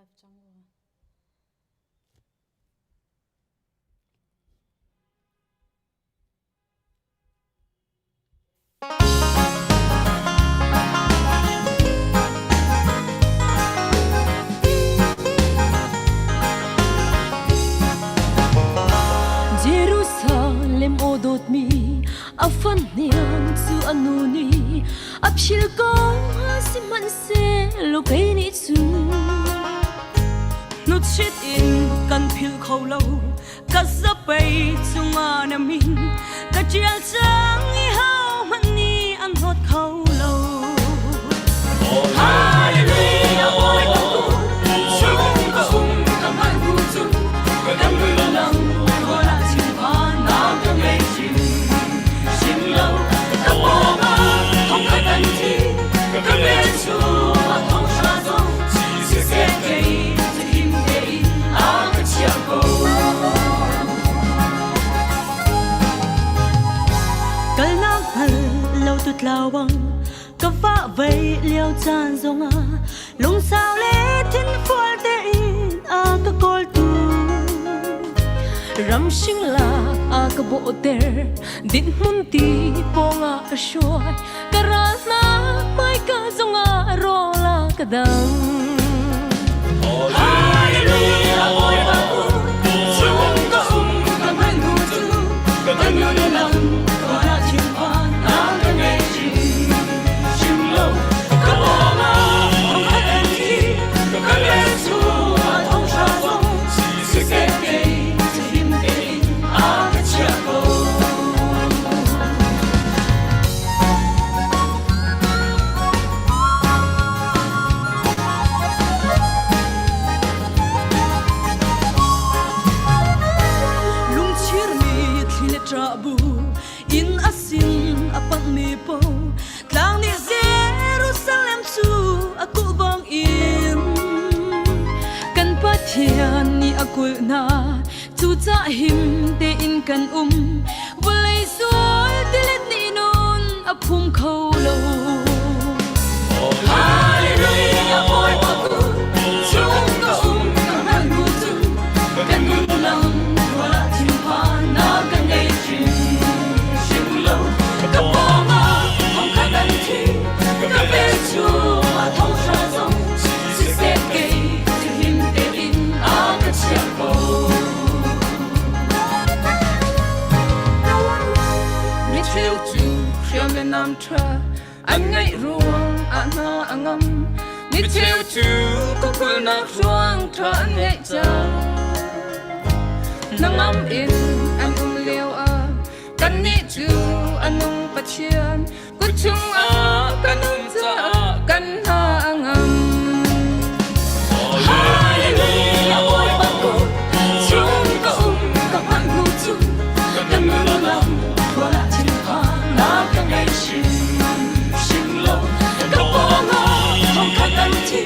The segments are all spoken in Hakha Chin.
Live cang rua. Jerusalem aw dawtmi a fan hniang cu a nu nih a phil ko sihmanhsehlaw kei nih cun Hnuchit in kan philh kho lo ka zapei cungah na min ka ṭial cang i hohmanh nih an hlawt kho lo. Hallelujah Bawipa chung ka um ka hngalh hnu cun kan nun lam ah thinphan nak ka ngei hrim hrim lo ka pawngah thongkhat an thi ka velchum ah thonghra zong siseh kei cu him tein a ka chiah ko. Kalnak hngal lo tu tlawang ka va vei lio caan zongah lungsau le thinfual tein a ka kawltu Ramhring la a ka bawhter dinhmun ti pawngah a hruai ka ral hna hmaika zongah rawl a ka dang. Hallelujah Bawipa chung ka um ka hngalh hnu cu ka nun lam khua thinphan na ka ngei hrim hrim lo ka pawngah thongkhat an thi ka vel chungah thonghra zong siseh kei cu him tein a ka chiah ko. Lungchirmi thli le ṭah bu in a sin a panhmi paoh tlang nih Jerusalem cu a kulh bangin Kan Pathian nih a kulh hna cucah him tein kan um vawlei sual tilet nih nun a phum kho lo. Hallelujah Bawipa ku chung ka um ka hngalh hnu cun kan nun lam rual ah thinphan na ka ngei hrim hrim lo ka pawngah thongkhat an thi ka vel chungah thonghra zong siseh kei cu him tein a ka chiah ko. Micheu cu hriam le nam ṭha an ngeih ruang ah hna a ngam. Micheu cu khuakulnak ruang ṭha an ngeih cang. Hnangam in an um lio ah kannih cu a nung Pathian kut chungah kan um caah kan hna a ngam. Hallelujah Bawipa ku chung ka um ka hngalh hnu cu kan nun lam khual ah thinphan na ka ngei hrim hrim lo ka pawngah thongkhat an thi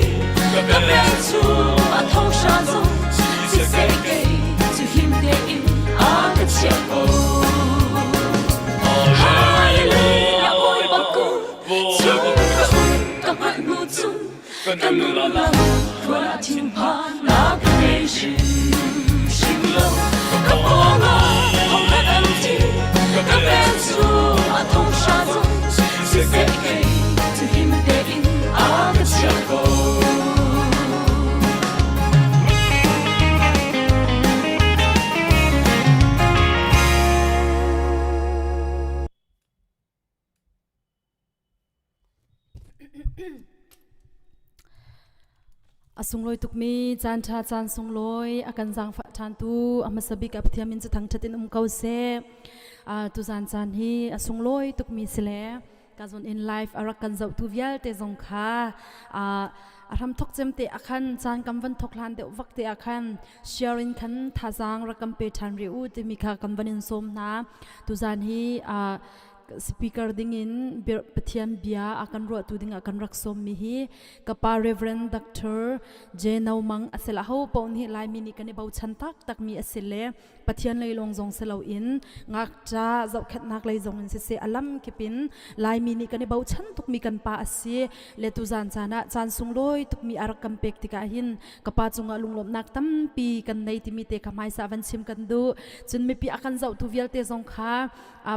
ka vel chung a thonghra zong siseh kei cu him tein a ka chiah ko. Hallelujah Bawipa ku chung ka um ka hngalh hnu cun kan nun lam khual ah thinphan na ka ngei hrim hrim lo ka pawngah thongkhat an thi ka vel chung a thonghra zong siseh kei cu him tein a ka chiah ko. A sunglawi tukmi caan ṭha caan sunglawi a kan zaangfah ṭhantu a hmasa bik a Pathian min cu thangṭhat in um ko seh. Tuzaan caan hi a sunglawi tukmi si le ka zon in live a rak kan zohtu vialte zong kha a hram thok cem te akhan caan kam van thok hlan deuh vak te akhan sharing khan thazaang rak kan pe ṭhan rih u timi kha kan van in sawm hna. Tuzaan hi. Speaker dingin Pathian bia a kan ruahtu dingah kan rak sawmmi hi ka pa Reverend Dr. J. No Mang a si la. Ho paoh nih Laimi nih kan i bochan taktakmi a si le Pathian lei lawng zong si loin ngakṭa zohkhenhnak lei zong in siseh a lam kip in Laimi nih kan i bochan tukmi kan pa a si le tuzan caan ah caan sunglawi tukmi a rak kan pek tikah hin ka pa cungah lunglawmhnak tampi kan nei timi te kha hmaisa van chim kan duh. Cun mipi a kan zohtu vialte zong kha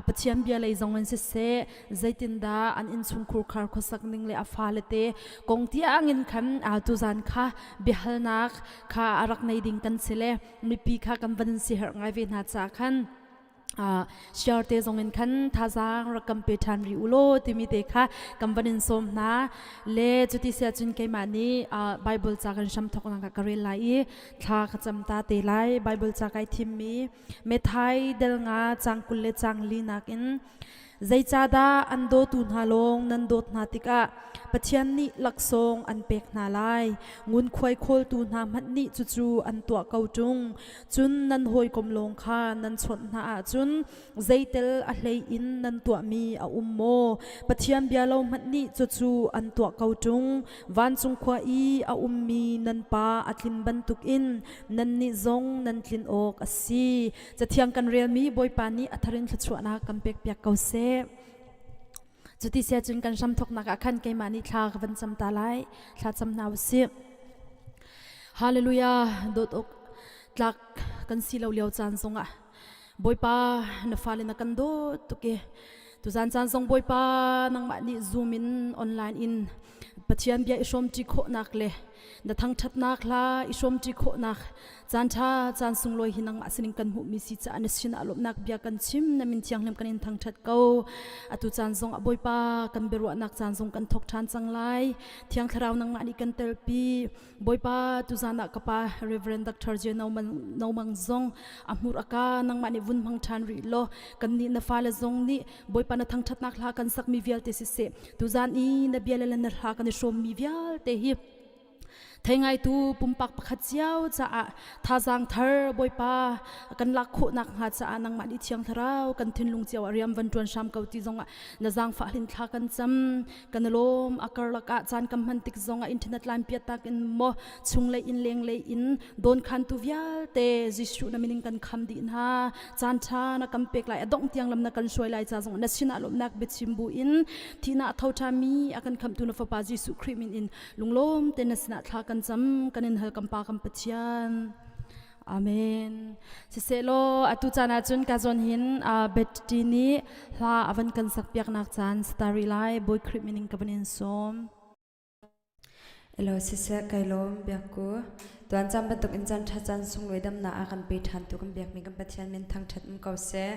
Pathian bia lei zong in siseh zeitindah an innchungkhur khar khuasak ning le a fale te kong tiang in khan tuzan kha biahalnak kha a rak nei ding kan si le mipi kha kan van si herh ngai ve hna ca khan share te zong in khan thazaang rak kan pe ṭhan rih u law timi te kha kan van in sawm hna le cuti sia cun keimah nih Bible ca kan hram thawknak ah ka rel lai i thla ka cam ta te lai. Bible ca kai thimmi Methai del nga cang 20 le cang li nakin zeicahdah an dawtu hna lawng nan dawt hna tikah Pathian nih laksawng an pek hna lai? Ngunkhuai khawltu hna hmanh nih cucu an tuah ko ṭung. Cun nan hawikom lawng kha nan chawnh hna ahcun zeitel a hlei in nan tuahmi a um maw? Pathian bia lo hmanh nih cucu an tuah ko ṭung. Vancung khua i a ummi nan Pa a tlin bantukin nannih zong nan tlin awk a si. Cathiang kan relmi Bawipa nih a thar in thluachuahnak kan pekpiak ko seh. Cuti sia cun kan hramthawknak ah khan keimah nih thla ka van cam ta lai. Thla cam hna u sih. Hallelujah. Dawt awk tlak kan si lo lio caan zongah Bawipa na fale na kan dawt tuk i tuzan caan zong Bawipa nangmah nih Zoom in online in Pathian bia i hrawmṭi khawhnak le na thangṭhatnak hla i hrawmṭi khawhnak caan ṭha caan sunglawi hi nangmah sinin kan hmuhmi si caah na sinah lawmhnak bia kan chim. Na min thianghlim kan in thangṭhat ko. Atu caan zong ah Bawipa kan biaruahnak caan zong kan thawk ṭhan cang lai. Thiang Thlarau nangmah nih kan telpi. Bawipa, tuzan ah ka pa Reverend Dr. J. No Mang zong a hmur a ka nangmah nih vun hmang ṭhan rih law kannih na fale zong nih Bawipa na thangṭhatnak hla kan sakmi vialte siseh tuzan i na bia le na hla kan i hrawmmi vialte hi thei ngaitu pumpak pakhat cio caah thazaang thar Bawipa kan lak khawhnak hnga caah nangmah nih Thiang Thlarau kan thinlung cio ah riam van ṭuan hram ko ti zongah na zaangfah hlin thla kan cam. Kan lawm. A karlak ah caan kan hman tik zongah internet line piat tak in maw chunglei in lenglei in don khan tu vialte Jesuh na min in kan kham dih hna. Caan ṭha na kan pek lai, a dongh tiang lam na kan hruai lai ca zong na sinah lawmhnak biachim bu in thihnak a tho ṭhami a kan khamhtu na Fapa Jesuh Khrih min in lunglawm te na sinah thla kan cam, kan in hal, kan Pa kan Pathian. Amen. Sisehlaw atu caan ahcun ka zawn hin Betty nih hla a van kan sak piaknak caan starry lai. Bawi Khrih min in ka van in sawm. Elo siseh kai lawm biakku tuan caan bantuk in caan ṭha caan sunglawi damnak a kan pe ṭhan tu kan biakmi kan Pathian min thangṭhat um ko seh.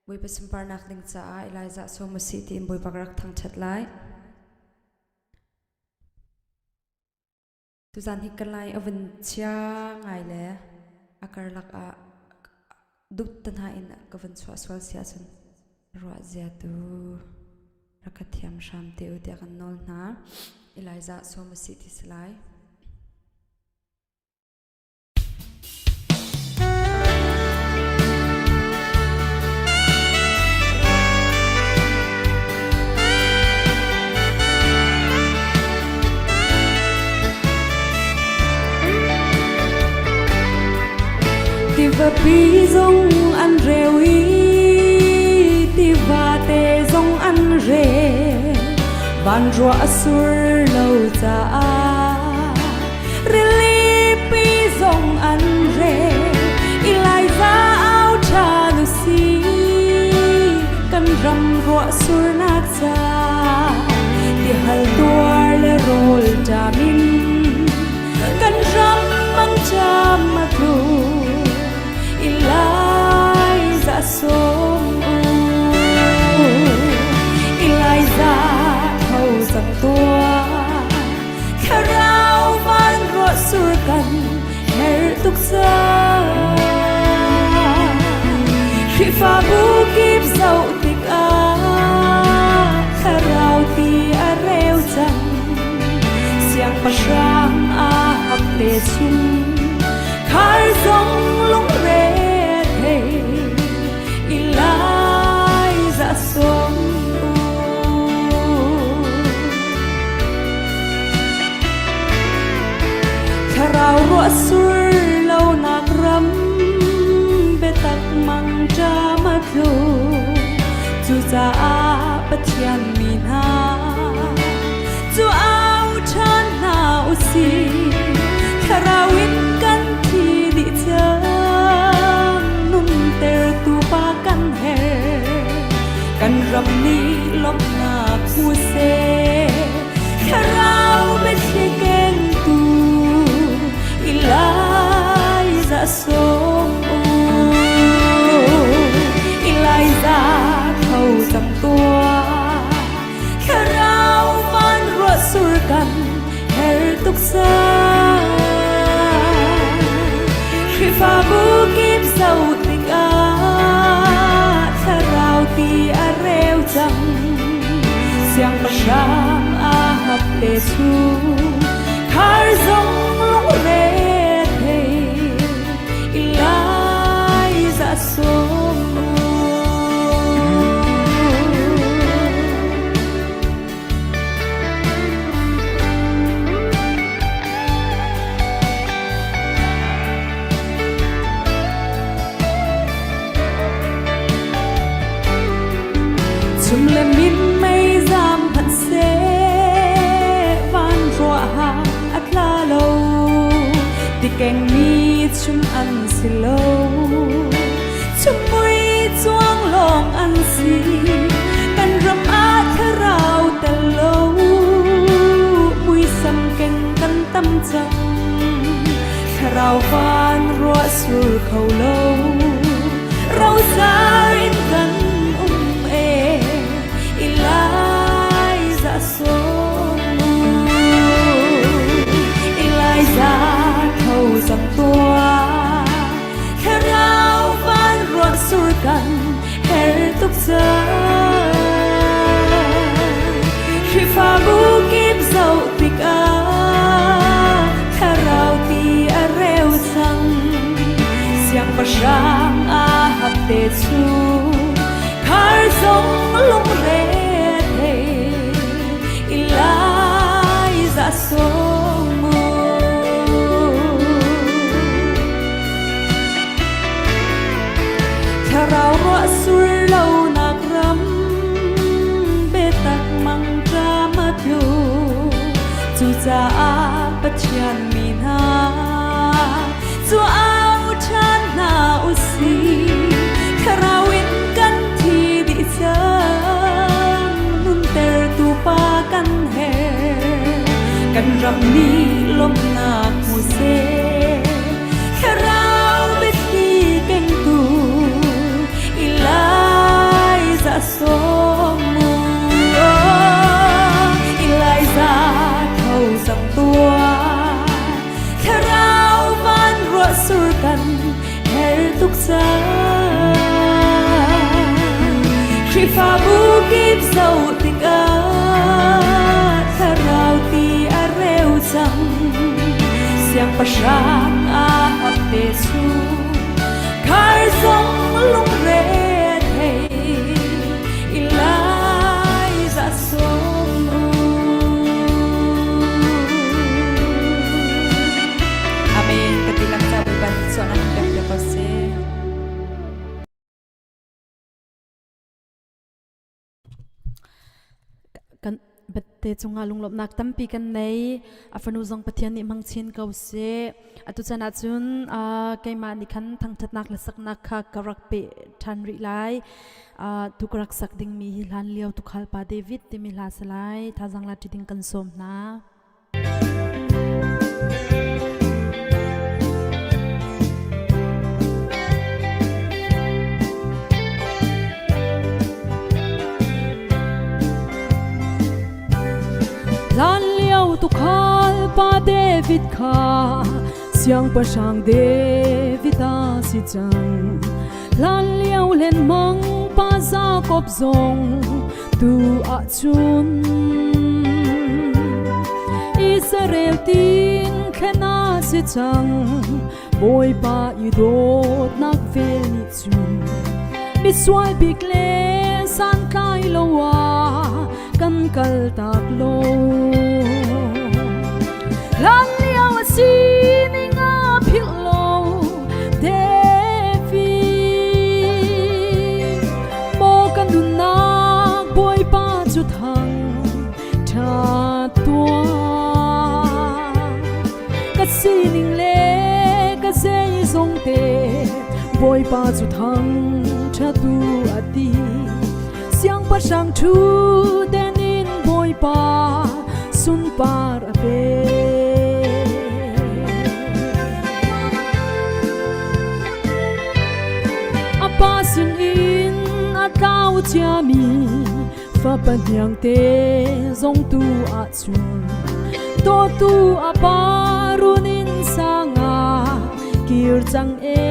Bawipa sunparnak ding caah Elijah sawm usih tiin Bawipa ka rak thangṭhat lai. Tuzaan hi ka lai a vun chia ngai le a karlak ah dut te hna in ka vun chuah sual si ahcun ruah zia tu rak ka thiam hram te u tiah kan nawl hna. Elijah sawm usih ti si lai. Tivapi zong an reu i tivate zong an re, van ruah a sur lo caah rilipi zong an re. Elijah au ṭhan u si, kan ram ruah surnak ca tihal tuar le rawl ṭam in kan ram mangṭam a tlu. Elijah sawm u, Elijah tho cang tuah, thlarau van ruah sur kan herh tuk cang. Khrihfabu kip zoh tikah thlarau ti a reu cang. Siangpahrang Ahab te chung khar zong lungre thei. Elijah. Ruah sur lonak ram biatak mangṭam a tlu. Cucaah Pathian mi hna cu au ṭhan hna u sih. Thlarau in kan thi dih cang, nuntertu pa kan herh. Kan ram nih lawmhnak hmu seh. Thlarau biathli kengtu Elijah sawm u. Elijah tho cang tuah. Thlarau van ruah sur kan her tuk cang. Khrihfabu kip zoh tikah thlarau ti a reu cang. Siangpahrang Ahab te chung khar zong lungre thei Elijah sawm u. Chum le min mei zam hmanh seh van ruah a tla lo tikeng mi chum an si lo chum mui chuang lawng an si kan ram ah thlarau tel lo muisam keng kan tam cang thlarau van ruah sur kho lo rosar in kan um e Eliza sawm u Eliza tho cang tuah thlarau van ruah sur kan her tuk cang Khrihfabu kip zoh tikah thlarau ti a reu cang siangpahrang Ahab te cu khar zong lungre thei Elijah sawm u. Thlarau ruah sur lonak ram biatak mangṭam a tlu. Cucaah Pathian mi hna cu au ṭhan hna u sih. Thlarau in kan thi dih cang, nuntertu pa kan herh. Kan ram nih lawmhnak hmu seh. Thlarau biathli kengtu Elijah sawm u. Elijah tho cang tuah. Thlarau van ruah sur kan her tuk cang. Khrihfabu kip zoh tikah thlarau ti a reu cang. Siangpahrang Ahab te cu khar zong lungre thei Elijah sawm u. Amen. Ka ti lang ca Bawipa nih sualnak in pek piak ko seh. Kan bette cungah lunglawmhnak tampi kan nei. A fanu zong Pathian nih hmang chin ko seh. Atu chan ahcun keimah nih khan thangṭhatnak le saknak kha ka rak pe ṭhan rih lai. Tu ka rak sak dingmi hi hlan lio tukhal pa David timi hla si lai. Thazang la ṭi ding kan sawm hna. Hlanlio tukhal pa David kha siangpahrang David a si cang. Hlanlio lenmang pa Jakob zong tu ahcun Israel tin thlen a si cang. Bawipa i dawtnak vel nih cun misual bik le santlai lo ah kan kal tak lo. Hlan lio a sining a thang ṭha tuah. Ka sining le ka zeizong te Bawipa cu thang ṭha tu a ti. Siangpahrang ṭhu den in Bawipa sunpar a pe. A pa sinin a tlau ciami fapa hniangte zong tu ahcun dawtu a pa runin sanga kir cang e.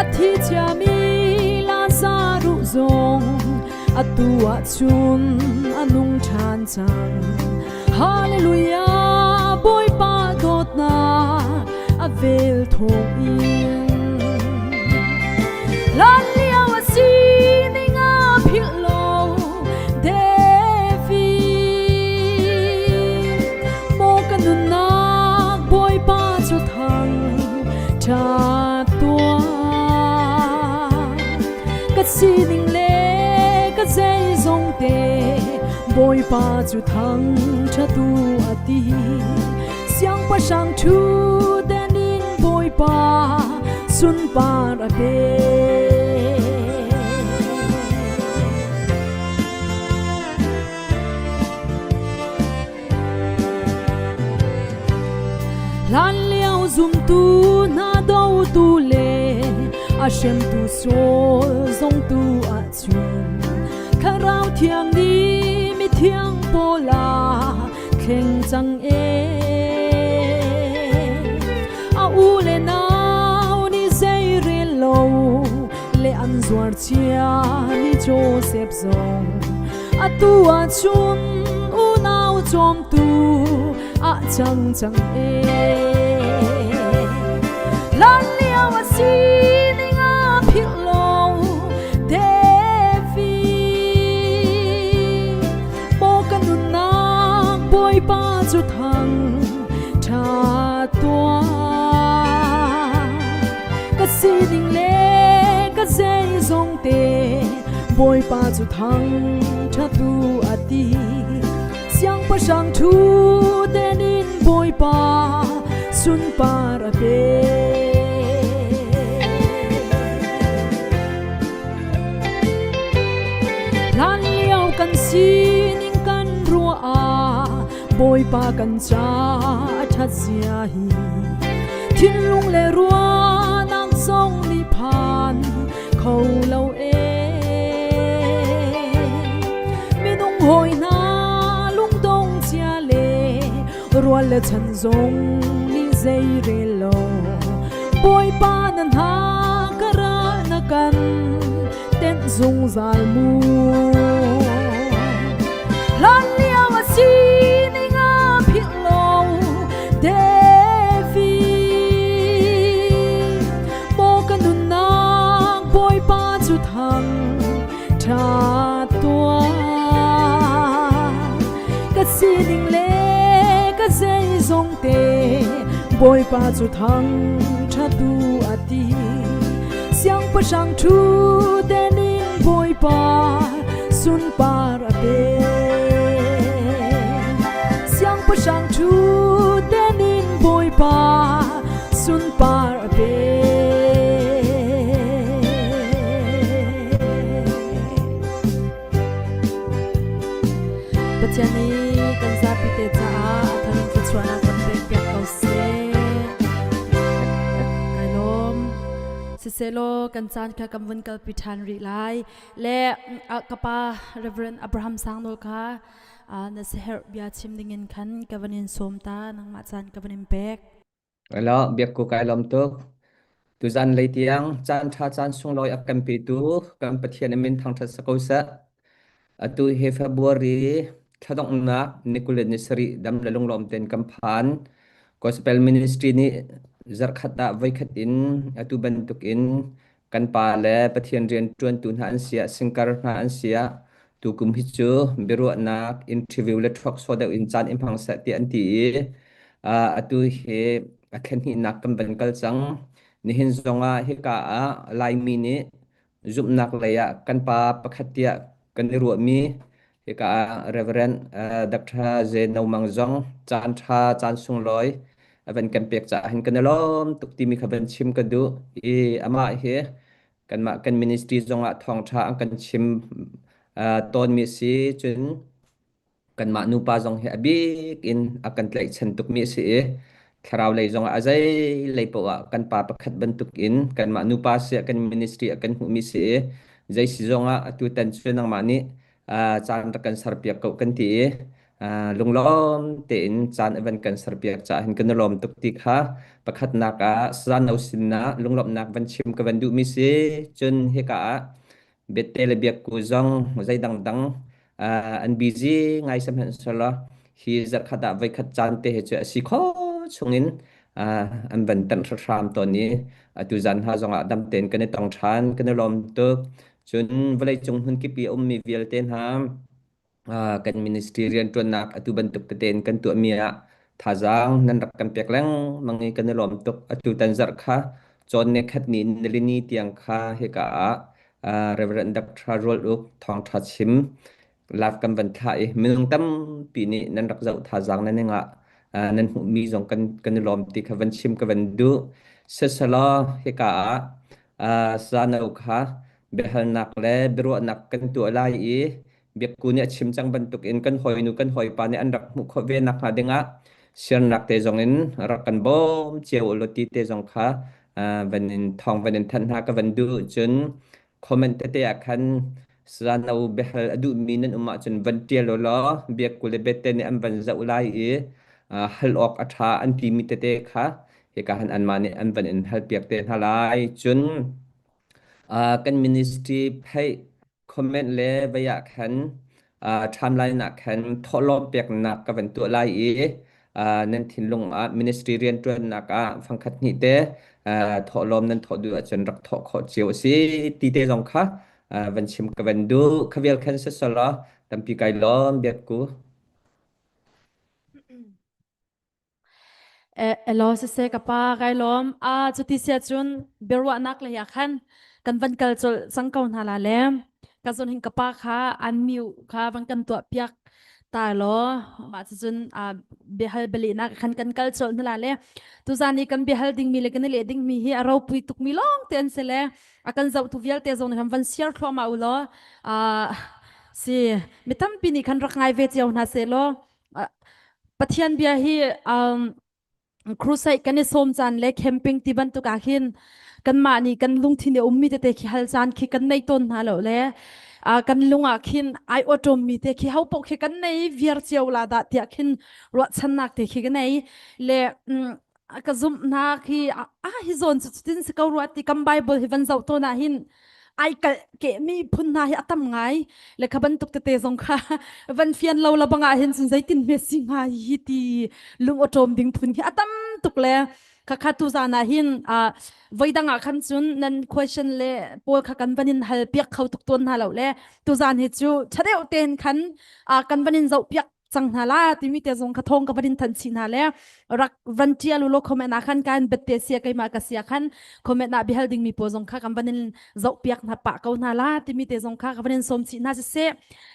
A thi ciami Lazaruh zong atu ahcun a nung ṭhan cang. Hallelujah, Bawipa dawtnak a vel thawng in. Hlan lio a sining a philh lo David. Maw ka nunnak Bawipa cu thang ṭha tuah. Ka sining le ka zeizong te Bawipa cu thangṭhatu a ti. Siangpahrang ṭhu den in Bawipa sunpar a pe. Hlanlio zumtu hna dotu le a hremtu Saul zong tu ahcun Thlarau thiang nih mithiang pawl a thleng cang e. A u le nau nih zeirel lo le an zuar cia mi Joseph zong atu ahcun unau cawmtu ah cang cang e. Hlan lio a sining a philh lo David. Maw ka nunnak Bawipa cu thang ṭha tuah. Ka sining le ka zeizong te Bawipa cu thang ṭhatu a ti. Siangpahrang ṭhu den in Bawipa sunpar a pe. Hlan lio kan sining kan ruah ah Bawipa kan ca a ṭhat zia hi thinlung le ruahnak zong nih phan kho lo e. Minung hawi hna lungdong cia le rual le chan zong nih zei rel lo Bawipa na hna ka ra na kan tenh zungzal mu. Hlan lio a sining a philh lo David. Maw ka nunnak Bawipa cu thang ṭha tuah. Ka sining le ka zeizong te Bawipa cu thang ṭhatu a ti. Siangpahrang ṭhu den in Bawipa sunpar a pe. Siangpahrang ṭhu den in Bawipa sunpar a pe. Pathian nih kan zapi te caah a thar in thluachuahnak kan pek piak ko seh. Kai lawm. Siselaw kan caan kha kan vun kalpi ṭhan rih lai. Le ka pa Reverend Abraham Sangnawl kha na siaherh bia chim dingin khan ka van in sawm ta nangmah caan ka van in pek. Alo, biak ku kai lawm tuk. Tuzan lei tiang caan ṭha caan sunglawi a kan petu kan Pathian a min thangṭhat sa ko seh. Atu hi February thladonghnak ni 27 dam le lunglawm tein kan phan. Gospel Ministry nih zarhkhat ah voikhat in atu bantuk in kan pa le Pathian rian ṭuantu hna an si ah, singkar hna an si ah, tukum hi cu biaruahnak interview le talk show deuh in caan i hmang seh tiah an ti i atu hi a thlen hnihnak kan van kal cang. Nihin zong ah hika ah Laimi nih Zumhnak lei ah kan pa pakhat tiah kan i ruahmi hika ah Reverend Dr. Ze No Mang zong caan ṭha caan sunglawi a van kan pek caah hin kan i lawm tuk timi kha van chim ka duh i amah hi kanmah kan ministry zongah thawngṭha an kan chim tawnmi a si cun kanmah nupa zong hi a bik in a kan tlaihchan tukmi a si i thlarau lei zongah a zei lei paoh ah kan pa pakhat bantuk in kanmah nupa siah kan ministry ah kan hmuhmi si i zei si zongah atu tan cu nangmah nih caan rak kan serpiak ko kan ti i lunglawm tein caan a van kan serpiak caah hin kan i lawm tuk ti kha pakhatnak ah sazano sinah lunglawmhnak van chim ka van duhmi si cun hika ah Biate le biakku zong zei dangdang an busy ngai sihmanhsehlaw hi zarhkhat ah voikhat caan te hi cu a si kho chungin an van tanh hram tawn i atu zan hna zongah dam tein kan i tong ṭhan kan i lawm tuk cun vawleicung hmunkip i a ummi vialte hna kan ministry rianṭuannak atu bantuk tete in kan tuahmi ah thazaang nan rak kan pek lengmang i kan i lawm tuk. Atu tan zarh kha cawn ne khat ni nilini tiang kha hika ah Reverend Dr. Rual Uk thawngṭha chim live kan van thlah i minung tampi nih nan rak zoh thazaang nan ngah nan hmuhmi zong kan kan i lawm ti kha van chim ka van duh. Siselaw hika ah Sano kha biahalnak le biaruahnak kan tuah lai i Biakku nih a chim cang bantukin kan hawinu kan hawipa nih an rak hmuh khawh ve nakhnga dingah siarnak te zong in rak kan bawm cio u law ti te zong kha van in thawng van in thanh hna ka van duh cun comment tete ah khan Sano biahal a duhmi nan um ahcun van ṭial u law Biakku le Bete nih an van zoh lai i hal awk a ṭha an timi tete kha hika han anmah nih an van in halpiak te hna lai cun kan ministry pheih comment le vei ah khan timeline ah khan thawhlawm peknak ka van tuah lai i nan thinlung ah ministry rianṭuannak ah fangkhat hnih te thawhlawm nan thawh duh ahcun rak thawh khawh cio a si ti te zong kha van chim ka van duh kha vial khan siselaw tampi kai lawm biakku. Elaw siseh ka pa kai lawm. Ah cuti sia cun biaruahnak lei ah khan kan van kal colh cang ko hna la le ka zon hin ka pa kha an mute kha van kan tuah piak ta law mah cucun biahal bialehnak khan kan kal colh hna la le tuzan i kan biahal dingmi le kan i leh dingmi hi a ropui tukmi lawng te an si le a kan zohtu vialte zong nih khan van share thluahmah u law si mi tampi nih khan rak ngai ve cio hna seh law Pathian bia hi um, crusade kan i sawm caan le camping ti bantuk ah khin kanmah nih kan lungthin i ummi tete khi hal caan khi kan nei tawn hna lo le kan lung ah khin ai awṭawm mi te khi ho paoh khi kan nei viar cio la dah tiah khin ruahchannak te khi ka nei le ka zumhnak hi a hi zawn cu cutin si ko rua ti kan Bible hi van zoh tawn ah hin ai kalh kehmi phun hna hi a tam ngai le kha bantuk tete zong kha van fian lo la bangah hin cun zeitin hme si hnga hi ti lung awṭawm ding phun hi a tam tuk le kha kha tu zan ah hin voi dang ah khan cun nan question le pawl kha kan van in hal piak kho tuk tawn hna lo le tu zan hi cu ṭha deuh tein khan kan van in zoh piak cang hna la timi te zong kha thong ka van in than chih hna le rak van tial u law comment ah khan kan bet te sia keimah ka sia khan comment ah bihal ding mi pawl zong kha kan van in zoh piak hna pah ko hna la timi te zong kha ka van in som chih hna siseh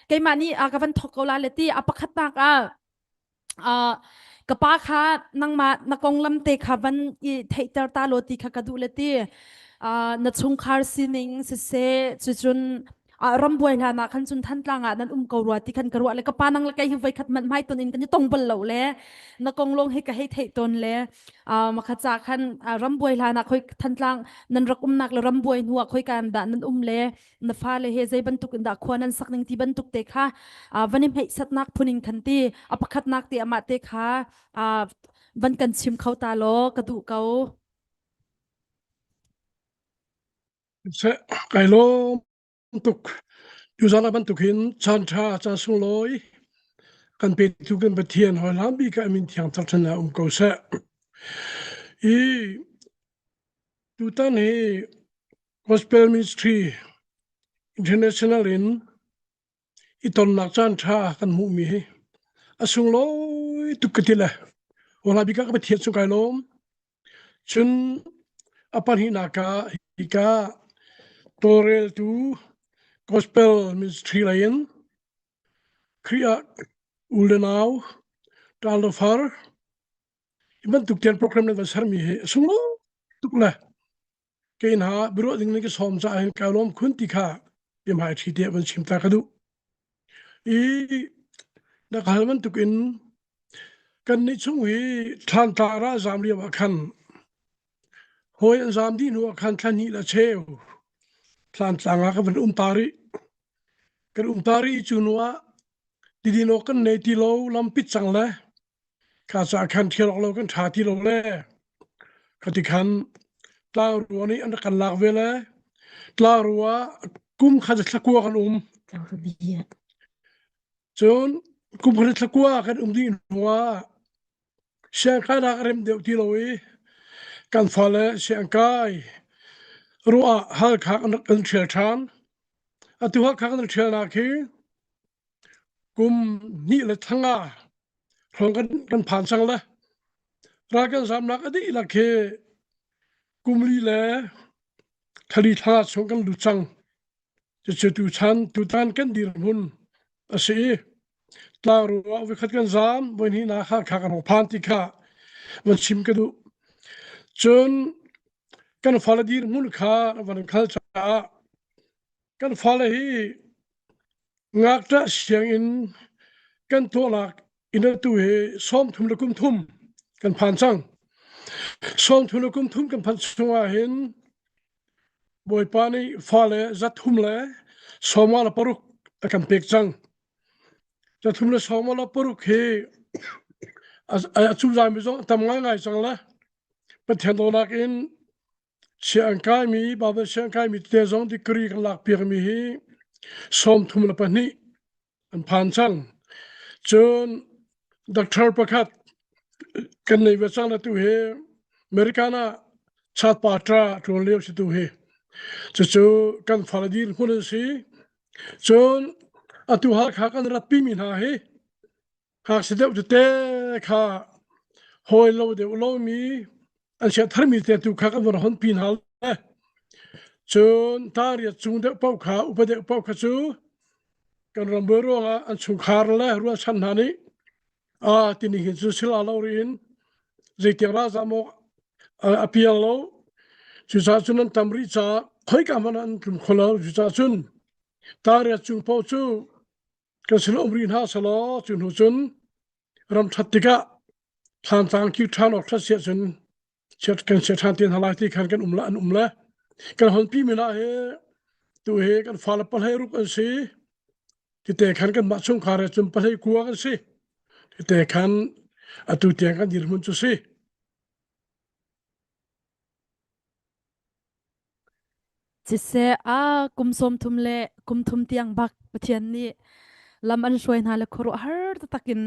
keimah nih ka van thok ko la le ti a pakhat nak ah ka pa kha nangmah na konglam te kha van i theihter ta law ti kha ka duh le ti na chungkhar sining siseh cucun rambuai hlan ah khan cun Thantlang ah nan um ko rua ti khan ka ruah le ka pa nang le kei hi voi khat man hmai ton in kan i tong bal lo le na kong long hi ka hei theih ton le makha cha khan rambuai hlan ah khoi Thantlang nan rak umnak le rambuai hnu ah khoi kan dah nan um le na fa le he zei bantuk in dah khua nan sak ning ti bantuk te kha van i hmeih satnak phuning khan ti a pakhat nak te amah te kha van kan chim kho ta law ka duh ko. Seh, kai lawm tuk. Tuzan ah bantuk hin caan ṭha caan sunglawi kan petu kan Pathian hawi hlan bik ah min thiang thangṭhat ah um ko seh. I tutan hi Gospel Ministry International in i tonnak caan ṭha kan hmuhmi hi a sunglawi tuk ka ti le wala bik ah ka Pathian cu kai lawm. Cun a pahnihnak ah hika. Tawlreltu Gospel Ministry lei in Khrih ah u le nau ṭal le far hi bantuk tian program nan van sermi hi a sunglawi tuk le kei hna biaruah ding nan ka sawm caah hin kai lawm khun ti kha biahmai ṭhi te van chim ta ka duh. I na ka hal bantuk in kan nih chung hi Thlantlang ralzaam lio ah khan hawi an zaam dih hnu ah khan thla hnih le cheu Thlantlang ah ka van um ta rih. Kan um ta rih cu hnu ah tidin awk kan nei ti lo lampit cang le kha caah khan ṭhial awk lo kan ṭha ti lo le khati khan tlangrua nih an rak kan lak ve le tlangrua kum khat thlakua kan um. Cun kum khat thlakua kan um dih hnuah siangkainak a rem deuh ti lo i kan fale siangkai ruah ah Halkha kan rak kan ṭhial ṭhan. Atu Halkha kan ṭhialnak hi kum hnih le thanga hrawng kan kan phan cang le ral kan zamnak a dihlak hi kum li le thali thla chung kan lut cang. Cucu tuchan tutan kan dirhmun a si i tlangruang ah voikhat kan zaam voihnihnak Hakha kan hung phan ti kha van chim ka duh. Cun kan fale dirhmun kha van khal caah kan fale hi ngakṭah sianginn kan tuahnak inn atu hi 30 le kum thum kan phan cang. 30 le kum thum kan phanh chungah hin Bawipa nih fale zathum le sawma le paruk a kan pek cang. Zathum le sawma le paruk hi a cuzami zong a tam ngaingai cang le Pathian dawtnak in sianginn kaimi Bible sianginn kaimi tete zong degree kan lak piakmi hi 32 an phan cang. Cun doctor pakhat kan nei ve cang na tu hi American ah chatpa ṭa ṭuan lio si tu hi. Cucu kan fale dirhmun an si. Cun atu Hakha kan ratpi mi hna hi ngakchia deuh tete kha hawi lo deuh lomi an sia tharmi te tu kha kan van hon pi hna le cun tariat cung deuh paoh kha upa deuh paoh kha cu kan ram buai ruangah an chungkhar le rualchan hna nih a tini hin cu sila lo riin zeitiang ralzam awk a pial lo cucaah cun an tam rih caah khoika hmanh ah an tlum kho lo cucaah cun tariat cung paoh cu kan sin um rih hna selaw cu hnu cun ram ṭhat tikah thlantlang kir ṭhan awk ṭhat siah cun chiat kan chia ṭhan te hna lai ti khan kan um la an um le kan honpi mi hna hi tu hi kan fale pahlei ruk an si tite khan kan mah chungkhar he cun pahlei kua kan si tite khan atu tiang kan dirhmun cu si. Siseh a kum 30 le kum thum tiang bak Pathian nih lam an hruai hna le khuaruahhar taktak in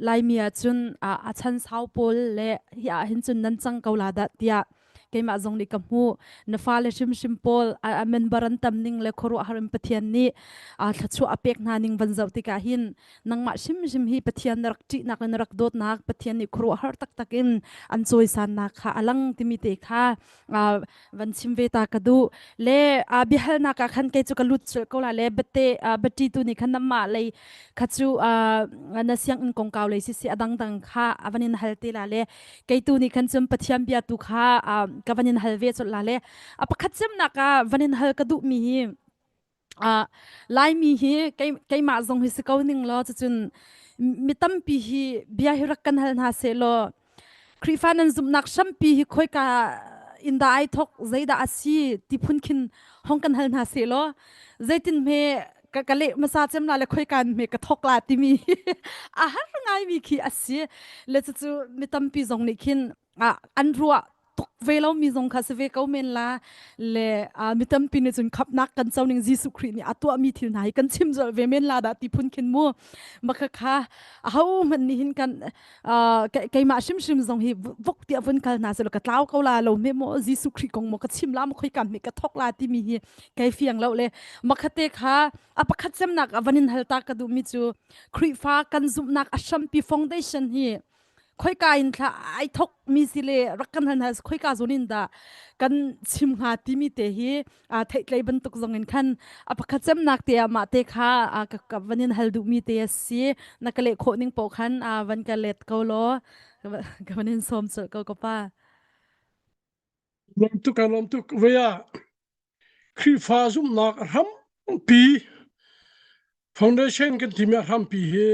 Laimi ah cun a chan sau pawl le hi ah hin cun nan cang ko la dah tiah keimah zong nih ka hmuh na fale hrimhrim pawl a member an tam ning le khuaruahhar in Pathian nih thluachuah a pek hna ning van zoh tikah hin nangmah hrimhrim hi Pathian na rak ṭihnak le na rak dawtnak Pathian nih khuaruahhar taktak in an cawisannak kha a lang timi te kha van chim ve ta ka duh le biahalnak ah khan kei cu ka lut sul ko la le bate bati tu nih khan namah lei kha cu na sianginn kongkau lei sisi a dangdang kha a van in hal te la le kei tu nih khan cun Pathian bia tu kha ka van in hal ve chol la le a pakhat cemnak ah van in hal ka duh mi hi uh, Laimi hi keimah zong hi si ko ning law cucun mi tampi hi bia hi rak kan hal hna seh law Khrihfa nan zumhnak hrampi hi khoika in dah ai thok zeidah a si ti phun khin hong kan hal hna seh law zeitin hme ka ka leh hmasa cem la le khoika in hme ka thok la timi a har ngaimi khi a si le cucu mi tampi zong nih khin an ruah tuk ve lo mi zong kha si ve ko men la le mi tampi nih cun khapnak kan co ning Jesuh Khrih nih a tuah mi thil hna hi kan chim zol ve men la dah ti phun khin mu makha kha aho hmanh nih hin kan keimah hrimhrim zong hi vok tiah vun kal hna selo ka tlau ko la lo me mo Jesuh Khrih kong mo ka chim la mo khoi kam mi ka thok la ti mi hi kai fiang lo le makhate kha a pakhat semnak a vanin hal ta ka duh mi cu Khrihfa kan zumhnak a hrampi foundation hi. Khoika in thla ai thok mi si le rak kan han has khoika zon in dah kan chim hnga timi te hi a theihtlei bantuk zong in khan a pakhat cemnak te ah mah te kha ka ka van in hal duh mi te a si. Na ka leh khawh ning poh khan van ka let ko law ka van in sawm colh ko ka pa. Lawm tuk lawm tuk vea Khrihfa zumhnak a hrampi foundation kan timi a hrampi hi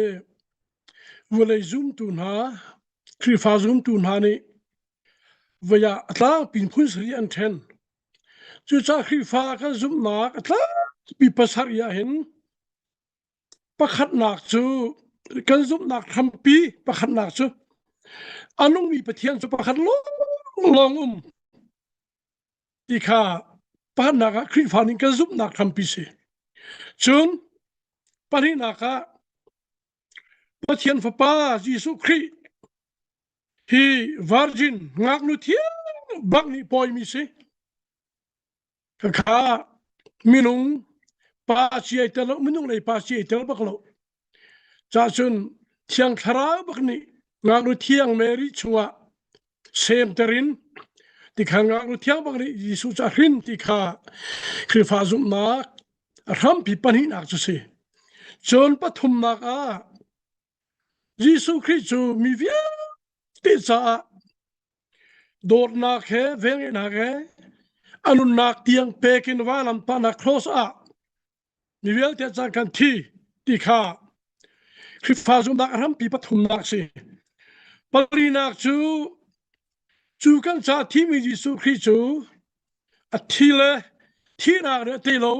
vawlei zumtu hna Khrihfa zumtu hna nih vei ah a tlangpi in phun sarih an ṭhen. Cucaah Khrihfa kan zumhnak a tlangpi pasarih ah hin pakhatnak cu kan zumhnak hrampi pakhatnak cu a nungmi Pathian cu pakhat lawnglawng um ti kha pakhatnak ah Khrihfa nih kan zumhnak hrampi si. Cun pahnihnak ah Pathian Fapa Jesuh Khrih hi virgin ngaknu thiang bak nih pawimi si. Khakha minung pa si ai tel lo, minung lei pa si ai tel bak lo. Ca cun Thiang Thlarau bak nih ngaknu thiang Mary chungah semter in tikhan ngaknu thiang bak nih Jesuh cu a hrin ti kha Khrihfa zumhnak a hrampi pahnihnak cu si. Cun pathumnak ah Jesuh Khrih cu mi vialte caah dawtnak he velngeihnak he a nunnak tiang pek in vailamtahnak cross ah mi vialte caan kan thi ti kha Khrihfa zumhnak a hrampi pathumnak si. Palinak cu cu kan ca thimi Jesuh Khrih cu a thi le thihnak nih a tei lo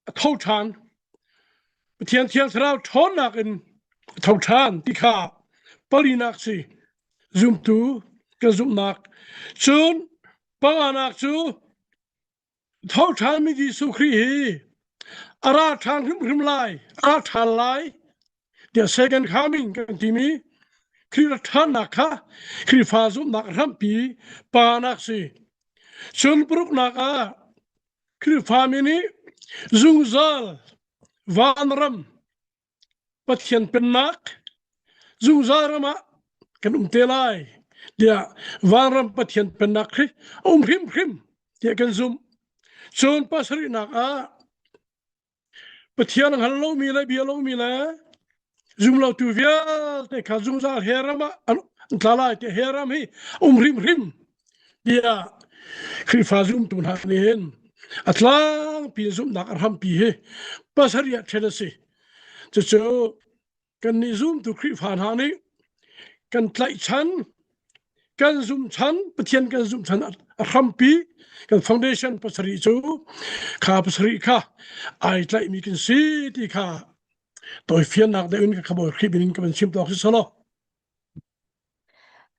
a tho ṭhan. Pathian Thiang Thlarau ṭhawnnak in a tho ṭhan ti kha palinak si. Zumtu kan zumhnak. Cun panganak cu Tho ṭhanmi Jesuh Khrih hi a ra ṭhan hrimhrim lai, a ra ṭhan lai tiah second coming kan timi Khrih rat ṭhannak kha Khrihfa zumhnak hrampi panak si. Cun paruknak ah Khrihfami nih zungzal vanram Pathian pennak zungzal ram ah kan um te lai tiah vanram Pathian pennak khi a um hrimhrim tiah kan zumh. Cun pasarihnak ah Pathian a hngal lomi le bia lomi le zumlotu vialte kha zungzal he ram ah an tla lai tiah he ram hi um hrimhrim tiah Khrihfa zumtu hna nih hin a tlangpi zumhnak a hrampi hi pasarih ah ṭhen a si. Cucu kannih zumtu Khrihfa hna nih kan tlaihchan, kan zumhchan, Pathian kan zumhchan a hrampi kan foundation pasarih cu kha pasarih kha ai tlaihmi kan si ti kha tawifiannak deuh in ka khabawi Khrih min in ka van chim tawk si selaw.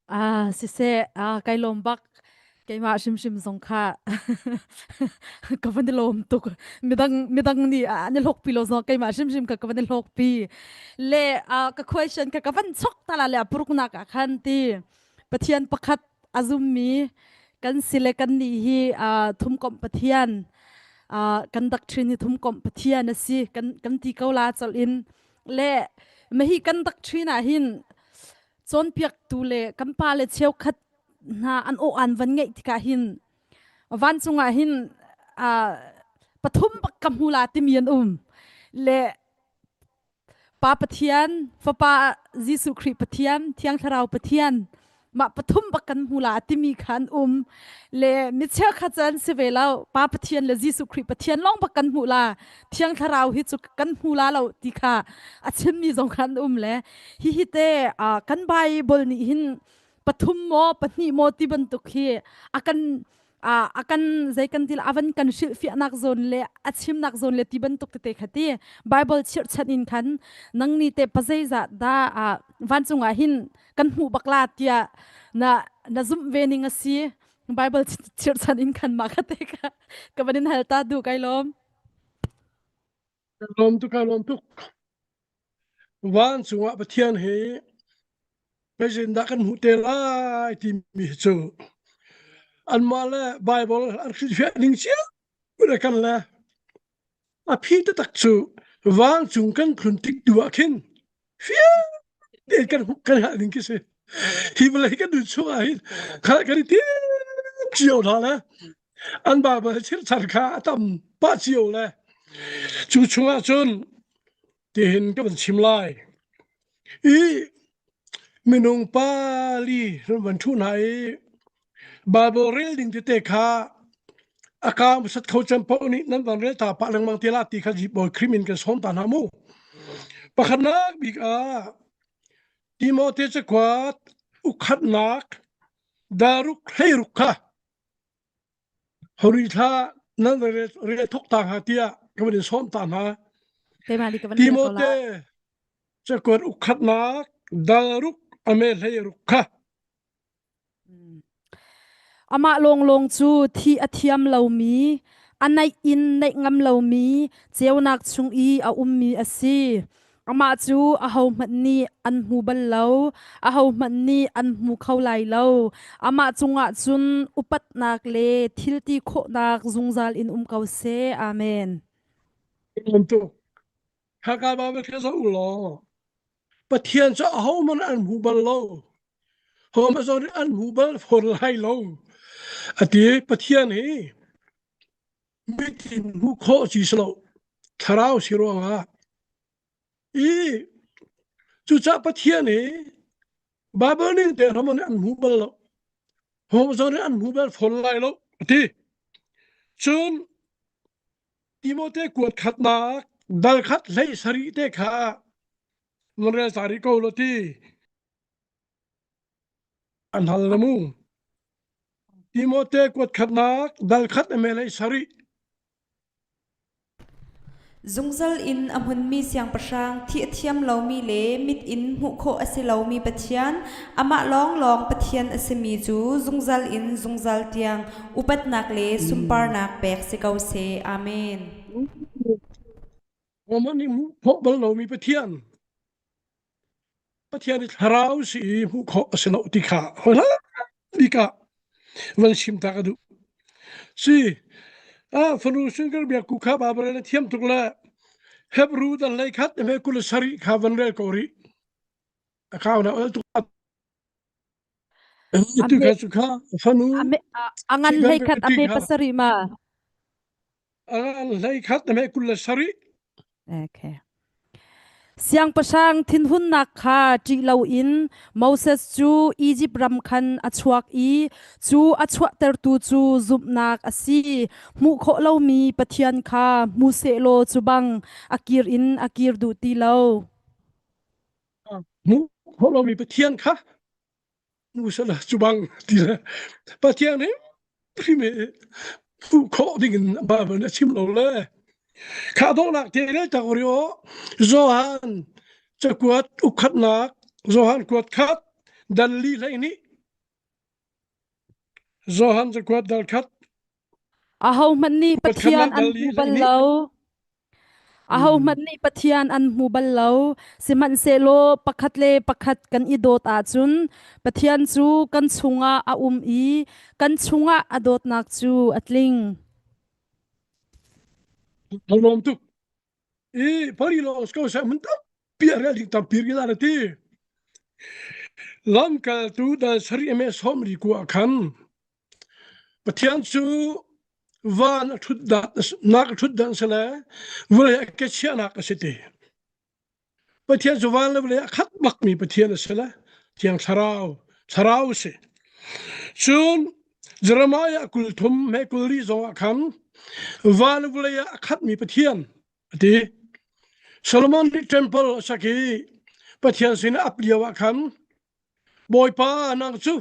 Ah, siseh, ah, kai lawm bak. Keimah hrimhrim zong kha ka van i lawm tuk. Midang, midang nih an i hlawkpi lo zong keimah hrimhrim kha ka van i hlawkpi. Le ah, ka question kha ka van chok ta la le a puruknak ah khan ti Pathian pakhat a zummi kan si le kan nih hi ah, thumkomh Pathian ah, kan doctrine hi thumkomh Pathian a si kan kan ti ko la col in le mahi kan doctrine ah hin cawnpiaktu le kan pa le cheukhat hna an aw an van ngeih tikah hin vancung ah hin pathum bak ka hmu la timi an um le Pa Pathian Fapa Jesuh Khrih Pathian Thiang Thlarau Pathian mah pathum bak kan hmu la timi kha an um le mi cheukhat cu an si ve lo Pa Pathian le Jesuh Khrih Pathian lawng bak kan hmuh la Thiang Thlarau hi cu kan hmu la lo ti kha a chimmi zong kha an um le hihi te kan Bible nih hin pathum maw pahnih maw ti bantuk hi a kan a kan zei kan til avan kan hrilhfiahnak zawn le a chimnak zawn le ti bantuk tete kha ti Bible chirhchan in khan nang ni te pazeizah da vancung ah hin kan hmuh bak la tiah na na zumh ve ning a si Bible chirhchan in khan mah kha te kha ka van in hal ta du kai lawm Lawm tuk ka lawm tuk. Vancung ah Pathian hi zeitindah kan hmuh te lai timi hi cu anmah le Bible an hrilhfiah ning cio le kan le a phi taktak cu vancung kan tlun tik tu ah khin fiang. Te kan kan hal ding khi si. Hi vawlei kan nun chung ah hin kha kan i tim cio hna le an Bible chirchan kha a tam pah cio le cu chungah cun tihin ka van chim lai. I minung pali ran van ṭhu hna i Bible rel ding tete kha a kaam sat kho cem paoh nih nan van rel ta pah lengmang te la ti kha Bawi Khrih min kan sawm ta hna mu. Pakhatnak bik ah Timote cakuat ukhatnak daruk hleiruk kha Hori thla nan rel thok ta hnga tiah ka van in sawm ta hna. Keimah nih ka van rel ko Timote lai. cakuat ukhatnak daruk ame hleiruk kha Amah lawnglawng cu thih a thiam lomi, a naih in naih ngam lomi ceunak chung i a ummi a si. Amah cu ahohmanh nih an hmu bal lo, ahohmanh nih an hmu kho lai lo. Amah cungah cun upatnak le thil ti khawhnak zungzal in um ko seh. Amen. Bantuk. Khaka Bible kha zoh u law Pathian cu ahohmanh an hmu bal lo. Hohmanh zong nih an hmu bal fawn lai lo. A ti Pathian hi mit in hmuh khawh ci si lo. Thlarau si ruangah i cucah Pathian hi Bible ning te hohmanh nih an hmu bal lo. Hohmanh zong nih an hmu bal fawn lai lo. A ti. Cun Timote kuat khatnak dal khat hlei sarih te kha nan rel ta rih ko lo ti an hal na mu. Timote kuat khatnak dal khat eme hlei sarih. Zungzal in a hmunmi siangpahrang thih a thiam lomi le mit in hmuh khawh a si lomi Pathian, amah lawnglawng Pathian a simi cu zungzal in zungzal tiang upatnak le sunparnak pek si ko seh. Amen. Roman nih hmuh khawh bal lomi Pathian Pathian i thlarau si i hmuh khawh a si lo ti kha bik ah van chim ta ka duh. Si ah fanu single biak ku kha Bible na thiam tuk le Hebrew dan lei khat me kul sari kha van rel ko rih. A kau na ol tuk tu kha cu kha fanu a ngan hlei khat a me pasarih ma a ngan hlei khat a me 27 Okay. Siangpahrang thinhunnak kha ṭih loin Moses cu Izipt ram khan a chuak i cu a chuahtertu cu zumhnak a si. Hmuh khawh lomi Pathian kha hmu sehlaw cu bang a kir in a kir duh ti lo. Hmuh khawh lomi Pathian kha hmu sela cu bang ti le Pathian nih hrim i hmuh khawh ding in Bible nih a chim lo le kha donghnak te le tak ri aw Johan cakuat ukhatnak Johan kuat khat dal li hlei nih Johan cakuat dal khat Ahohmanh nih Pathian an hmu bal lo. Ahohmanh nih Pathian an hmu bal lo. Sihmanhsehlaw pakhat le pakhat kan i dawt ahcun Pathian cu kan chungah a um i kan chungah a dawtnak cu a tling. Lawm tuk. I pari lawng ko sa mun tampi a rel ding tampi ri la ti. Lamkaltu dal sari eme som ri ku ah khan Pathian cu van a ṭhut nak a ṭhut dan si le vawlei a ke chiahnak a si ti. Pathian cu van le vawlei a khat bakmi Pathian a si le Thiang Thlarau, Thlarau a si. Cun Jeremiah 30 he 20 zong ah khan van le vawlei ah a khatmi Pathian a ti. Solomon nih temple a sak i Pathian sin a ap lio ah khan Bawipa nang cu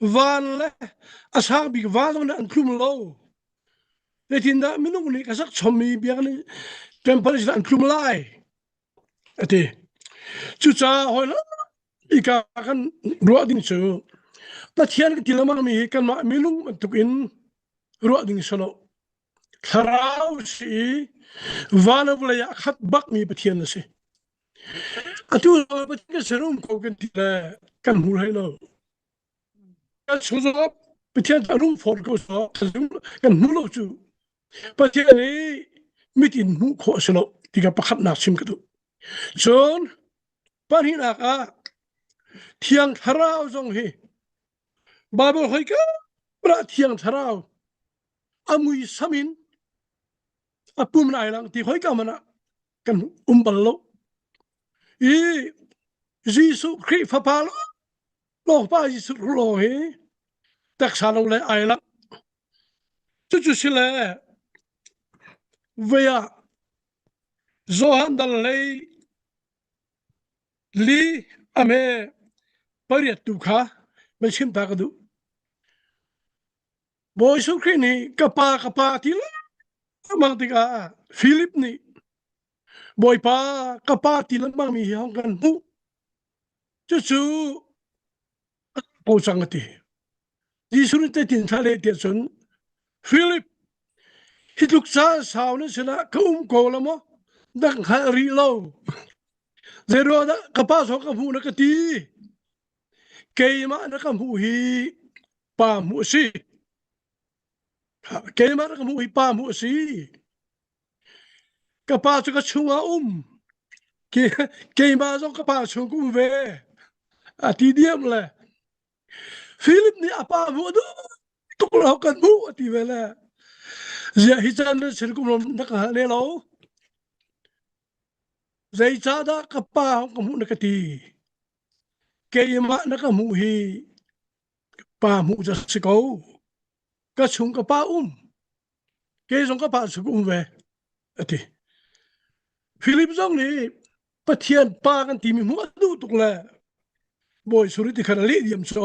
van le a sang bik van zong nih an tlum lo. Zeitindah minung nih ka sak chommi biakinn temple sin an tlum lai a ti. Cucaah hawi ika kan ruah ding cu Pathian kan ti lengmang mi hi kanmah minung bantuk in ruah ding si lo. Thlarau si i van le vawlei ah a khat bakmi Pathian a si. Atu Pathian kan sin um ko kan ti le kan hmu hlei lo. Kan chung zong Pathian cu a nung fawn ko so kan hmu lo cu. Pathian hi mit in hmuh khawh a si lo ti ka pakhatnak chim ka duh. Cun pahnihnak ah. Thiang Thlarau zong hi Bible hoi ka Thiang Thlarau a muisam in a pum lai lang ti hoi ka man ah kan um bal lo. I Jesuh Khrih fapa lawng pa Jesuh lawng hi taksa lo le ai lang. Cucu si le vei ah Johan dal lei li ame pariat tu kha man chim ta ka duh. Bawi Jesuh Khrih nih ka pa ka pa ti lengmang tikah Philip nih Bawipa ka pa ti lengmang mi hi hong kan hmuh. Cucu ko cang a ti. Jesuh nih zeitin thla leh tiah cun Philip hi tluk caan sau na sinah ka um ko la maw dak hngalh rih lo zeiruang dah ka pa zong ka hmuh na ka ti keimah na ka hmuh hi pa hmuh a si keimah na ka hmuh hi pa hmuh a si ka pa cu ka chungah um keimah zong ka pa chung ka um ve a ti diam le Philip nih a pa hmuh a duh tuk lo kan hmuh a ti ve le ziah hi caan na sin kum na ka hngal ne lo zeicahdah ka pa ka hmuh na ka ti keimah na ka hmuh hi pa hmuh cu si ko ka chung ka pa um kei zong ka pa chung um ve a ti Philip zong nih Pathian pa kan timi hmuh a duh tuk le Bawi suri ti khan a leh diam cu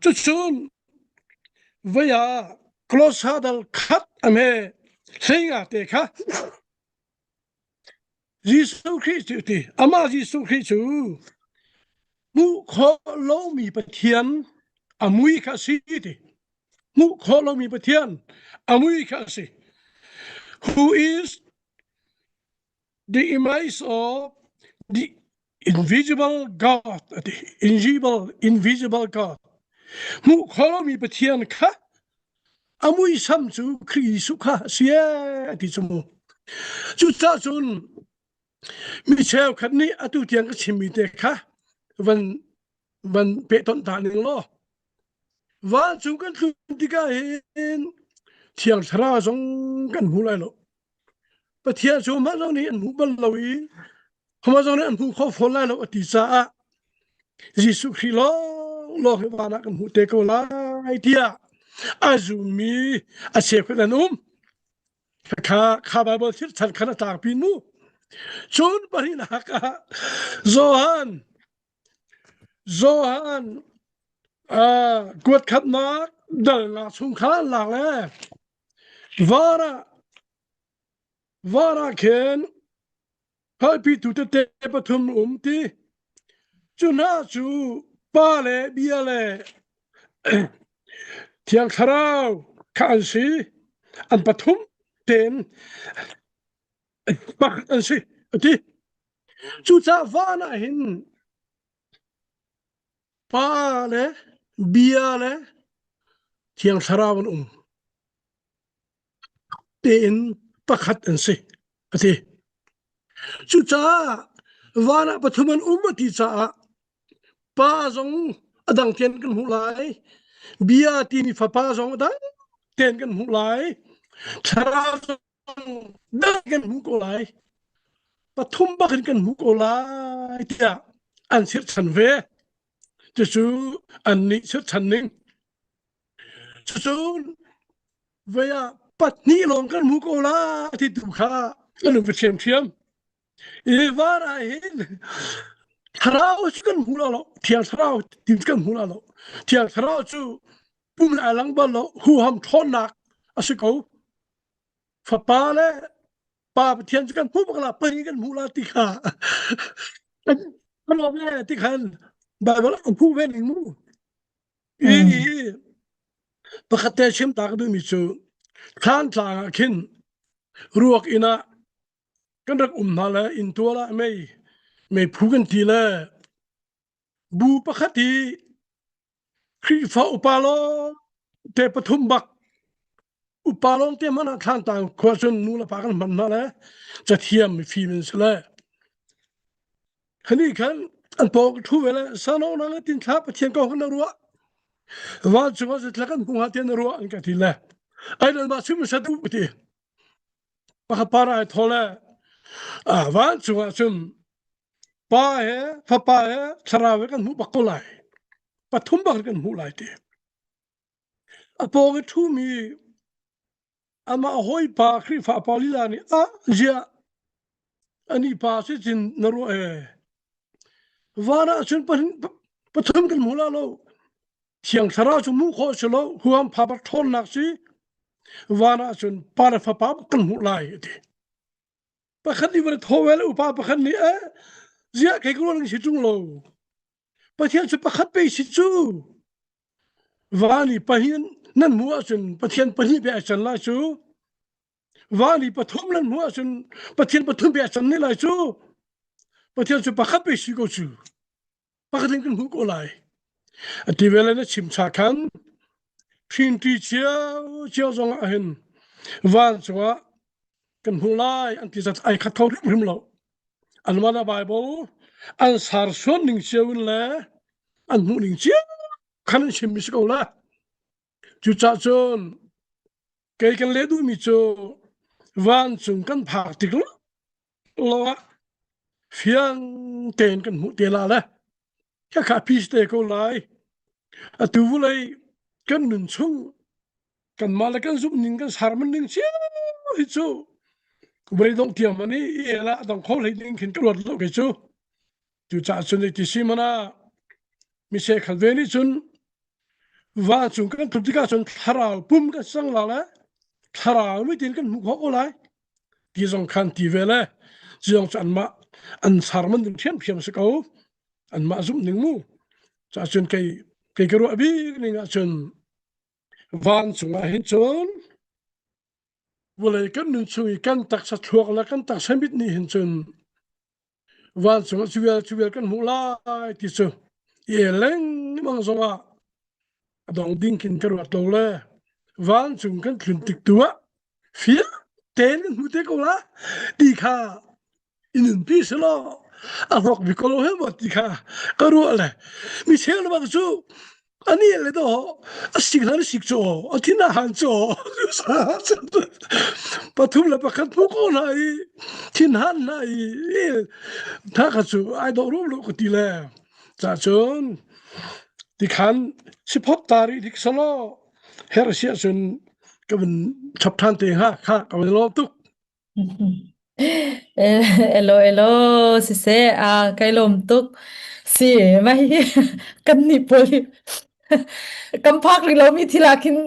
cucun vei ah Kolosa dal khat a me hleinga te kha Jesuh Khrih cu ti amah Jesuh Khrih cu hmuh khawh lomi Pathian a mui kha a si ti hmuh khawh lomi Pathian a mui kha a si who is the image of the invisible God ati invisible invisible God hmuh khawh lomi Pathian kha a muisam cu Khrih Jesuh kha a si ee ti cu mu cucaah cun mi cheukhat nih atu tiang ka chimmi te kha van van pehtonh ta ning law vancung kan tlun tikah hin thiang thlarau zong kan hmu lai lo Pathian cu mah zong nih an hmuh bal lo i mah zong nih an hmuh kho fawn lai lo a ti caah Jesuh Khrih lawng lawng hi van ah kan hmuh te ko lai tiah a zummi a cheukhat an um. Kha kha Bible thil chan khan a tlangpi mu. Cun pahnihnak ah Johan Johan uh, kuat khatnak dalnak chung kha lak le Var ah var ah khin hngalhpitu tete pathum um ti. Cu hna cu Pa le Bia le Thiang Thlarau kha an si. An pathum tein pakhat an si a ti. Cucaah van ah hin Pa le Bia le Thiang Thlarau an um. Tein pakhat an si, a ti. Cucaah van ah pathum an um a ti caah Pa zong a dang tein kan hmuh lai. Bia timi Fapa zong a dang tein kan hmuh lai. Thlarau zong dang kan hmuh ko lai. Pathum bak in kan hmuh ko lai tiah an chirhchan ve. Cucu an nih chirhchan ning. Cucu vei ah pahnih lawng kan hmu ko la ti tu kha kan um ṭhiamṭhiam. I var ah hin thlarau cu kan hmu lo, thiang thlarau ti kan hmu lo. Thiang thlarau cu pum le a lang bal lo, huham ṭhawnnak a si ko. Fapa le Pa Pathian cu kan hmuh bak la, pahnih kan hmuh la ti kha kan lawm le ti khan Bible an hmuh ve ning mu. I pakhat te chim ta ka duhmi cu thlan tlang ah khin ruak inn ah kan rak um hna le inn tual ah mei meiphu kan ti le bu pakhat hi Khrihfa upa lawng te pathum bak upa lawng te hmanh ah thlantang khua cun nu le pa kan hman hna le cathiam mifim in si le hani khan An pawng thu ve le sano nang tin thla Pathian ko na ruah. Vancung ah zeitla kan hmu hnga tiah na ruah an ka ti le. Ai nan mah chim sa duh ka ti. Pakhat pa ai thaw le ah vancung ah cun pa he fapa he thlarau he kan hmuh bak ko lai. Pathum bak kan hmuh lai ti. A pawng i ṭhumi amah hawipa Khrihfa pa lila nih ah ziah ani pa si cin na ruah ee. Van ah cun pathum kan hmu la lo. Thiang thlarau cu hmuh khawh si lo huam pha bak ṭhawnnak si van ah cun pa le fapa kan hmuh lai a ti. Pakhat nih van thaw ve le upa pakhat nih eh ziah kei ka ruah si ṭung lo. Pathian cu pakhat pe si cu. Van i pahnih nan hmuh ahcun Pathian pahnih pe ai can lai cu. Van i pathum nan hmuh ahcun Pathian pathum pe ai can ne lai cu. Pathian cu pakhat pe si ko cu. Pakhat in kan hmuh ko lai. Ati ve le na chim cha khan ṭhinṭi cio cio zong ah hin vancung ah kan hmuh lai an ti zat ai khat kho hrimhrim lo. Anmah le Bible an sarsuan ning cio in le an hmuh ning cio khan an chimmi si ko la. Cucaah cun kei kan leh duhmi cu vancung kan phak tik lo ah fiang tein kan hmuh te la le khakha peace te ko lai. Atu vulei kan nun chung kanmah le kan zumh ning kan sarman ning cio hi cu vawlei dongh tiang man i el ah dong kho hlei ding khin ka ruat lo kei cu cucaah cun ti si mana mi se khal ve nih cun va cung kan tluk tikah cun thlarau pum kan sang la le thlarau mi tin kan hmuh khawh ko lai ti zong khan ti ve le ziong cu anmah an sarman ding ṭhiamṭhiam si ko anmah zumh ning mu ca cun kei kei ka ruah bik ning ah cun Vancung ah hin cun vawlei kan nun chung i kan taksa thluak le kan taksa mit nih hin cun vancung ah cuvial cuvial kan hmuh lai ti cu i el lengmang zongah a dong ding khin ka ruat lo le vancung kan tlun tik tu ah fiang tein kan hmu te ko la ti kha i nunpi selaw a hlawk bik ko lo he maw ti kha ka ruah le mi cheu le bak cu ani le do a sik hlan sik cho a thin a han cho pathum le pakhat mu ko na i thin han na i tha kha chu ai do rum lo ko ti le cha chun ti khan siphop tari dik salo her sia chun ka vun chap than te ha kha ka vun lo tuk Elo elo siseh aa kai lawm tuk. Si mah hi kan nih pawl hi kan phak rih lomi thil ah khin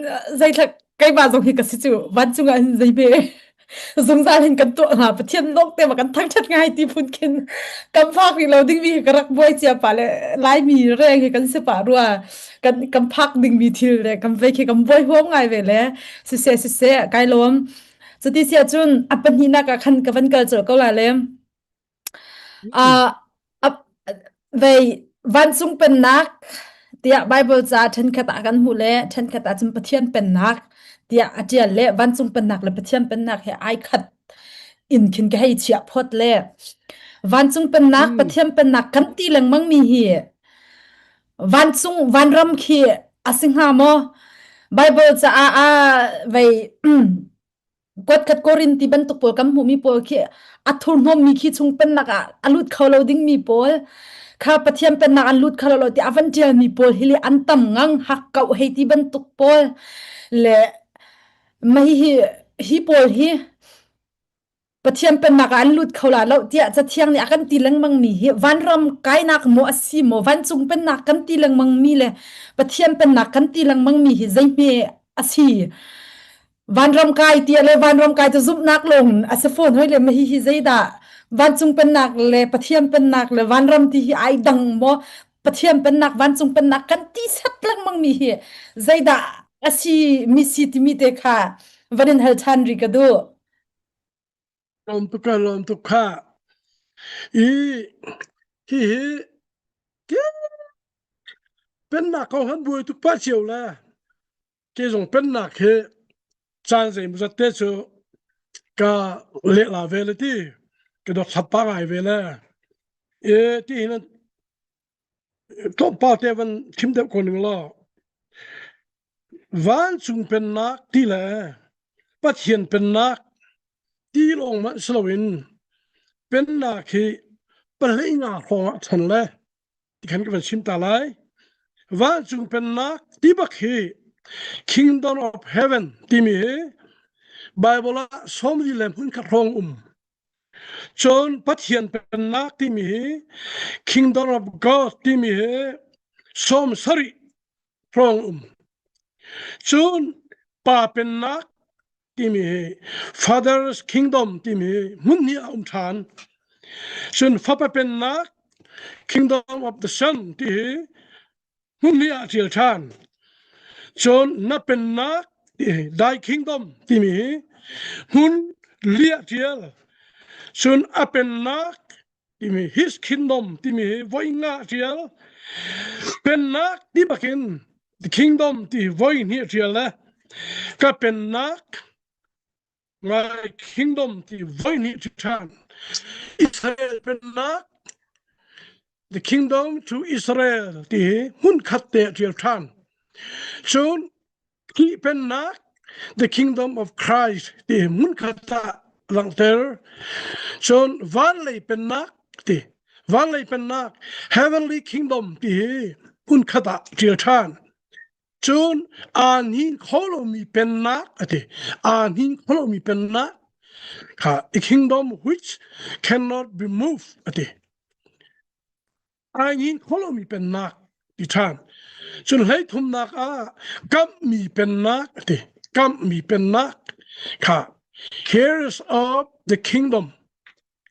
zeithlak keimah zong hi ka si cu vancung ah hin zei be zungzal hin kan tuah hnga Pathian lawng te ma kan thangṭhat ngai ti phun khin kan phak rih lo dingmi hi ka rak buai cia pah le Laimi reng hi kan si pah rua kan kan phak dingmi thil le kan vei khi kan buai huam ngai ve le siseh siseh kai lawm. Cuti si ahcun a pahnihnak ah khan ka van kal colh ko la le. Uh, vei vancung pennak tiah Bible ca ṭhenkhat ah kan hmuh le ṭhenkhat ah cun Pathian pennak tiah a ṭial le vancung pennak le Pathian pennak he ai khat in khin ka hei chiah phot le vancung pennak Pathian pennak kan ti lengmang mi hi Vancung vanram khi a si hnga maw? Bible caah ah vei kuatkhat Korin ti bantuk pawl kan hmuhmi pawl khi a thurhnawmmi khi chung pennak ah a lut kho lo dingmi pawl kha Pathian pennak an lut kho lo ti a van ṭialmi pawl hi le an tam ngang hak kauh hei ti bantuk pawl le mah hi hi pawl hi Pathian pennak ah an lut kho la lo tiah Cathiang nih a kan ti lengmang mi hi vanram kainak maw a si maw vancung pennak kan ti lengmang mi le Pathian pennak kan ti lengmang mi hi zeihme a si vanram kai tiah le vanram kai cu zumhnak lawng a si fawn hoi le ma hi hi zeidah vancung pennak le Pathian pennak le vanram ti hi ai dang maw Pathian pennak vancung pennak kan ti set lengmang mi hi zeidah a si mi si timi te kha van in hal ṭhan ri ka duh. Lawm tuk ka lawm tuk kha. I hihi pennak kong han buai tuk pah cio le ke zong pennak hi caan zeimawzat te cu ka lehla ve le ti ka dot thlap pa ngai ve le e ti hin. Tlawmpal te van thim deuh ko ning law vancung pennak ti le Pathian pennak ti lawng hmanh si loin pennak hi pahlei nga hrawng ah ṭhen le ti khan ka van chim ta lai. Vancung pennak ti bak hi Kingdom of Heaven timi hi Bible ah sawmli le hmun khat hrawng um. Cun Pathian pennak timi hi Kingdom of God timi hi 70 hrawng um. Cun Pa pennak timi hi Father's Kingdom timi hi hmun hnih ah um ṭhan. Cun Fapa pennak Kingdom of the Son ti hi hmun hnih ah ṭial ṭhan. Cun na pennak ti hi Thy Kingdom timi hi hmun li ah ṭial. Cun a pennak timi his kingdom timi hi voi nga ṭial pennak ti bakin the kingdom ti voi hnih ṭial le ka pennak my kingdom ti voi hnih ṭhan Israel pennak the kingdom to Israel ti hi hmun khat te ṭial ṭhan cun Khrih pennak the kingdom of Christ ti hmunkhat ah langhter. Cun vanlei pennak ti vanlei pennak heavenly kingdom ti hi hmunkhat ah ṭial ṭhan. Cun aa hnin kho lomi pennak ati aa hnin kho lomi pennak kha a kingdom which cannot be moved ati ai hnin kho lomi pennak ti ṭhan. Cun hleithumnak ah kamhmi pennak a ti. Kamhmi pennak kha heirs of the kingdom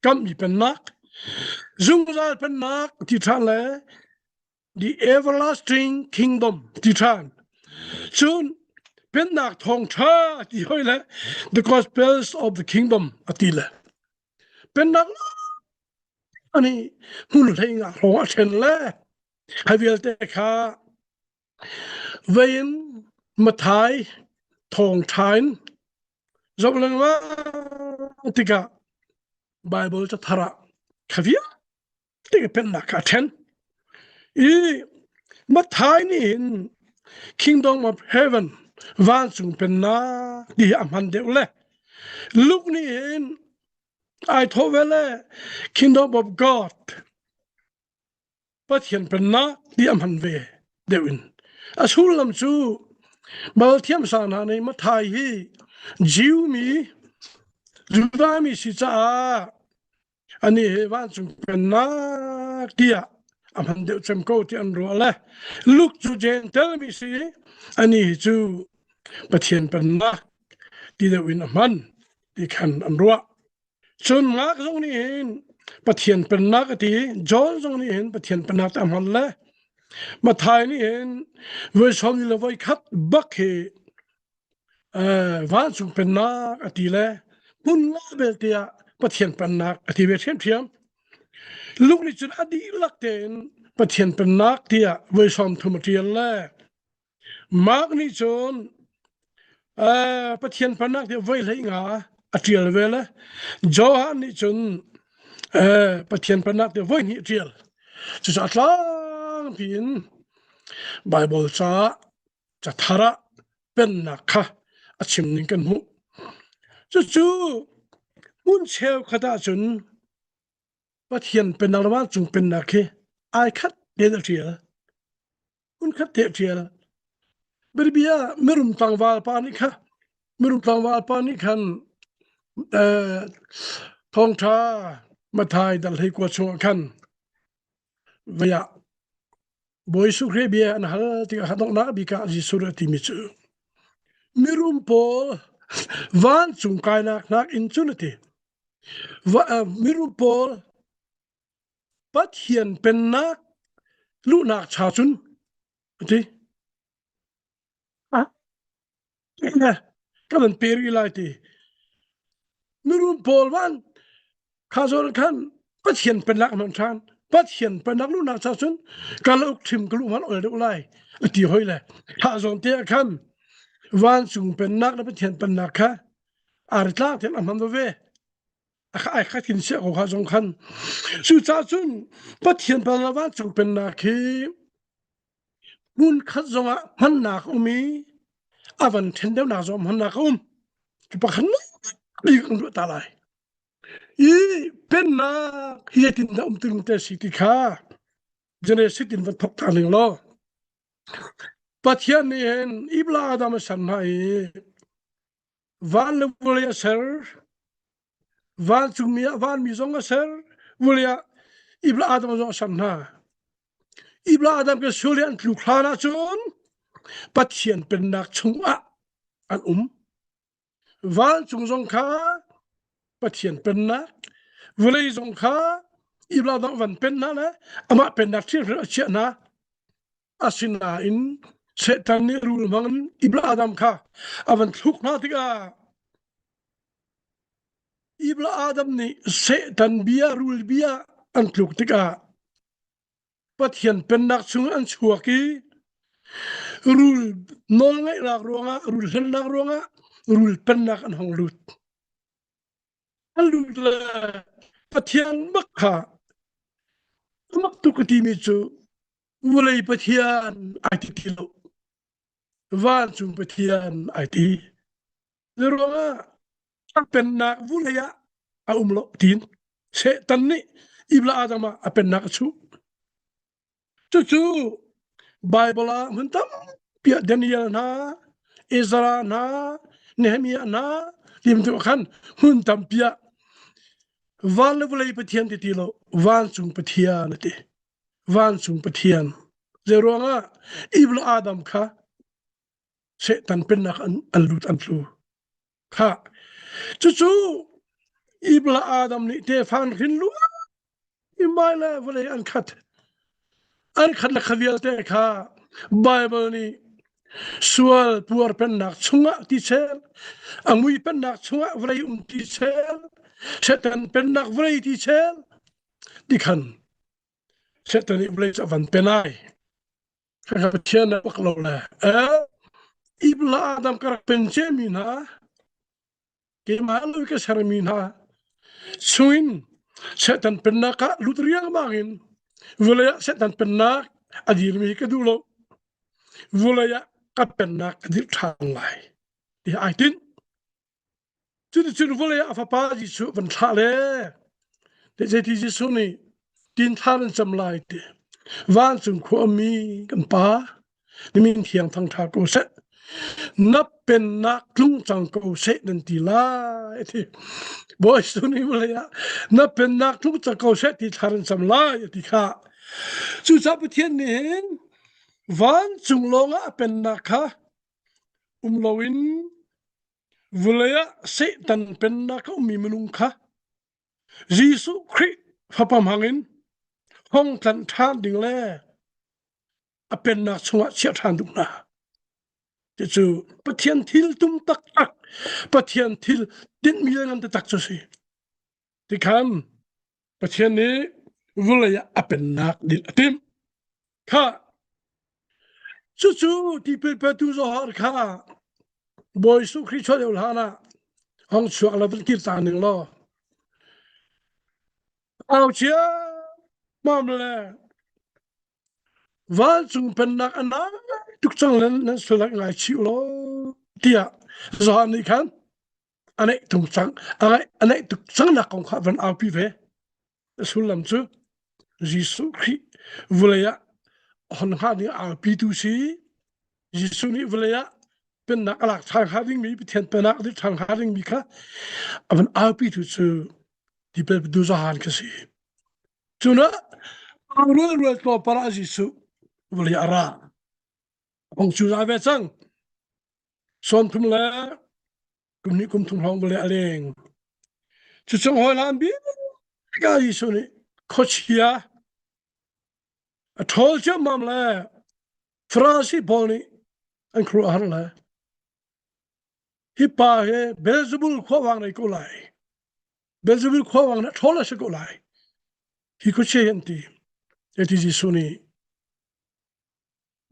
kamhmi pennak zungzal pennak ti ṭhan le the everlasting kingdom ti ṭhan. Cun pennak thawngṭha ti hoi le the gospels of the kingdom a ti le pennak ani hmun hlei nga hrawng a ṭhen le hi vialte kha vein Mathai thawngṭha in zoh lengmang tikah Bible cathar ah kha vialte pennak kha a ṭhen i Mathai nih hin Kingdom of Heaven vancung pennak ti hi a hman deuh le Luke nih hin Ai thawh ve le Kingdom of God Pathian pennak ti a hman ve deuh in. A sullam cu Bal thiamsang hna nih Mathai hi Jew mi Judah mi si caah ani hi vancung pennak tiah a hman deuh cem ko ti an ruah le Luke cu Gentile mi si ani hi cu Pathian pennak ti deuh in a hman ti khan an ruah. Cun Mark zong nih hin Pathian pennak a ti, John zong nih hin Pathian pennak a hman le Matthai nih hin voi sawm le voi khat bak hi vancung pennak a ti le hmun nga belte ah Pathian pennak a ti ve ṭhiamṭhiam. Luke nih cun a dihlak tein Pathian pennak tiah voi 30 a ṭial le Mark nih cun Pathian pennak ti voi hlei nga a ṭial ve le Johan nih cun Pathian pennak ti voi hnih a ṭial. Cucaah tlangpi in Bible caah cathar ah pennak kha a chim ning kan hmuh. Cucu hmun cheukhat ahcun Pathian pennak le vancung pennak khi ai khat tein a ṭial. Hmunkhat te ṭial. Birbia mirum tlangval pa nih kha mirum tlangval pa nih khan thawngṭha Mathai dal hlei kua chungah khan vei ah Bawi Jesuh Khrih bia an hal tikah kha donghnak bik ah Jesuh nih a timi cu mirum pawl vancung kainak nakin cun a ti mirum pawl Pathian pennak luhnak cha cun a ti. Ah, ka van pe rih lai ti. Mirum pawl van kha zawn khan Pathian pennak man ṭhan. Pathian pennak luhnak cha cun ka uk ṭhim ka luh man ol deuh lai a ti hoi le. Tha zawn te ah khan vancung pennak le Pathian pennak kha ar tlak ten a hman ve. Ai khat in sia ko kha zong khan. Cucaah cun Pathian pennak vancung pennak hi hmun khat zongah hmannak um i a van ṭhen deuhnak zong hmannak a um. Cu pakhat bik kan ruah ta lai. I pennak hi zeitin dah um tung te si ti kha Genesis in van thok ta ning law Pathian nih hin Ibla Adam a ser hna i van le vawlei a ser vancungmi ah vanmi zong a ser vawlei ah Ibla Adam zong a ser hna Ibla Adam ke sual i an tluk hlan ahcun Pathian pennak chungah an um vancung zong kha Pathian pennak vawlei zong kha Ibla dang van pennak le amah pennak thil a chiah hna Asinain Satan nih rul hmang in Ibla Adam kha a van thluk hna tikah Ibla Adam nih Satan bia rul bia an tluk tikah Pathian pennak chung an chuak i rul nawlngaihnak ruangah rul hlennak ruangah rul pennak an hong lut. An lut le Pathian bak kha mak tuk ka timi cu vawlei Pathian ai ti ti lo. Vancung Pathian ai ti. Ruangah a pennak vulei ah a um lo tiin Satan nih Ibla Adam ah a pennak a chuh. Cucu Bible ah hmun tampi ah Daniel hna, Ezra hna, Nehemiah hna ti khan hmun tampi ah van le vawlei Pathian ti ti lo vancung Pathian a ti. Vancung Pathian. Zei ruangah Eve le Adam kha Satan pennak an, an lut an tlu. Kha cucu Eve le Adam nih tefa an hrin lu i mai le vawlei an khat. An khat le kha vialte kha Bible nih sual puar pennak chungah ti chel, a mui pennak chungah vawlei um ti chel, Satan pennak vawlei ti chel, ti khan Satan nih vawlei cu a van pen ai. Pathian a bak lo le eh Ibla Adam ka rak pen mi hna keimah lui ka sermi hna chungin Satan pennak ah lut riangmang in vawlei ah Satan pennak a dirmi ka duh lo vawlei ah ka pennak ka dirh ṭhan lai ti ai tinh Cuticun vawlei ah a fapa Jesuh van thlah le te zeiti Jesuh nih tin thla nan cam lai ti vancung khua mi kan pa na min thiang thangṭha ko seh na pennak tlung cang ko seh nan ti lai ti Bawi Jesuh nih vawlei ah na pennak tlung cang ko seh ti thla nan cam lai ti kha cucaah Pathian nih hin vancung lawngah a pennak kha um loin Vulei ah Satan pennak a ummi minung kha Jesuh Khrih fapa hmangin hong tlanh ṭhan ding le a pennak chungah chiah ṭhan duh hna. Cucu Pathian thil tum taktak, Pathian thil tinhmi le ngan taktak cu si. Tikhan Pathian nih vulei ah a pennak dil a timh. Kha cucu tipil petu Johan kha Bawi Jesuh Khrih chuah lio hlan ah hong chuak la van kir ta ning law au chia mam le vancung pennak a nai tuk cang nan nan sulak ngai chih law tiah Johan nih khan a neih tung cang a neih tuk cang nak kong kha van aupi ve a sullam cu Jesuh Khrih vulei ah hon hnga ding aupi tu si Jesuh nih vulei ah pennak a lak ṭhan hnga dingmi Pathian pennak a ṭhan hnga dingmi kha a van aupi tu cu tipil tu Johan kha si cunah rual rual tlawmpal ah Jesuh vulei a ra hong cu za ve cang 30 le kum hnih kum thum hrawng vale a leng. Cucung hawi hlan bik ah Jesuh nih khuachia a ṭhawl ciammam le Farasi pawl nih an khuaruah har le hi pa hi Beelzebul khuavang nei ko lai. Beelzebul khuavang nih ṭhawl a si ko lai. Hi khuachia hi an ti. Eti Jesuh nih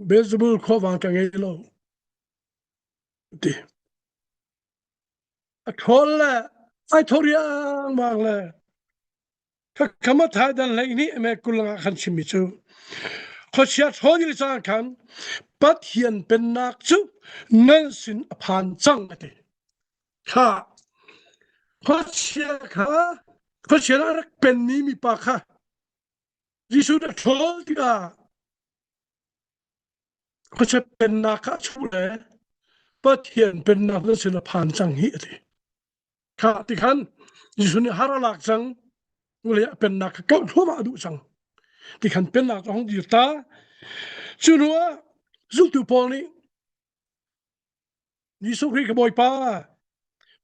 Beelzebul khuavang ka ngei lo. Ti. A ṭhawl le Ai tho riangmang le khama thai dan hlei nih me kulanga khan chimmi cu khuachia ṭhawn i cang khan Pathian pennak cu nan sin a phan cang a ti. Kha khuachia kha khuachia a rak penmi mipa kha Jesuh nih a ṭhawl tikah khuachia pennak kha a chuh le Pathian pennak nan sin a phan cang hi a ti. Kha ti khan Jesuh nih har a lak cang vawlei ah pennak kha kauh thluahmah a duh cang. Ti khan pennak cu a hung dir ta. Cu hnu ah zultu pawl nih Jesuh Khrih ka Bawipa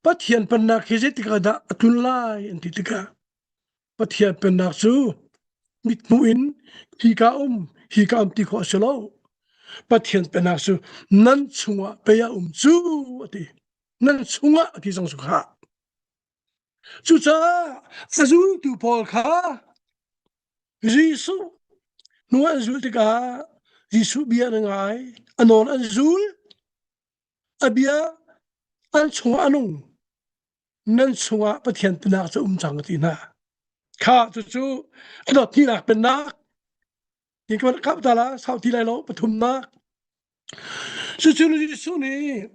Pathian pennak hi zeitik ah dah a tlun lai an ti tikah Pathian pennak cu mithmuh in hika um hika um ti khawh a si lo. Pathian pennak cu nan chungah pei a um cu a ti. Nan chungah a ti zong cu kha. Cucaah a zultu pawl kha Jesuh hnu an zul tikah Jesuh bia an ngai, a nawl an zul, a bia an chungah a nung. Nan chungah Pathian pennak cu um cang a ti hna. Kha cucu a dot hnihnak pennak Ti ka kap ta la sau ti lai lo pathumnak. Cucu Jesuh nih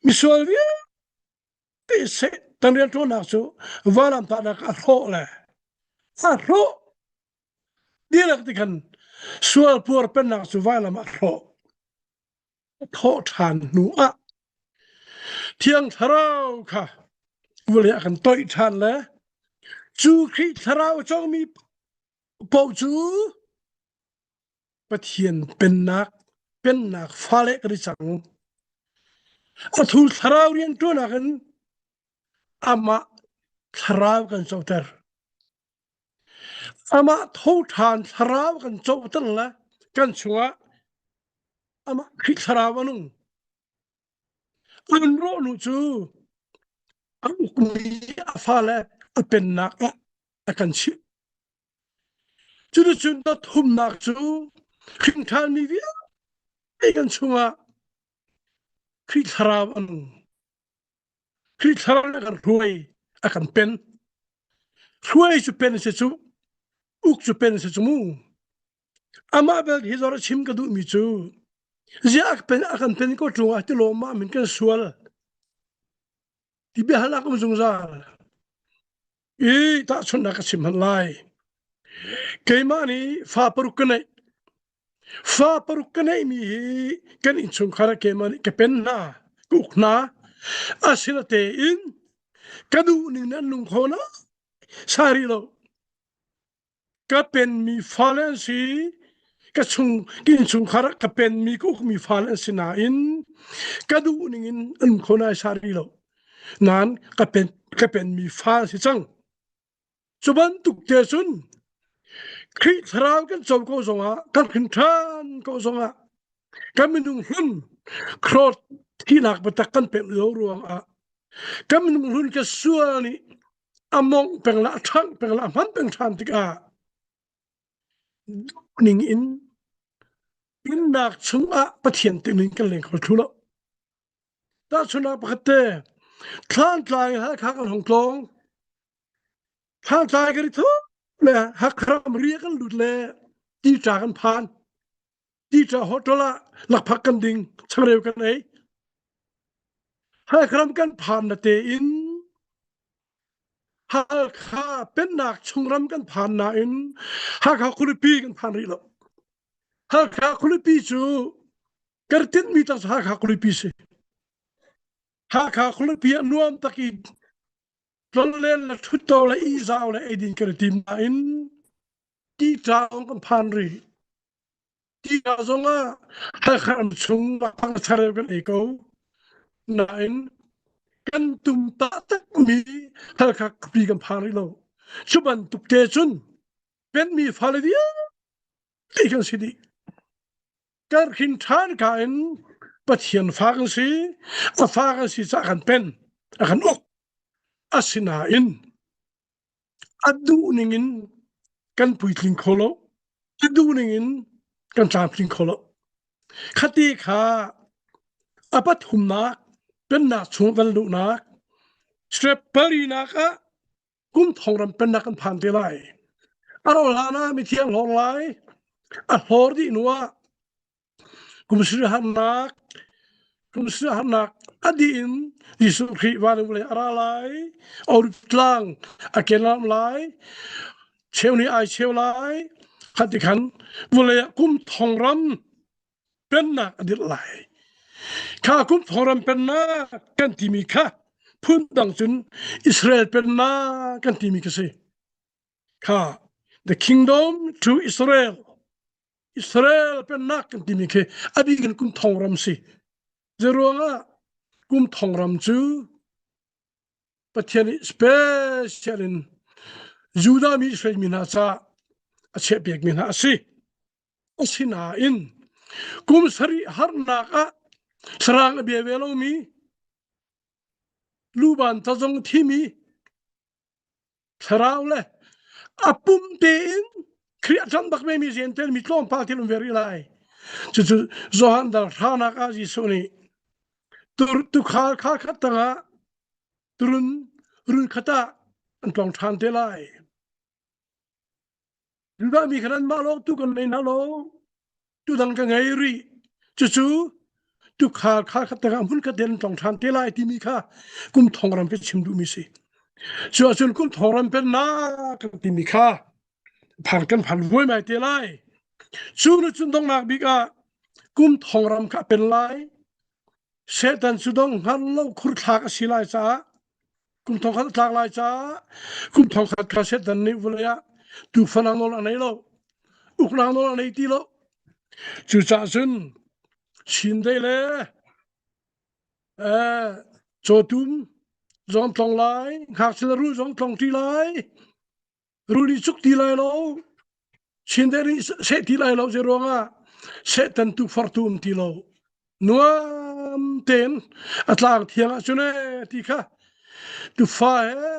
misual vialte Satan rianṭuannak cu vailamtahnak a hrawh le a hrawh dihlak ti khan sual puar pennak cu vailam ah a hrawh. A thawh ṭhan hnu ah Thiang Thlarau kha vawlei ah kan toih ṭhan le cu Khrih Thlarau a cawngmi paoh cu Pathian pennak pennak fale kan i cang. A thu thlarau rianṭuanak in amah thlarau kan coter. Amah tho ṭhan thlarau kan coter le kan chungah amah Khrih thlarau a nung. An rawhnu cu a ukmi a fale a pennak ah a kan chimh. Cuticun dot humnak cu hrinṭhanmi vialte kan chungah Khrih Thlarau a nung. Khrih Thlarau nih a kan hruai, a kan pen. Hruai cu pen si cu, uk cu pen si cu mu. Amah bel hi zor chim ka duhmi cu ziah a pen a kan pen ko ṭung ah ti lawm ah min kan sual ti biahalnak um zungzal. I tahchunhnak ka chim hmanh lai. Keimah nih fa paruk ka neih. Fa paruk ka neihmi hi kan innchungkhar ah keimah nih ka pen hna, ka uk hna. Asinatein ka duh ning in an nung kho na sai rih lo. Ka penmi fale an si. Ka chung ka innchungkhar ah ka penmi ka ukmi fale an si nain ka duh ning in an um kho nai sa rih lo. Nain ka pen ka penmi fa an si cang. Cu bantuk te cun Khrih thlarau kan co ko zongah kan hrin ṭhan ko zongah kan minung hlun cross thihnak biatak kan pemh lo ruangah kan minung hlun ka sual nih a mongh peng le a ṭhangh peng le a hman peng ṭhan tikah duhning in innak chungah Pathian tining kan leng kho thlu lo. Tahchunhnak pakhat te Thlantlang in Halkha kan hong tlawng. Thlantlang kan i thu le Hakha ramri kan lut le Tica kan phan. Tica hotel ah lakphak kan ding, changreu kan ei. Halkha ram kan phan na tein Halkha pennak chung ram kan phan nain Hakha khualipi kan phan rih lo. Halkha khualipi cu kan tinhmi tak cu Hakha khualipi si. Hakha khualipi ah nuam tak i tlonlen le ṭhutto le ihzau le eidin kan i tim nain tica zong kan phan rih. Tica zong ah Halkha ram chung pang chareu kan ei ko. Nain kan tum ta takmi Halkha khuapi kan phan rih lo. Cu bantuk te cun penmi fale vialte kan si dih. Kan hrin ṭhan ka in Pathian fa kan si, a fa kan si caah kan pen, a kan uk. Asinain a duh ning in kan puitling kho lo, a duh ning in kan tlamtling kho lo. Khati kha a pathumnak pennak chung kan luhnak. Step palinak ah kum thongram pennak kan phan te lai. A ro hlan ah mithiang hlawr lai. A hlawr dih hnu ah kum harnak kum harnak a dih in Jesuh Khrih van vawlei a ra lai. Orip tlang a kenlam lai. Cheu nih ai cheu lai. Khat ti khan vawlei ah kum thongram pennak a dirh lai. Kha kum thongram pennak kan timi kha phun dang cun Israel pennak kan timi ka si. Kha the kingdom to Israel Israel pennak kan timi khi a bik in kum thongram si. Zeruangah kum thongram cu Pathian nih special in Judah mi Israel mi hna caah a chiahpiakmi hna a si. Asinain kum sarih harnak ah sarang a bia ve lomi luban tazong thimi thlarau le a pum tein Khrih a ṭan bak mi rian mi tlawmpal thil um ve rih lai. Cucu Johan dal hranak ah Jesuh nih tukhal kha khat tangah turun run khat ah an tlong ṭhan te lai. Judah mi khan anmah lawng tu kan nei hna lo. Tu dang ka ngei rih. Cucu tukhal kha khat tangah hmun khat in tlong ṭhan te lai timi kha kum thong ram ka chim duhmi si. Cu ahcun kum thong ram pennak kan timi kha phan kan phan vuai mai te lai. Cu nu cun donghnak bik ah kum thong ram kha pen lai. Satan cu dong hngal lo khur thlak a si lai caah kum thong khat a tlak lai caah kum thong khat kha Satan nih vawlei ah tuufa nawl a nei lo uknak nawl a nei ti lo cucaah cun Chin dei le eh, cawtum zong tlong lai ngakchia le rul zong tlong ṭi lai Rul nih cuk ti lai lo Chindeih nih seh ti lai lo zei ruangah Satan tu fortu um ti lo nuam tein a tlang thiang ah cun ee ti kha tufa he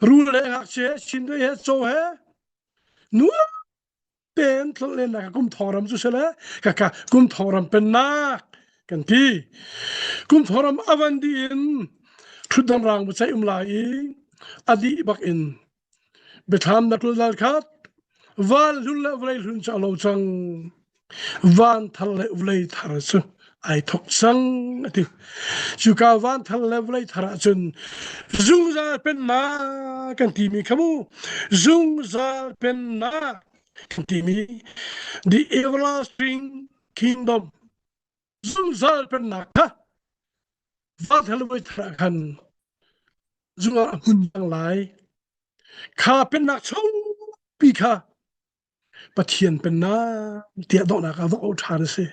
rul le ngakchia he Chindeih he caw he nuam tein tlonlennak kum thong ram cu sile kaka kum thong ram pennak kan ti kum thong ram avan di in thutdan rang bu chai um lai i adi bak in biathlam na tul dal khat van hlun le vlei hlun cha lo chang van thar le vlei thar cu ai thok cang ati cuka van thar le vlei thar ahcun zungzal pennak kan timi kha mu zungzal pennak kan timi the everlasting kingdom zungzal pennak kha van thar le vlei thar ah khan zungzal a hmun cang lai kha pennak chungpi kha Pathian pennak tiah donghnak ah va o ṭhan a si.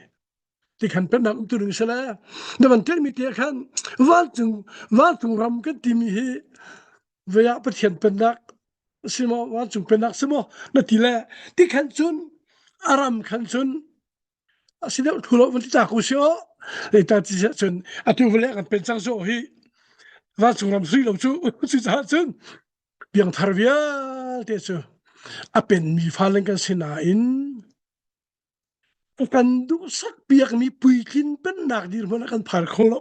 Tikhan pennak um tu ding si le na van telmi te khan vancung vancung ram kan timi hi vei ah Pathian pennak si maw vancung pennak si maw na ti le tikhan cun a ram khan cun a si deuh thu lo van ti ta ko si aw leita ti siah cun atu vale kan pen cang so hi vancung ram sui lo cu cucaah cun piangthar vialte cu a penmi fale kan si nain a kan duhsak piakmi puitlin pennak dirhmun ah kan phan kho lo.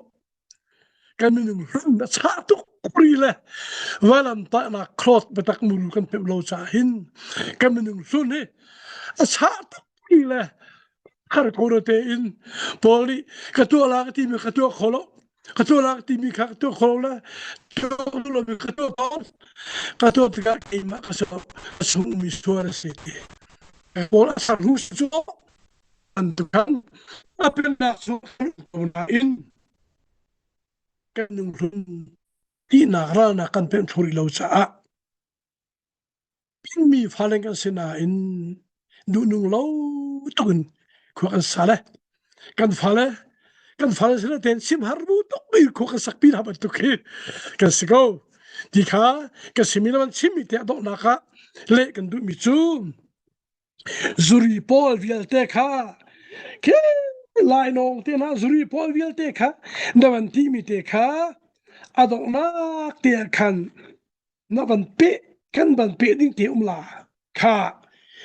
Kan minung hlun a chah tuk ri le vailam tahnak cloth biatak muru kan pemh lo caah hin kan minung hlun hi a chah tuk ri le har ko tein Paul nih ka tuah la ka timi ka tuah kho lo ka tuah la timi kha ka tuah kho lo tuah lo mi ka tuah ko ka tuah tikah keimah ka so ka chung mi sual a si ti Paul a sar hu cu an tukhan a pennak cu ko nain kan nung hlun tihnak ralnak kan pemh thlu lo caah Pinmi fale kan si nain duhnung lo tuk in khua kan sa le kan fale kan fale sin tein simhar bu tuk mi khua kan sak pi hna bantuk hi kan si ko ti kha ka simi le man chimmi te donghnak ah leh kan duhmi cu zuri pawl vialte kha khi lainawng te hna zuri pawl vialte kha na van ti mi te kha a donghnak te ah khan na van peh kan van peh ding te um la kha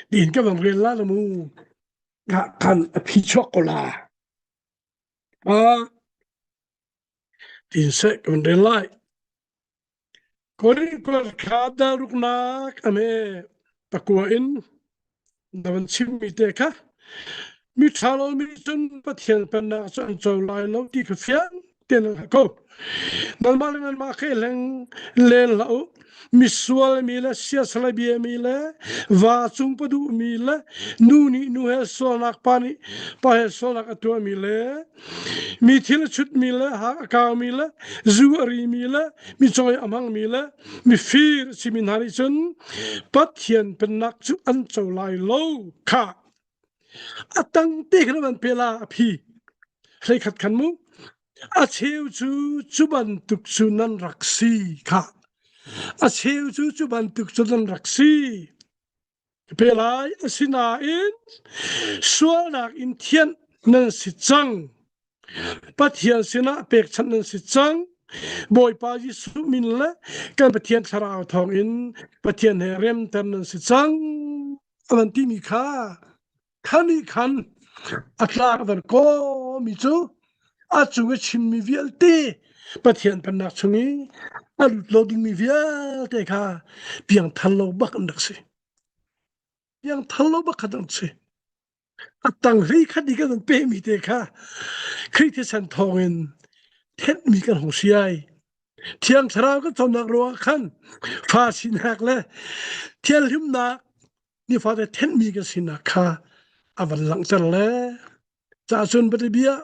tiin ka van rel la na mu ka kan a phi chuak ko la. Tin seh kan rel lai. Korin kha dalruknak ame pakua in na van chimmi te kha mi ṭha lomi cun Pathian pennak cu an co lai lo ti kha fiang tein an hngalh ko. Nanmah le nanmah kha i hleng len hlah u. Misual mi le siasal bia mi le va cung pa duh mi le nu nih nu he sualnak pa nih pa he sualnak a tuah mi le mi thil a chut mi le hak a kau mi le zu a ri mi le mi cawi a hmang mi le mifir a simi hna nih cun Pathian pennak cu an co lai lo kha a tang te khan an pe la a phi hlei khat khan mu a cheu cu cu bantuk cu nan rak si kha a cheu cu cu bantuk cu nan rak si pe lai asinain sualnak in thianh nan si cang Pathian sinah pekchanh nan si cang Bawipa Jesuh min le kan Pathian thlarau thawngin Pathian he remter nan si cang a van timi kha khan nih khan a tlak van mi cu a cung i chimmi vialte Pathian pennak chung i a lut lo dingmi vialte kha piangthar lo bak an rak si. Piangthar lo bak khat an si. A tang hlei khat i kan pehmi te kha Khrih thisen thawngin thenhmi kan hung si ai. Thiang Thlarau kan cawnnak ruangah khan fa sinak le thianhlimnak nifate thenhmi kan sinak kha a van langhter le ca cun bia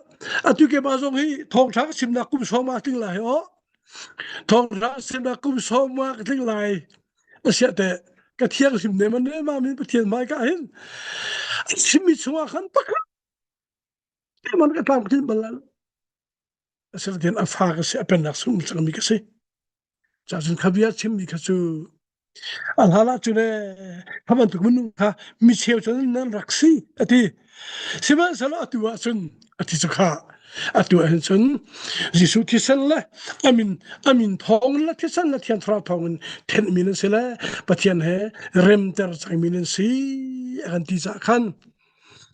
atu ke ma zong hi thawngtha ka chimnak kum sawm a tling lai o thawngtha chimnak kum sawm a tling lai asiah te ka thianghlim ne man ne ma min pathian mai ka hin chimmi chungah khan pakhat te man ka tlam thin bal asinain a fa ka si a pennak sung cangmi ka si ca cun kha bia chimmi kha cu a hlan ah cun kha bantuk minung kha mi cheu cun nan rak si a ti sihmanhsehlaw atu ah cun a ti cu kha atu ah hin cun Jesuh thisen le amin amin thawng le thisen le thiang thlarau thawng in thenhmi nan si le Pathian he remter cangmi nan si a kan ti caah khan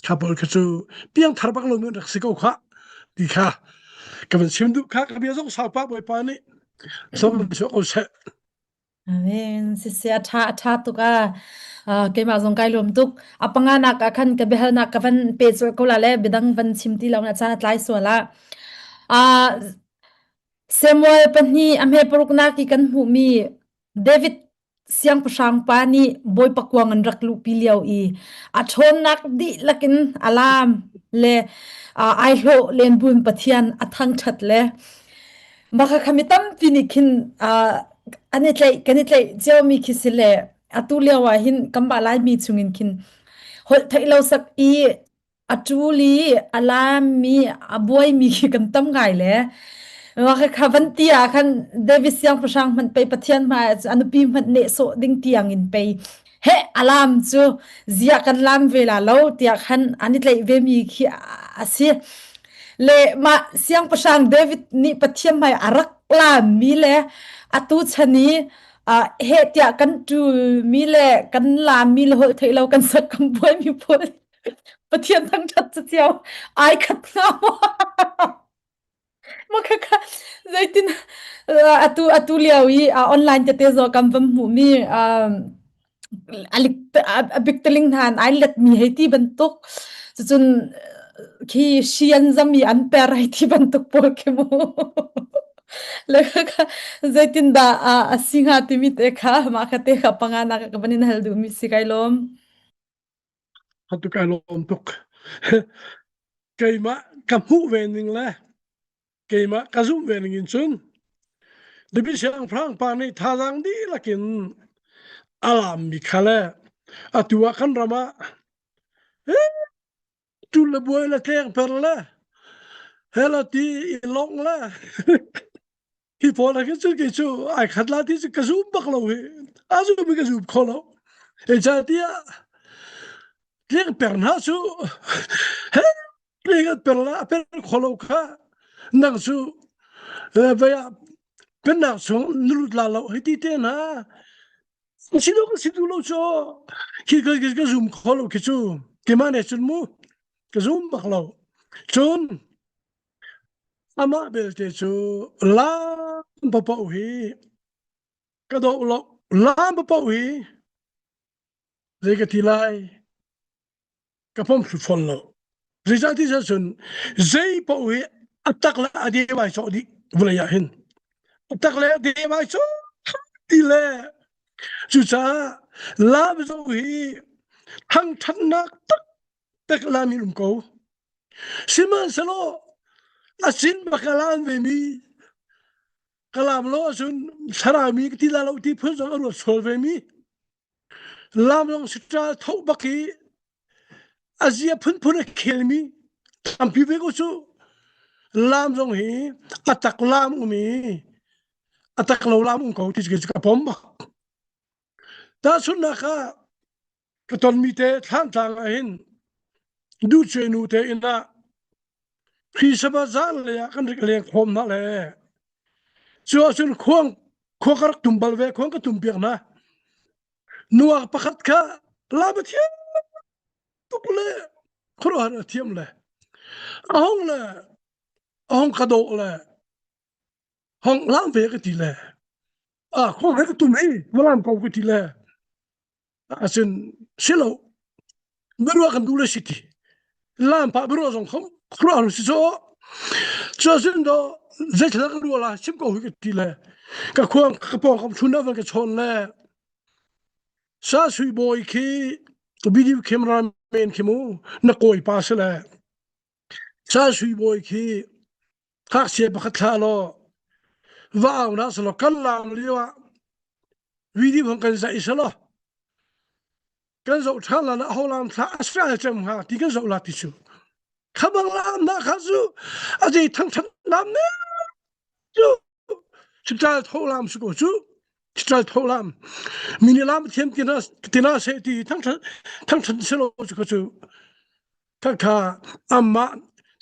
kha pawl kha cu piangthar bak lomi an rak si ko kha ti kha ka van chim duh kha ka bia zong saupa bawipa nih som ko seh Amen. Sisi a tha a tha tuk a. Keimah zong kai lawm tuk. A panga nak ah khan ka biahalnak ka van pe cawlh ko la le biadang van chim ti lo na caan a tlai sual ah. Ah Samuel pahnih a hme paruk nak i kan hmuhmi David siangpahrang pa nih Bawipa kuang an rak luhpi lio i a ṭhawnnak dihlak in a laam le ai hlawh len buin Pathian a thangṭhat le maka kha mi tampi nih khin an i tlaih kan i tlaih ciomi khi si le atu lio ah hin kan mah Laimi chungin khin holh theih lo sak i a ṭul i a laammi a buaimi khi kan tam ngai le kha van ti ah khan David siangpahrang hmanh pei Pathian hmai ah a nupi hmanh nehsawh ding tiang in pei he alam cu zia kan lam ve la lo tiah khan an i tlaih ve mi khi a si le mah siangpahrang David nih Pathian hmai a rak lammi le atu chan i he tiah kan ṭulmi le kan lammi le holh theih lo kan sak kan buaimi pawl Pathian thangṭhat cu cio ai khat hnga maw? Maka kha zeitin atu atu lio i online tete zo kan van hmuhmi alik a bik teling hna ai let mi hei ti bantuk cucun khi shi an zam i an per hei ti bantuk pawl khi mu le kha zeitin dah a si hnga timi te kha mah kha te kha panga nak ka van in hal duhmi si kai lawm. Atu kai lawm tuk. Keimah ka hmuh ve ning le keimah ka zumh ve ning in cun David siangpahrang pa nih thazaang dihlak in a lammi kha le atu ah kan ram ah ṭul le buai le tleng per le hela ti i lawng le hi pawl ah khin cun kei cu ai khat la ti cu ka zum bak lo hi a zum ka zum kho lo zeicahtiah tling per hna cu he tling an per la a per kho lo kha nang cu vei ah pennak chung na lut la lo hei ti te hna si lo ka si du lo cu khi ka ka zum kho lo khi cu keimah ne cun mu ka zum bak lo cun. Amah belte cu lam paoh hi ka doh lo lam paoh hi zei ka ti lai ka pom thlu fawn lo. Zeicahtiah cun zei paoh hi a tak le a deu ai cawh dih vawlei ah hin. A tak le a deu ai cawh ti le cucaah lam zong hi thangthatnak taktak lam in um ko. Sihmanhsehlaw a sin bak a lan ve mi ka lam lo ahcun thlarau mi ka ti la lo ti phun zong a ruat sual ve mi Lamlong sitral tho bak i a zia phunphun a khelmi tampi ve ko cu. Lam zong hi a tak lam um i a tak lo lam um ko ti cu ka pom bak. Tahchunhnak ah ka tonmi te Thlantlang ah hin duhcuai nu te inn ah Khrihsabah zanlei ah kan rik leng khawm hna le cu ahcun khuang khua ka rak tum bal ve khuang ka tum piak hna. Nuak pakhat kha lam a thiam tuk le khuaruahhar a thiam le a hong le a hong ka dawh le hong lam ve ka ti le a khuang he ka tum hi va lam ko ka ti le Ahcun silo biaruah kan duh le si ti lam pah biaruah zong kho khuaruah lu si so cu ahcun do zeithil kan ruah la chim ko hui ka ti le ka khuang ka pawng kam thun van ka chawn le sa sui bawi khi video camera men khi mu na kawi pa si le sa sui bawi khi ngakchia pakhat thlah law va au na selaw kan lam lio ah video hong kan zaih selaw kan zoh ṭhan la ho lam thla Australia cem hnga ti kan zoh la ti cu kha bang lam na kha cu a zei thangṭhat lam ne cu chital tho lam su ko cu chital tho lam mini lam thiam tina tina se ti thangṭhat thangṭhat selo cu ko cu Khakha amah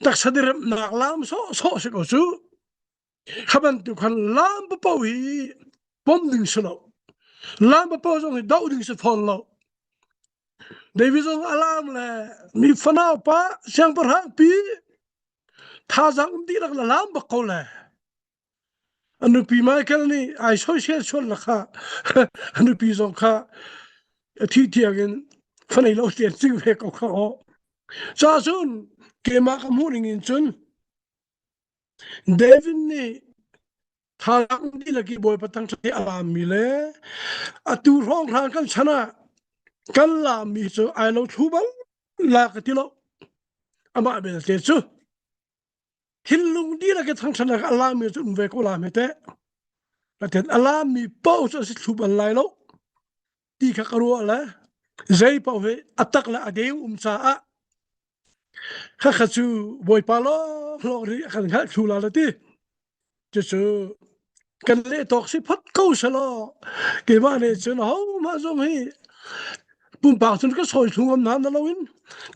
taksa diremnak lam sawhsawh si ko cu. Kha bantuk khan lam paoh hi pom ding si lo. Lam paoh zong hi doh ding si fawn lo. David zong alam le mi fanau pa siangpahrang pi thazaang um dihlak le lam bak ko le. A nupi Michael nih ai soisel sual la kha a nupi zong kha a thih tiang in fanei lo tian cing ve ko kha aw. Ca cun keimah ka hmuh ning in cun David nih thazaang dihlak i Bawipa thangṭhat hi a laammi le atu hrawnghrang kan chan ah kan laammi cu ai lo thlu bal la ka ti lo. Amah belte cu thinlung dihlak in thangṭhatnak a lami cu um ve ko la hme teh. Pathian a lami paoh cu a si thlu bal lai lo ti kha ka ruah le zei paoh hi a tak le a deu um caah khakha cu Bawipa lawng lawng nih a kan hngalh thlu la la ti. Cucu kan leh tawk si phot ko selaw keimah nih cun ahohmah zong hi pumpak cun ka sawi thlu ngam hna na loin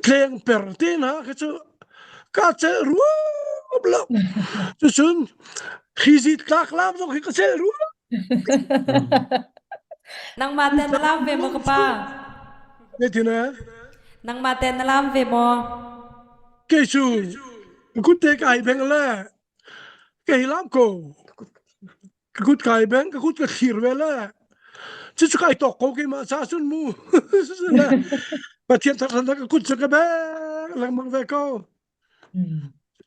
tleng per te hna khi cu ka celh ruam lo cucun khizi tlak lam zong hi ka celh ruam Nangmah te na lam ve maw ka pa? Zeitin eh? Nangmah te na lam ve maw? Kei cu kut te kai beng le Kei lam ko. Ka kut kai beng, ka kut ka thlir ve le. Cucu kai tok ko keimah ca cun mu. Pathian thar ka kut cu ka beng lengmang ve ko.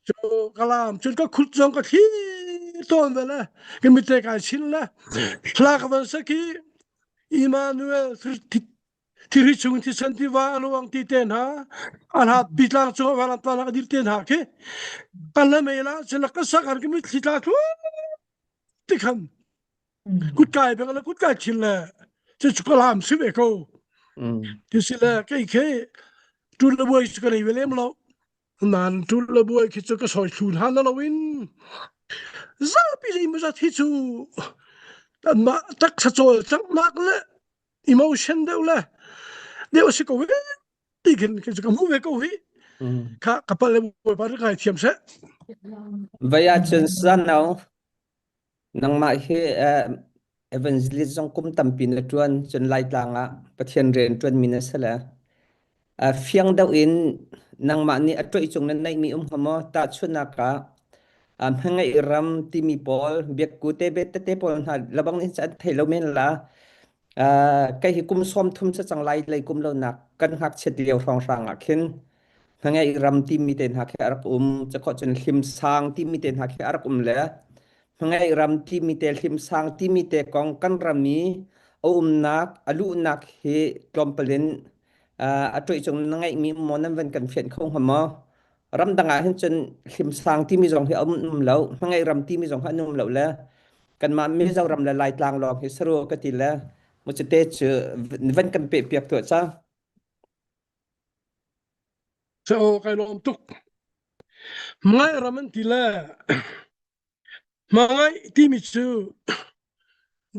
Cu ka lam cun ka khut zong ka thlir tawn ve le. Ka mit te kai chin le. Thla ka van saki Emmanuel Thilri chung thisen tiva a luang ti te hna an hat pitlang cung ah van a dir te hna khi kan la mei la cun ka sak an ka mitthli tla thlu ti khan kutkai beng le kutkai thin le cu cu ka lam si ve ko ti si le kei khi tul le buai cu ka nei ve lem lo nan tul le buai khi cu ka soi thlu hna na lo in zapi zei maw zat hi cu anmah taksa cawl canghnak le emotion deuh le deuh si ko ti khin khin ka hmu ve ko hi kha ka pal le bawipa ri kai thiam seh Vaya cun sanau nangmah hi evangelist zong kum tampi na tuan cun Laitlang ah Pathian rian tuan mi na si le fiang deuh in nangmah nih a tuih cung na neih mi um hnga maw tahchunhnak ah. Hmangaih ram timi pawl biakku te bet tete pawl hna labang nih an thei lo men la. Kei hi kum 30 sa cang lai lei kum lo nak kan ngakchiat lio hrawng hrang ah khin hmangaih ram timi te hna khi a rak um cakho cun hlim sang timi te hna khi a rak um le hmangaih ram timi te hlim sang timi te kong kan ram i a umnak a luhnak hi tlawmpal in a ṭuih cung na ngeihmi maw nan van kan fianh kho hnga maw ramdang ah hin cun hlimsang timi zong hi a um um lo hmangaih ram timi zong hi an um lo le kanmah Mizoram le Laitlang lawng hi saru ka ti le mu cute cu van kan pe piak tuah ca So kai lawm tuk. Hmangaih ram an ti le hmangaih timi cu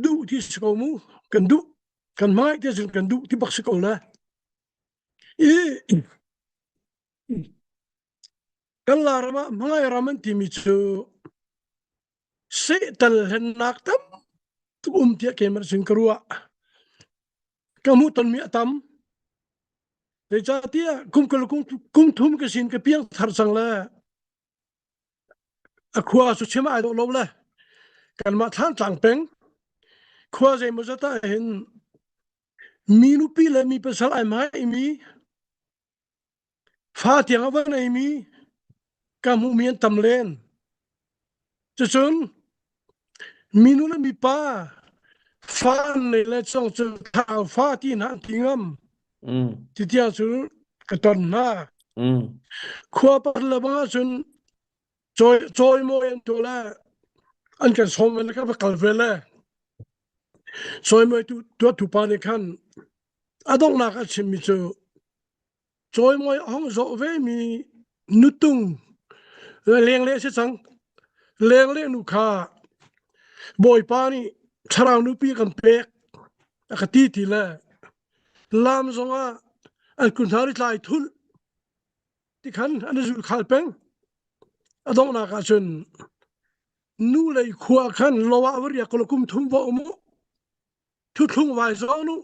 duh ti si ko mu kan duh kan hmangaih ti cun kan duh ti bak si ko le i Kan Lairam ah hmangaih ram an timi cu sehtal hlennak tam tuk um tiah keimah cun ka ruah. Ka hmuh tonmi a tam. Zeicahtiah kum kul kum thum ka sin ka piang thar cang le a khua cu chim ai dawh lo le kanmah Thlantlang peng khua zeimawzat ah hin mi nupi le mi pasal ai hmai mi Fa tiang a va neimi ka hmuhmi an tam len. Cucun minu le mipa fa an nei le cong cu thau fa ti hna an ti ngam. Mm. Ti tiang cu ka ton hna. Mm. Khua pakhat le bang ahcun cawi cawimawi an tuah le an kan sawm ve le ka va kal ve le cawimawi tu tuahtu pa nih khan a donghnak a chimmi cu Cawimawi a hung zawh vemi nutung lengle a si cang. Lengle nu kha Bawipa nih thlarau nupi a kan pek a ka ti ti le lam zongah an kun hna ri tlai thulh ti khan an i zulkhal peng. A donghnak ah cun nu lei khua khan lo ah va riak ko kum thum va um u thuthlung vai zawn u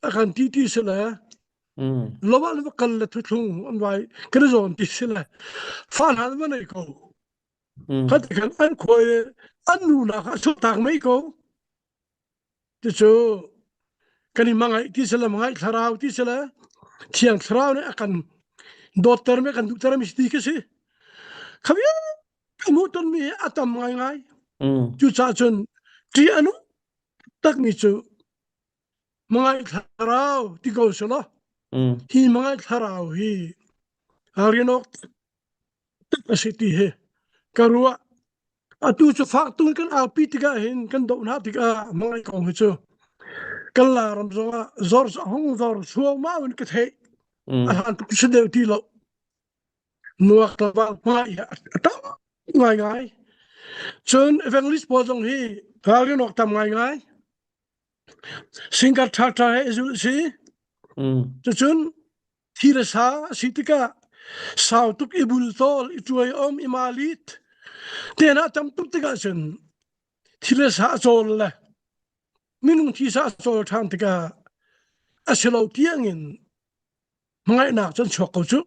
a kan ti ti si le lo ah va kal le thuthlung an vai kan i zawn ti si le fa hna va nei ko khat kan an khuai an nu nak ah chuak mei ko ti cu kan i mangai ti si le mangai thlarau ti si le thiang thlarau nih a kan dawtter mi kan duhter mi ti khi si khabia ka hmuh ton mi a tam ngai ngai cucaah cun ṭi anu takmi cu mangai thlarau ti ko selaw hi mangai thlarau hi rian awk tak a si ti hi ka ruah atu cu fak tung kan aupi tikah hin kan doh hna tikah mangai kong hi cu kan laram zongah zor hong zor suaumau in ka theih a hlan tuk si deuh ti lo nuak tlangval hmai a tam ngaingai cun evangelist pawl zong hi ralrin awk tam ngaingai singkar ṭha ṭha he zulh si cucun thi le sa a si tikah sau tuk i bul tawl i tuai om i malit tena tam tuk tikah cun thi le sa a cawl le minung thi sa a cawl ṭhan tikah a si lo tiangin hmangaihnak cu an chuak ko cu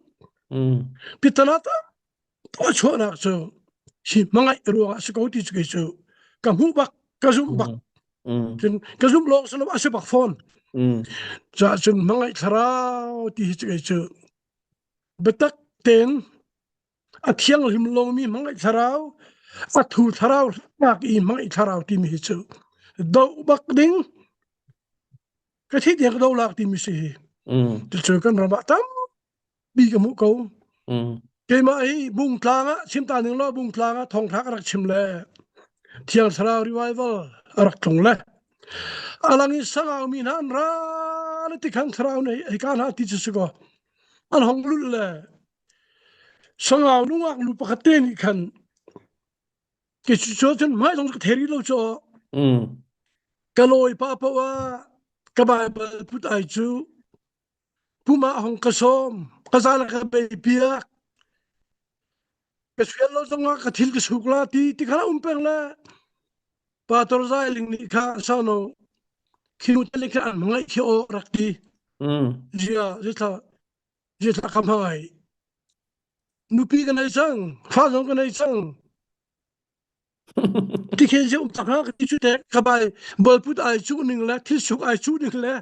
pitana ta a chuahnak cu hi hmangaih ruangah a si ko ti cu kei cu ka hmuh bak ka zumh bak cun ka zumh lawng si lo a si bak fawn ca cun hmangaih thlarau ti hi cu kei cu biatak tein a thianghlim lomi hmangaih thlarau a thu thlarau nak i hmangaih thlarau timi hi cu doh bak ding ka thi tiang ka do lak timi si hi cucu kan ram ah tampi ka hmuh ko keimah hi bungtlang ah chim ta ning law bungtlang ah thawngtha ka rak chim le thiang thlarau revival a rak tlung le alang in sangau mi hna an ra le tikhan thlarau nei hika hna ti cu si ko an hong lul le Sangau nungak nu pakhat te nih khan ke cu cu cun hmai zong ka theri lo cu ka lawi pa poah ka Bible put ai cu puma hong ka sawm ka zala ka bei piak ka sual lo zongah ka thil ka suk la ti ti kha um peng le Pastor Zai Ling nih kha sano khiu te le kha an ngai khi o rak ti zia zithla Zithla ka hmangaih. Nupi ka nei cang, fa zong ka nei cang. Tikhin si um tak ha ka ti cu te ka bai bolput ai cu ning le thil suk ai cu ning le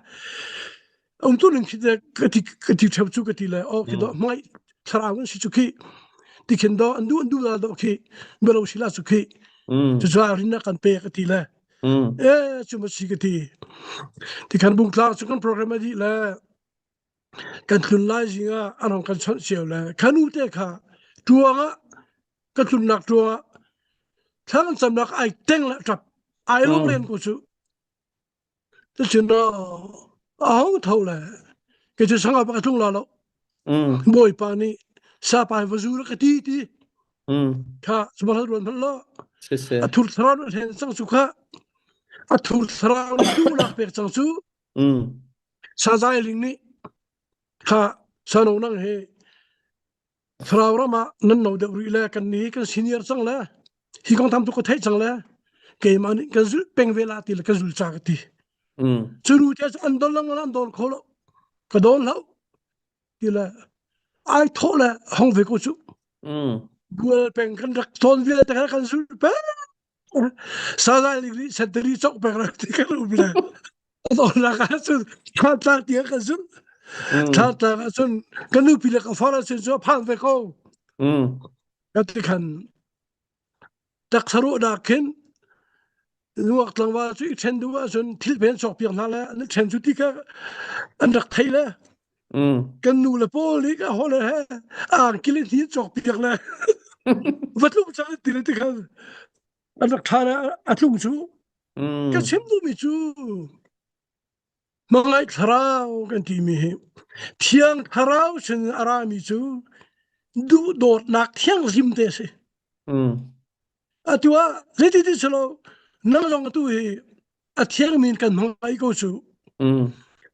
um tu ning khi te ka ti ka ti theu cu ka ti le o khi do hmai thlarau an si cu khi tikhin do an du an du la do khi belo sila cu khi cu cu rin na kan pe ka ti le e cu ma si ka ti tikhan bungtlang cu kan program a dih le kan tlun lai zing ah an hong kan chawnh cio le khanu te kha tuang ah ka tlunnak tuang ah thla kan camnak ai teng le tap ai lawm len ko cu cun do a hong tho le ke cu sangah pa ka tlung la lo bawipa nih sapai va zu ka ti ti kha sumahal ruan hman lo a thur thlarau na hlen cang cu kha a thur thlarau na duhnak pek cang cu Sazai ling nih kha sano nang he thlarau ram ah nan no deuh rih le kan ni kan senior cang le hi kong tham tu ka theih cang le keimah nih kan zul peng ve la ti le ka zul cha ka ti cu nu te an don lang an don kho lo ka don lo ti le ai thawh le hong ve ko cu bual peng kan rak ton vialte kan zul peng Salai ling nih sentari cok pek rak ti kan um le Adawnak ah cun thla tiang kan zun. Thla tlang ah cun ka nupi le ka far ah cun cu a phang ve ko. Ka ti khan taksa ruahnak khin nuak tlangval cu i ṭhen duh ahcun thil pen cawk piak hna le an i ṭhen cu ti kha an rak thei le kan nu le pawl nih ka hawle he angki le hni cawk piak le va tlung cang ti le ti khan an rak ṭha le a tlung cu ka chim duhmi cu hmangaih thlarau kan timi hi thiang thlarau sin a rami cu duhdawtnak thianghlim te a si atu ah zeiti ti si lo nang zong atu hi a thiangmi in kan hmangaih ko cu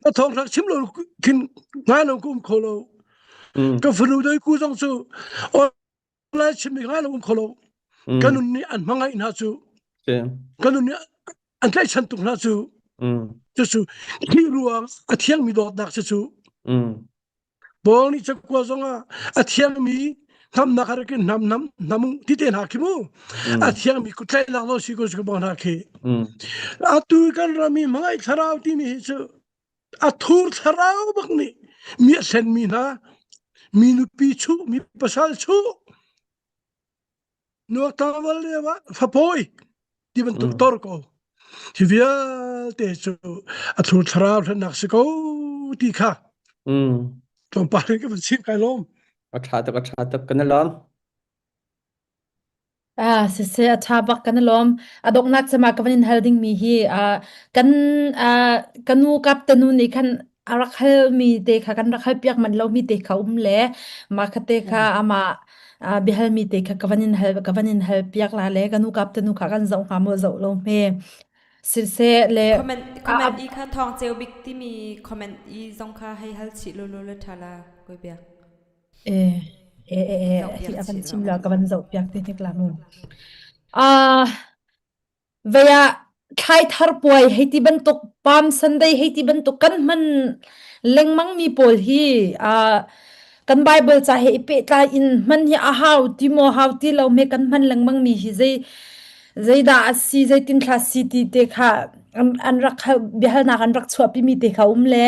a thawng rak chim lo khin ngai lo ka um kho lo ka fanu doi ku zong cu online chim mi ngai lo um kho lo ka nun nih an hmangaih hna cu ka nun nih an tlaihchan tuk hna cu cucu khi ruang a thiangmi dawtnak cu cu Paul nih cakua zongah a thiangmi hnamnak a rak in hnam hnam hnam ti te hna khi mu a thiangmi kutlaihnak lo si ko si ko hna khi atu kan ram i hmangaih thlarau timi hi cu a thur thlarau bak nih mi a thlenmi hna mi nupi chuh mi pasal chuh nuak tlangval lio ah fapawi ti bantuk tor ko hi vialte cu a thur thlarau hlennak si ko ti kha tlawmpal in ka van chim kai lawm a ṭha tuk a ṭha tuk kan i lawm Ah, siseh a ṭha bak kan i lawm. A donghnak cem ah ka van in hal dingmi hi ah kan ah ka nu kap te nu nih khan a rak halmi te kha kan rak halpiak manh lomi te kha um le mah kha te kha amah ah biahalmi te kha ka van in hal ka van in hal piak la le ka nu kap te nu kha kan zoh hnga maw zoh lo hme. Siseh le Comment comment i kha thawng ceu bik timi comment i zong kha hei hal chih lawlaw le ṭha la koi biak. E e e e hi a van chim la ka van zoh piak te hnik la mu. Ah Vei ah thlaithar puai hei ti bantuk Palm Sunday hei ti bantuk kan hman lengmang mi pawl hi uh, kan Bible ca he i pehtlai in hman hi a hau ti maw hau ti lo me kan hman lengmang mi hi zei zeidah a si zeitin thla si ti te kha an, an rak biahalnak an rak chuahpi mi te kha um le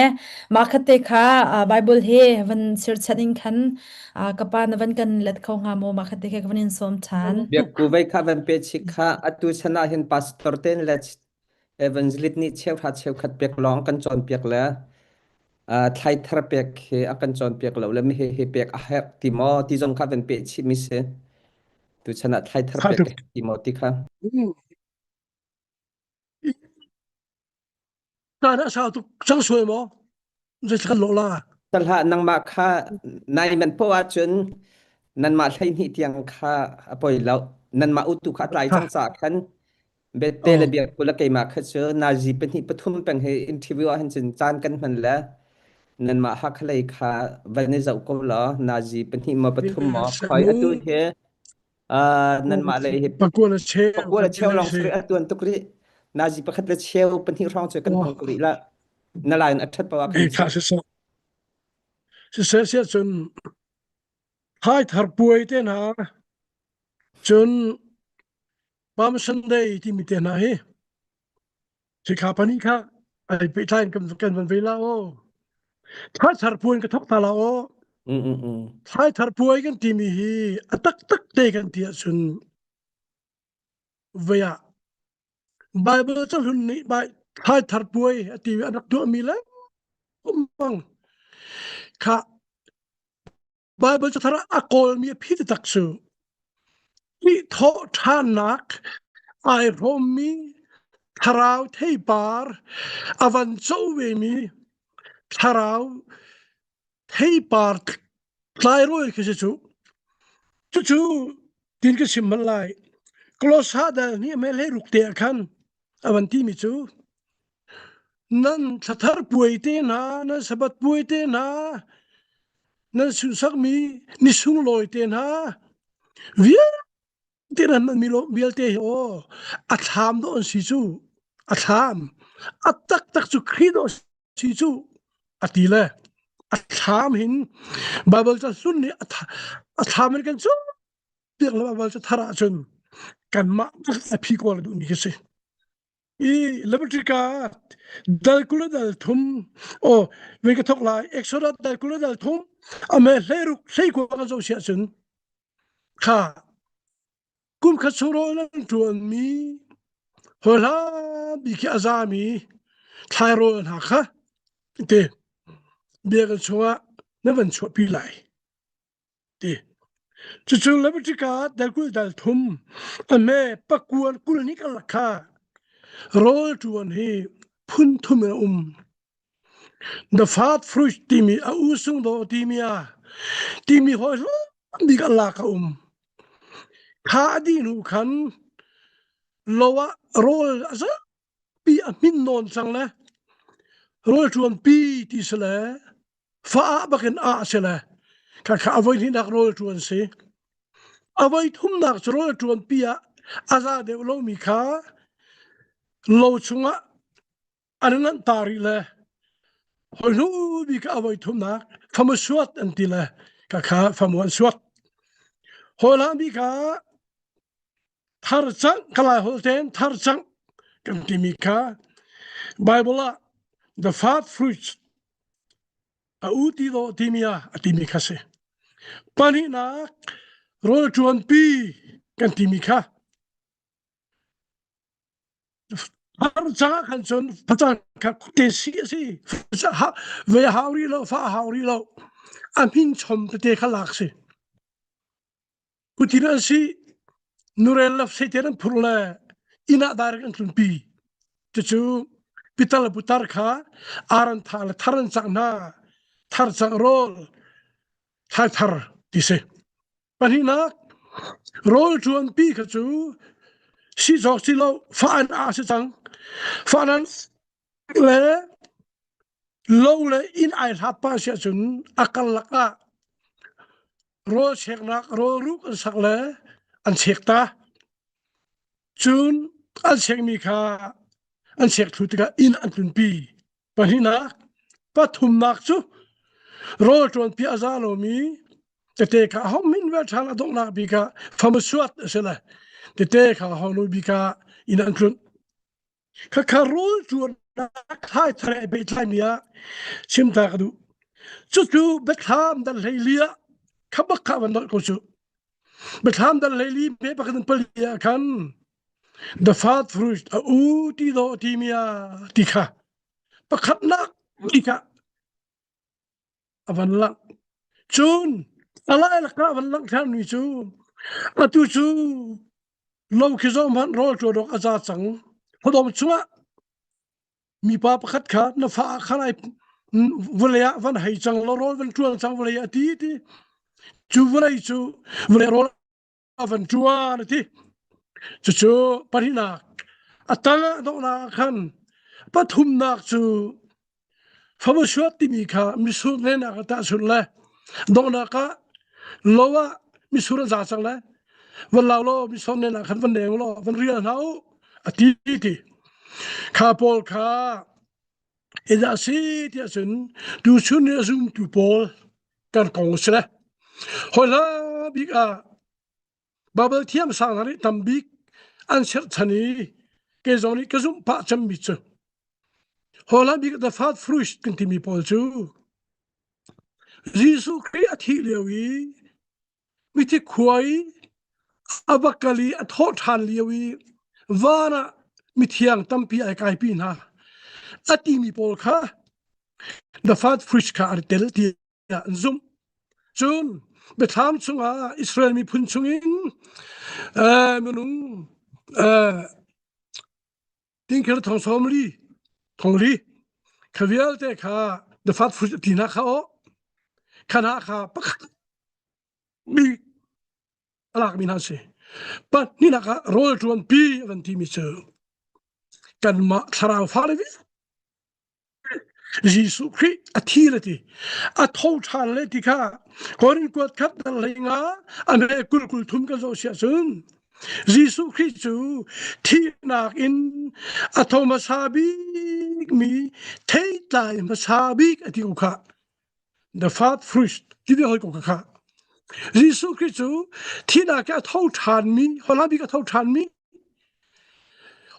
mah kha te kha uh, Bible he van chirchan in khan uh, ka pa na van kan let kho hnga maw mah kha te kha ka van in sawm ṭhan. Biak ku vei kha van pe chik kha atu chan ah hin pastor ten le evangelist nih cheuhra cheukhat pek lawng kan cawnpiak le uh, thlai thar pek he a kan cawnpiak lo le mi he he pek a herh ti maw ti zong kha van pe chih mi si tu chan ah thlai thar pek a herh ti maw ti kha Caan a sau tuk cang sual maw? Zeitluk kan lawh la? Hlah nangmah kha nai man poh ahcun nanmah 12 tiang kha a poi lo. Nanmah utu kha a tlai cang caah khan bette le biak le keimah kha cu nazi pahnih pathum peng he interview ah hin cun caan kan hman le nanmah Hakhalei kha van i zoh ko law nazi pahnih maw pathum maw khoi atu hi nanmah lei hi Pakua le cheu pakua le cheu lawng si a tuan tuk rih nazi pakhat le cheu pahnih hrawng cu kan hmang ko rih la na lain a ṭhat poah kan kha si so siseh siah cun thai thar puai te hna cun. Palm Sunday timi te hna hi Sikha pani kha ai pehtlai in kan kan van ve la aw. Thlai thar puai ka thok ta la aw. Mm mm mm. Thlai thar puai kan timi hi a taktak te kan ti ahcun vei ah Bible cahlun nih bai thlai thar puai a ti an rak tuahmi le bang kha Bible cathar ah a kawlmi a phi taktak cu i thawh ṭhannak ai hrawmmi thlarau theipar a van co vemi thlarau theipar tlairawl khi si cu. Cucu tin ka chim bal lai. Kolosa dal nih mei hlei ruk te ah khan a van timi cu nan thlathar puai te hna, nan sabbath puai te hna, nan sunhsakmi ni sunglawi te hna vialte nan hmanmi vialte hi aw a thlam dawh an si cu a thlam a taktak cu Khrih dawh si cu a ti le a thlam hin Bible ca hlun nih a thlam in kan cu piak le Bible ca thar ahcun kanmah a phi kawl a duhmi khi si. I Leviticus dal 20 le dal thum aw vei ka thok lai Exodus dal 20 le dal thum ame hleiruk hleikua kan zoh si ahcun kha kum khat chung rawl nan ṭuanmi hawi hlan bik khi a zami thlairawl hna kha ti biakinn chungah na van chuahpi lai ti cucu Leviticus dal 20 dal thum a me pakuan 20 ni kan lak kha rawl ṭuan hi phun thum in a um The fat fruit timi a u sung do timi a timi hoi hlan bik an lak a um. Kha a dih hnu khan lo ah rawl a zapi a hmin nawn cang le rawl ṭuan pi ti si le fa ah bakin ah si le kha kha a voi hnihnak rawl ṭuan si. A voi thumnak cu rawl ṭuan pi ah a za deuh lomi kha lo chungah an nganh ta rih le hoi hnu bik a voi thumnak famu suat an ti le ka kha famu an suat hoi hlan bik ah thar cang ka lai hol ten thar cang kan timi kha Bible ah the fat fruits a u ti do timi ah a timi kha si pahnihnak rawl ṭuan pi kan timi kha Har caah khan cun facang kha te si a si. Ve hau rih lo, fa hau rih lo. A hmin chom tete kha lak si. Kutin an si, nurel le seiten an phurh le inn ah direct an tlunpi. Cucu pital le putar kha ar an thah le thar an cangh hna. Thar cangh rawl, thlai thar ti si. Pahnihnak, rawl ṭuanpi kha cu sizawk si lo fa an a si cang. Fa nan le lo le inn ai hlat pa si ahcun a karlak ah rawl cheknak rawl ruk an sak le an chek ta. Cun an chekmi kha an chek thlu tikah inn an tlunpi. Pahnihnak, pathumnak cu rawl ṭuanpi a za lomi tete kha a hong min vel ṭhan a donghnak bik ah famasuat a si le tete kha a hong bik ah inn an tlunh. Khakha rawl ṭuannak thlai thar ai pehtlaimi ah chim ta ka duh. Cucu biathlam dal hlei li ah kha bak kha van nolh ko cu. Biathlam dal hlei li me pakhat in pali ah khan The fat fruit a u ti do ti mi a ti kha pakhatnak ti kha a van lang. Cun a lai lakah a van lang than mi cu atu cu lo khi zong hmanh rawl ṭuan awk a za cang. Khuadawm chungah mipa pakhat kha na fa ah khan ai vawlei ah van hei cang law rawl van ṭuan cang vawlei ah ti ti cu vawlei cu vawlei rawl a van ṭuan a ti. Cucu pahnihnak a tang ah donghnak ah khan pathumnak cu famusuat timi kha misur nenak ah tahchunh le donghnak ah lo ah misur an za cang le van lau law misur nenak khan van neng law van rial hna u a ti ti. Kha pawl kha Idah si tiah cun tuchun ni a zumtu pawl kan kong si le hawi hla bik ah Bible thiam sang hna nih tam bik an cherhchan i kei zong nih ka zumh pah cemmi cu Holland bik the first fruit kan timi pawl cu Jesuh Khrih a thih lio i mithi khua i a va kal i a thawh ṭhan lio i van ah mithiang tampi ai kaipi hna a timi pawl kha the first fruit kha an tel tiah an zumh. Cun biathlam chungah Israel miphun chungin uh, minung uh, tingkhel thong sawm li thong li kha vialte kha the fat fruit ti na kha o khana kha pakhat mi alak mi hna si pahnihnak ah rawl ṭuan pi an ti mi cu kanmah thlarau fa le Jesuh Khrih a thi le ti a tho ṭhan le ti kha Korin kuat khat dal hlei nga a hme kul kul thum kan zoh siah cun Jesuh Khrih cu thihnak in a tho hmasa bik mi theitlai hmasa bik a ti ko kha the first fruit ti hoi ko kha Jesuh Khrih cu thihnak a tho ṭhan mi hola bik a tho ṭhan mi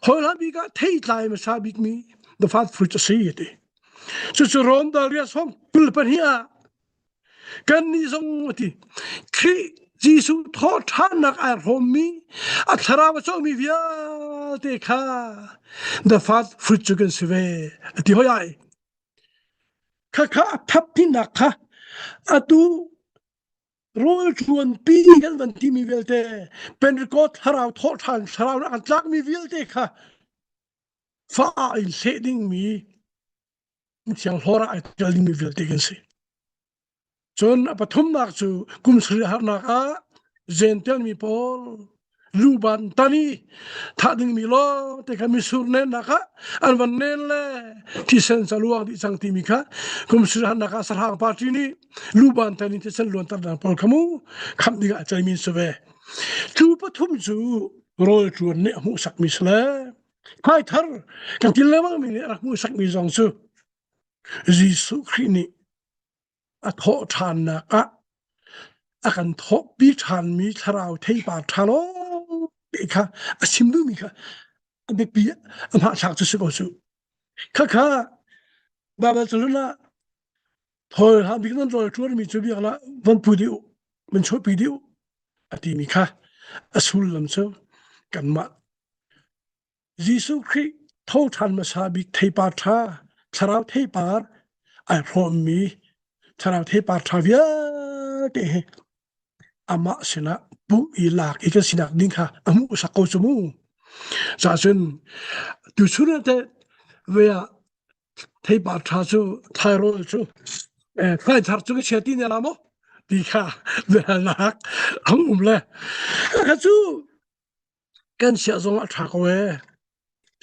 hola bik ah theitlai hmasa bik mi the first fruit a si ti cucu Rom dal riat sawm kul pahnih ah Kannih zong a ti. Khrih Jesuh thawhṭhannak ai hrawmmi a thlarau a comi vialte kha the first fruit cu kan si ve a ti hoi ai. Khakha a thaptinak kha atu rawl ṭuanpi kan van timi vialte Pentecost thlarau thawhṭhan thlarau an tlakmi vialte kha fa in hleh dingmi thiang hlawr ah ai tel dingmi vialte kan si. Cun a pathumnak cu kum sarih harnak ah Jentail mi pawl luban tan i thah dingmi lawng te kha misur nennak ah an van nen le thisen ca luang dih cang timi kha kum sarih harnak ah sahrang party nih luban tan in thisen luanter dang pawl kha mu khamh ding ah ceimi si ve. Cu pathum cu rawl ṭuan nih a hmuhsakmi si le Thaithar kan til lengmang mi nih a rak hmuhsakmi zong cu Jesuh Khrih nih a thawh ṭhannak ah a kan thawhpi ṭhanmi thlarau theipar ṭha lawng te kha a chim duhmi kha a biapi a hmahthlak cu si ko cu. Khakha Baibal cahlun ah thawl hlah bik nan rawl ṭuanmi cu biak lah van pu dih u, van chuahpi dih u a timi kha a sullam cu kanmah Jesuh Khrih tho ṭhan hmasa bik theipar ṭha, thlarau theipar ai hrawmmi thlarau theipar ṭha vialte hi amah sinah pumh i lak i kan sinak ding kha a hmuhsak ko cu mu. Cahcun tuchun ah teh ve ah theipar ṭha cu thairawl cu thaithar cu ka chia ti ne la maw ti kha biahalnak ang um le kha cu kan siah zong a ṭha ko ee.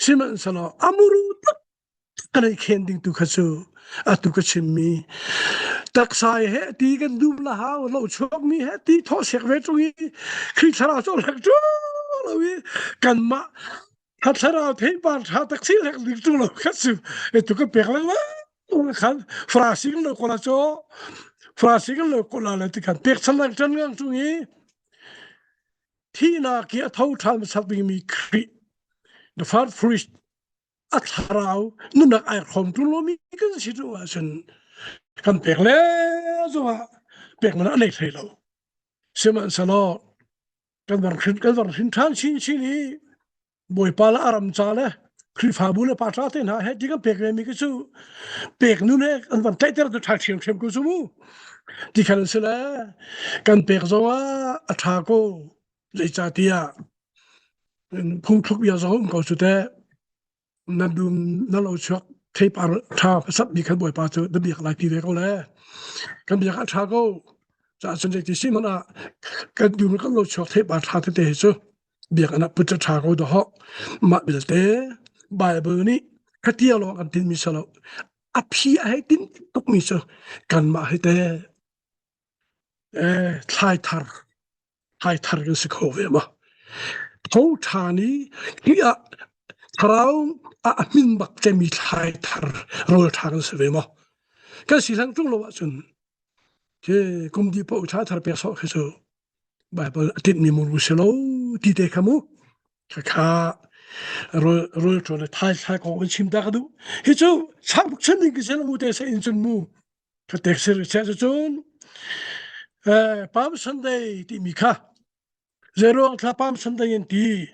Sihmanhsehlaw a muru tak kan ei khen ding tu kha cu atu ka chimmi taksa he ti kan dum la hau lo chuak mi he ti thaw sek ve tung i Khrih thlarau cu lek tu lo i kanmah thlarau theipar tha tak si lek ding tung lo kha cu e tu ka pek lengmang khan frasing lo kola cho frasing lo kola le ti khan pek chan lang chan ngang tung i Thihnak i a tho ṭhan hmasak dingmi Khrih, the first priest, a thlarau nunnak ai hrawm ṭung lomi kan si cu ahcun kan pek le zongah pek man a nei hlei lo. Sihmanhsehlaw kan var hrin kan var hrin ṭhan chinchin i Bawipa le a ram ca le Khrihfabu le patra te hna he ti kan pek ve mi khi cu pek nu ne an van tlaihter tu ṭha ṭhiamṭhiam ko cu mu ti khan si le kan pek zong ah a ṭha ko zeicahtiah phungthluk bia zong um ko cu teh na dum na lo chuak theipar ṭha hmasat mi khan Bawipa cu na biak lai ti ve ko le kan biak a ṭha ko caah cun zeiti si hmanh ah kan dum kan lo chuak theipar ṭha tete hi cu biakinn ah put cu ṭha ko dawh mah belte Bible nih khatia lawng kan tinmi si lo a phi a hei tin tukmi cu kanmah hi te eh thlai thar thlai thar kan si kho ve ma tho ṭhan i hi ah thlarau ah a hmin bak cemi thlai thar rawl ṭha kan si ve ma kan si hlang ṭung lo ahcun ke kum di paoh thlai thar pek sawh khi cu Bible a tinhmi muru si lo ti te kha mu. Khakha rul rul ṭuan le thai thlai kong in chim ta ka duh. Hi cu sang chin ding ki mu te se in cun mu. Ka tek sir che cu cun eh Palm Sunday ti mi kha zeiruang thla Palm Sunday in ti.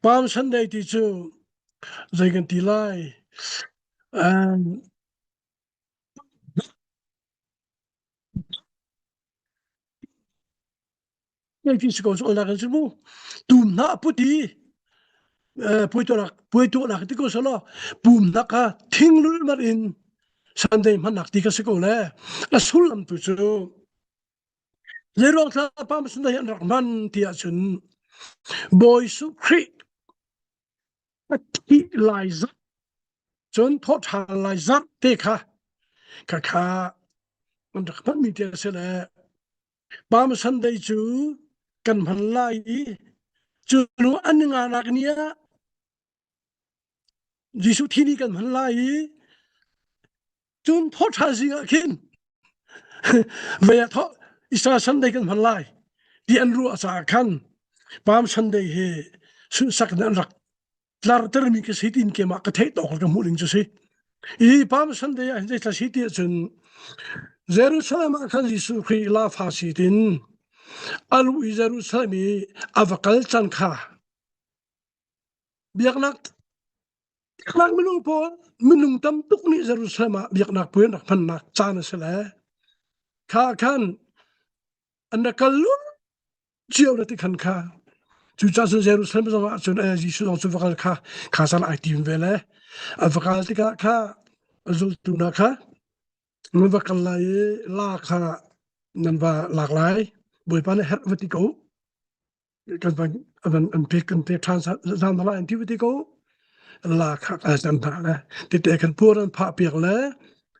Palm Sunday ti cu zei kan ti lai. Um, Ngei si ko cu olak in si mu. Tum hna put i puai tuahnak puai tuahnak ti ko selaw pumnak kha thinglul mar in Sunday hmannak ti ka si ko le a sullam tu cu zeiruang thla Palm Sunday an rak hman ti ahcun Bawi Jesuh Khrih a thih lai zarh cun thawhṭhan lai zarh te kha kha kha an rak hmanmi te a si le Palm Sunday cu kan hman lai i cu nu an nganak ni ah Jesuh thi ni kan hman lai i cun thawhṭha zing ah khin vei ah thawh Easter Sunday kan hman lai ti an ruah caah khan Palm Sunday hi sunhsak in an rak tlartermi ka si tin keimah ka theih tawk ka hmuh ning cu si i Palm Sunday ah hin zeithla si ti ahcun Jerusalem ah khan Jesuh Khrih lafa si tin a luh i Jerusalem i a va kal cang kha biaknak biaknak minung pawl minung tam tuk nih Jerusalem ah biaknak puai an rak hmannak caan a si le kha khan an rak kal cio na ti khan kha cucaah cun Jerusalem zong ah cun eh, Jesuh zong cu va kal kha kha caan ai tim ve le a va kal tikah kha a zultu hna kha nan va kal lai i la kha nan va lak lai Bawipa nih herh va ti ko kan van an an pek kan pek ṭhan zan lai an ti va ti ko la kha a zan hna le tete kan puan an phah piak le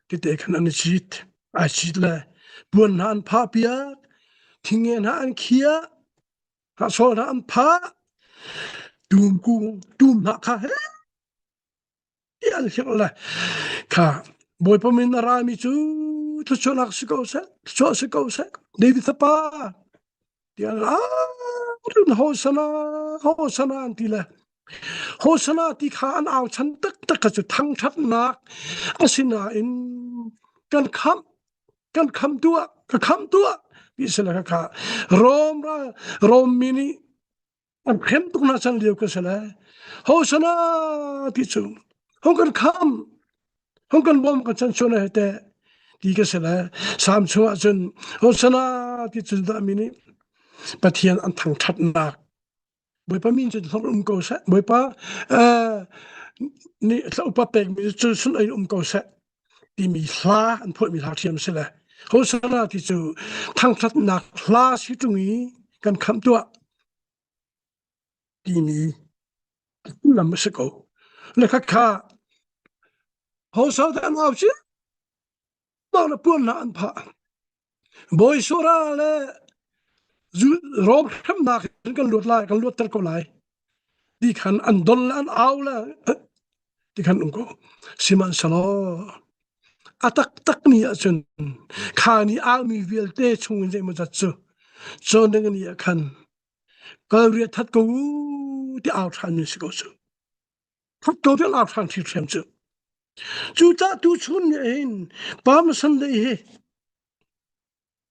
tete khan an i cit ai cit le puan hna an phah piak thinge hna an khiah hahsawl hna an phah tum kung tum hna kha he ti an hlirh le kha Bawipa min a rami cu thluachuahnak si ko seh thluachuah si ko seh David fapa tiah run hosana hosana an ti le hosana ti kha an au chan taktak kha cu thangṭhatnak asinain kan khamh kan kham tuah ka kham tuah ti si le kha Rom ra Rom mi nih an hrem tuk na chan lio ka si le hosana ti cu hong kan kham hong kan bawm kan chan chuan he te ti ka si le sam chungah cun hosana ti cun dah mi nih Pathian an thangṭhatnak Bawipa min cu hlawk um ko seh Bawipa nih upa pekmi cu sun ei um ko seh timi hla an phuahmi hla ṭhiam si le Hosana ti cu thangṭhatnak hla si ṭung i kan khamh tuah timi lam a si ko. Le khakha Hosana an au ci le puan hna an phah. Bawi Sura le Rom hremnak in kan luat lai, kan luatter ko lai. Ti khan an don le an au le ti khan um ko. Sihmanhsehlaw a taktak ni ahcun kha ni aumi vialte chung in zeimaw zat cu cawn ding ni ah khan kalriah that ko u ti au ṭhan mi si ko cu. That ko ti au ṭhan ṭhiamṭhiam cu. Cucaah tuchun ni hin Palm Sunday hi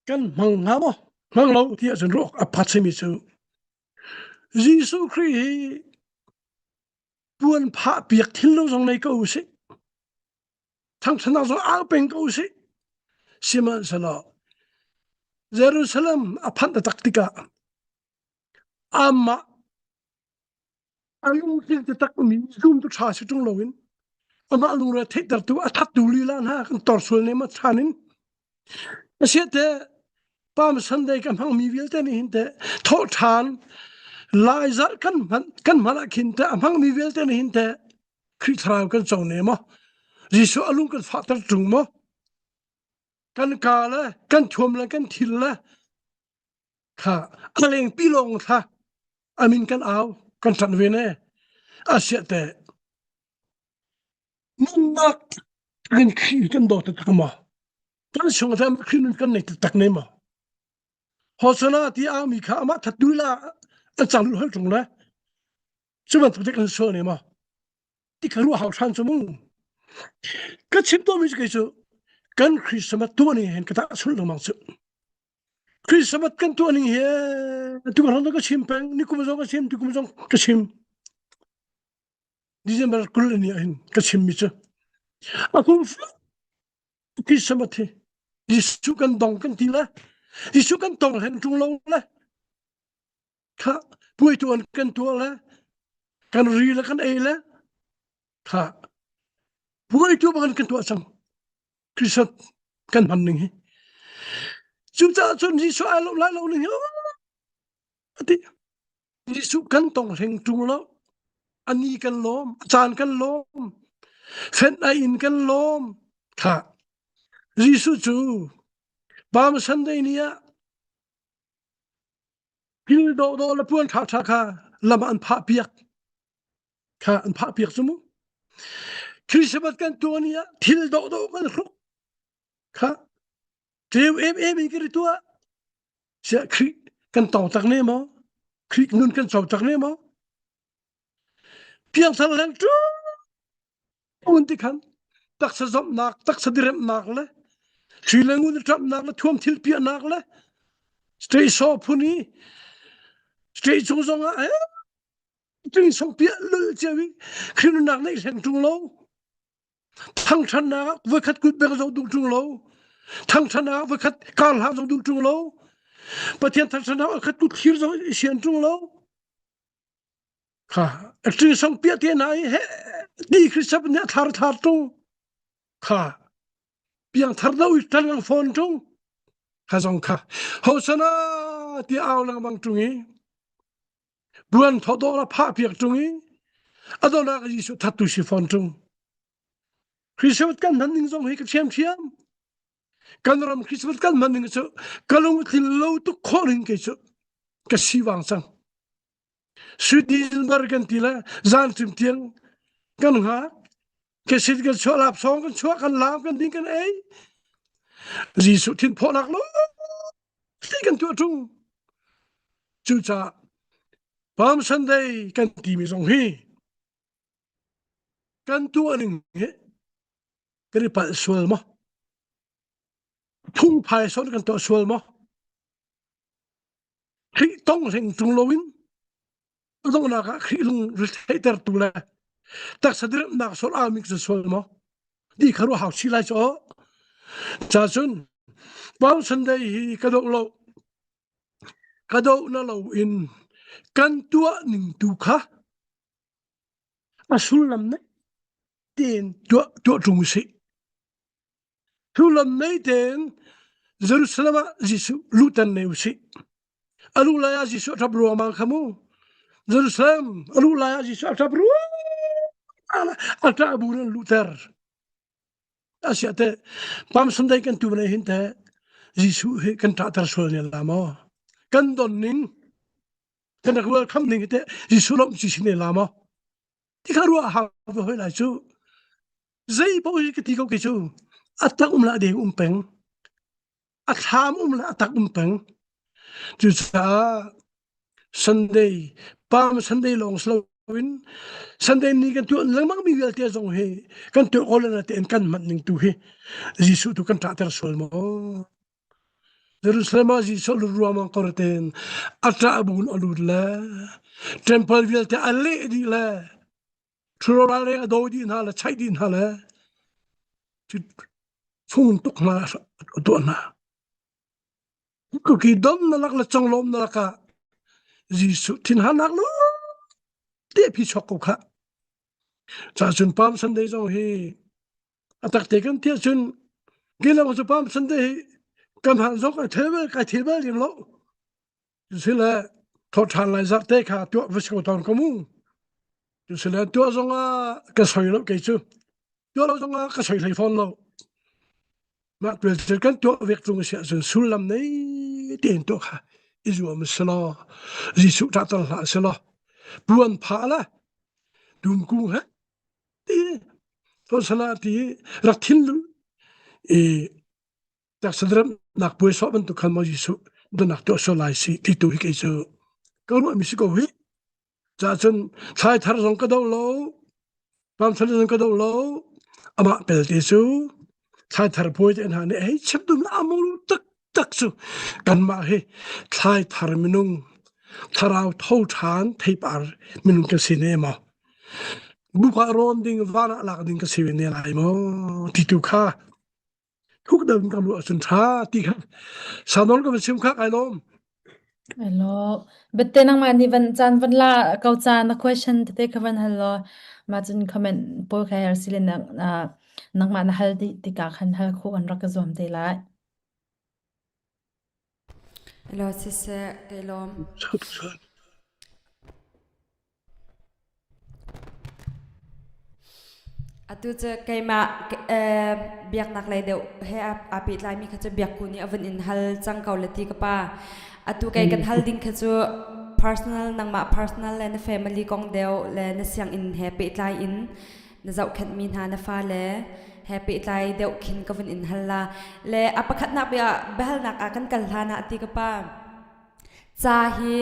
kan hmang hnga maw? Hmang lo ti ahcun ruak a phat simi cu Jesuh Khrih hi puan phah piak thinlung zong nei ko usih. Thangṭhatnak zong au peng ko usih. Sihmanhsehlaw Jerusalem a phanh taktak tikah amah a lungthin taktak mi zumtu ṭha si ṭung loin amah lungre theihtertu a thattu lila hna kan torsual ne ma chan in asiah Palm Sunday ka hmangmi vialte nih hin teh thawh ṭhan lai zarh kan hman kan hman ah khin teh a hmangmi vialte nih hin teh Khrih thlarau kan co ne maw Jesuh a lung kan fahter ṭung maw kan ka le kan thuam le kan thil le kha a lengpi lawng thla amin kan au kan ṭanh ve ne asiah teh nunnak kan Khrih kan dawt tak maw kan sung ram Khrih nun kan nei tak ne maw Hosana ti au mi kha amah thattu la an cang hal ṭung le. Cu bantuk te kan sual ne maw? Ti ka ruah hau hran cu mu. Ka chim to mi cu kei cu kan Christmas tuah ning hin ka tah sul lengmang cu. Christmas kan tuah ning hi tu kan ka chim peng, ni kum zong ka chim, tu kum zong ka chim. December 20 ni ah hin ka chim mi cu. A kum Christmas hi Jesuh kan dong kan ti le Jesuh kan tong hen ṭung lo le kha puai tuan kan tuah le kan ri le kan ei le kha puai tu bang kan tuah cang Christmas kan hman ning hi cucaah cun Jesuh ai lo lai lo ning hi ati Jesuh kan tong hleng ṭung lo ani kan lawm a caan kan lawm fenh ai in kan lawm kha Jesuh cu Palm Sunday ni ah Thil dawhdawh le puan ṭhaṭha kha lam ah an phah piak. Kha an phah piak cu mu. Christmas kan tuah ni ah thil dawhdawh kan hruk. Kha ṭeu em em in kan i tuah. Siah Khrih kan tong tak ne maw? Khrih nun kan co tak ne maw? Piangthar leng ṭun ti khan taksa zomhnak, taksa diremhnak le hri le ngun ṭamhnak le thuam thil piahnak le state saw phun i state chung zong ah eh ting song piah lul cio i Khrih nunnak neih hleng ṭung lo thangṭhannak ah voikhat kut beng zong duh ṭung lo thangṭhannak ah voikhat kar hlang zong duh ṭung lo Pathian thangṭhannak ah voikhat kut thlir zong i sian ṭung lo Kha ṭing song piah te hna i he ti Christoph nih a thlar thlar ṭung. Kha piangthar do i ṭan ang fawn ṭung. Kha zong kha hosana ti au lengmang ṭung i buan thaw la phah piak ṭung i adonak Jesuh thattu si fawn ṭung. Christmas kan hman ning zong hi ka thiam thiam. Kan ram Christmas kan hman ning cu ka lung tlin lo tuk khawh ning kei cu ka si wang cang. Sui kan ti le zan ṭim tiang kan hngak. Kesit kan chuah lap song kan chuah kan lam kan ding kan ei. Jesuh thin phawhnak lo ti kan tuah ṭung. Cucaah Palm Sunday kan timi zong hi kan tuah ning hi kan i palh sual maw? Phungphai sawt kan tuah sual maw? Khrih tong hleng ṭung loin donghnak ah Khrih lung theihtertu le taksa dirhnak sual aumi cu sual maw ti kha ruah hau chih lai cu ca cun Palm Sunday hi ka doh lo ka doh na lo in kan tuah ning tu kha a sullam ne tein tuah tuah ṭung usih Sullam nei tein Jerusalem ah Jesuh luhter ne usih. A luh lai ah Jesuh a ṭap ruangmang kha mu. Jerusalem a luh lai ah Jesuh a ṭap ruang a ṭah bu in an luhter. Asiah teh Palm Sunday kan tu ne hin teh Jesuh hi kan ṭahter sual ne la maw? Kan don ning kan rak welcome ning hi teh Jesuh lawmh ci si ne la maw? Ti kha ruah hau ve hoi lai cu. Zei paoh hi ka ti ko kei cu. A tak um le a deng um peng. A thlam um le a tak um peng. Cucaah Sunday, Palm Sunday lawng si loin Sunday ni kan tuah lengmang mi vialte zong hi kan tuah ko le tein kan hman ning tu hi Jesuh tu kan ṭahter sual maw? Jerusalem ah Jesuh lut ruangmang ko tein a ṭah bun a lut le temple vialte a leh dih le ṭhuro ralreng a dawi dih hna le chaih dih hna le fung tuk hna a tuah hna. Kuki dom na lak le conglawm na lakah Jesuh thinhanak lu te phi chok ko kha. Ca cun Palm Sunday zong hi a tak te kan tiah cun kilang cu Palm Sunday hi kan han zong kai thel bal kai thil bal lim lo. Sile thawṭhan lai zarh te kha tuah va si ko tawn ko mu. Sile tuah zong ah ka soi lo kei cu. Tuah lo zong ah ka soi hlei fawn lo. Mah tual cun kan tuah vek cung si ahcun sullam nei tein tuah kha i zuam selaw Jesuh ṭahter hlah selaw puan phah la dum kung he ti sala ti rak thinlung i taksa nak puai sawh bantuk khan maw Jesuh donak tuah sual lai si ti tu hi kei cu ka ruah mi si ko hi. Cah cun thlai thar zong ka do lo, pamthar zong ka do lo, amah pelte cu thlai thar puai te hna nih hei chim dum amuru tak tak cu kanmah hi thlai thar minung thlarau tho ṭhan theipar minung kan si ne maw buk ah rawn ding van ah lak ding ka si ne lai maw ti tu kha thuk deuh in kan ruah ahcun ṭha ti kha sanol ka van chim kha kai lawm Hello. Bette nangmah nih van caan van la ko ca na question tete kha van hal law mah cun comment pawl kha her sile na nangmah na hal dih tikah khan hal khawh an rak ka zuam te lai. Hello siseh kai lawm. Atu cu keimah biaknak lei deuh he aa pehtlaimi kha cu biakku nih a vun in hal cang ko le ti ka pa. Atu kei kan hal ding kha cu personal nangmah personal le na family kong deuh le na sianginn he pehtlai in na zohkhenhmi hna na fale he pehtlai deuh khin ka vun in hal la. Le a pakhatnak bia biahalnak ah kan kal hlan ah ti ka pa. Ca hi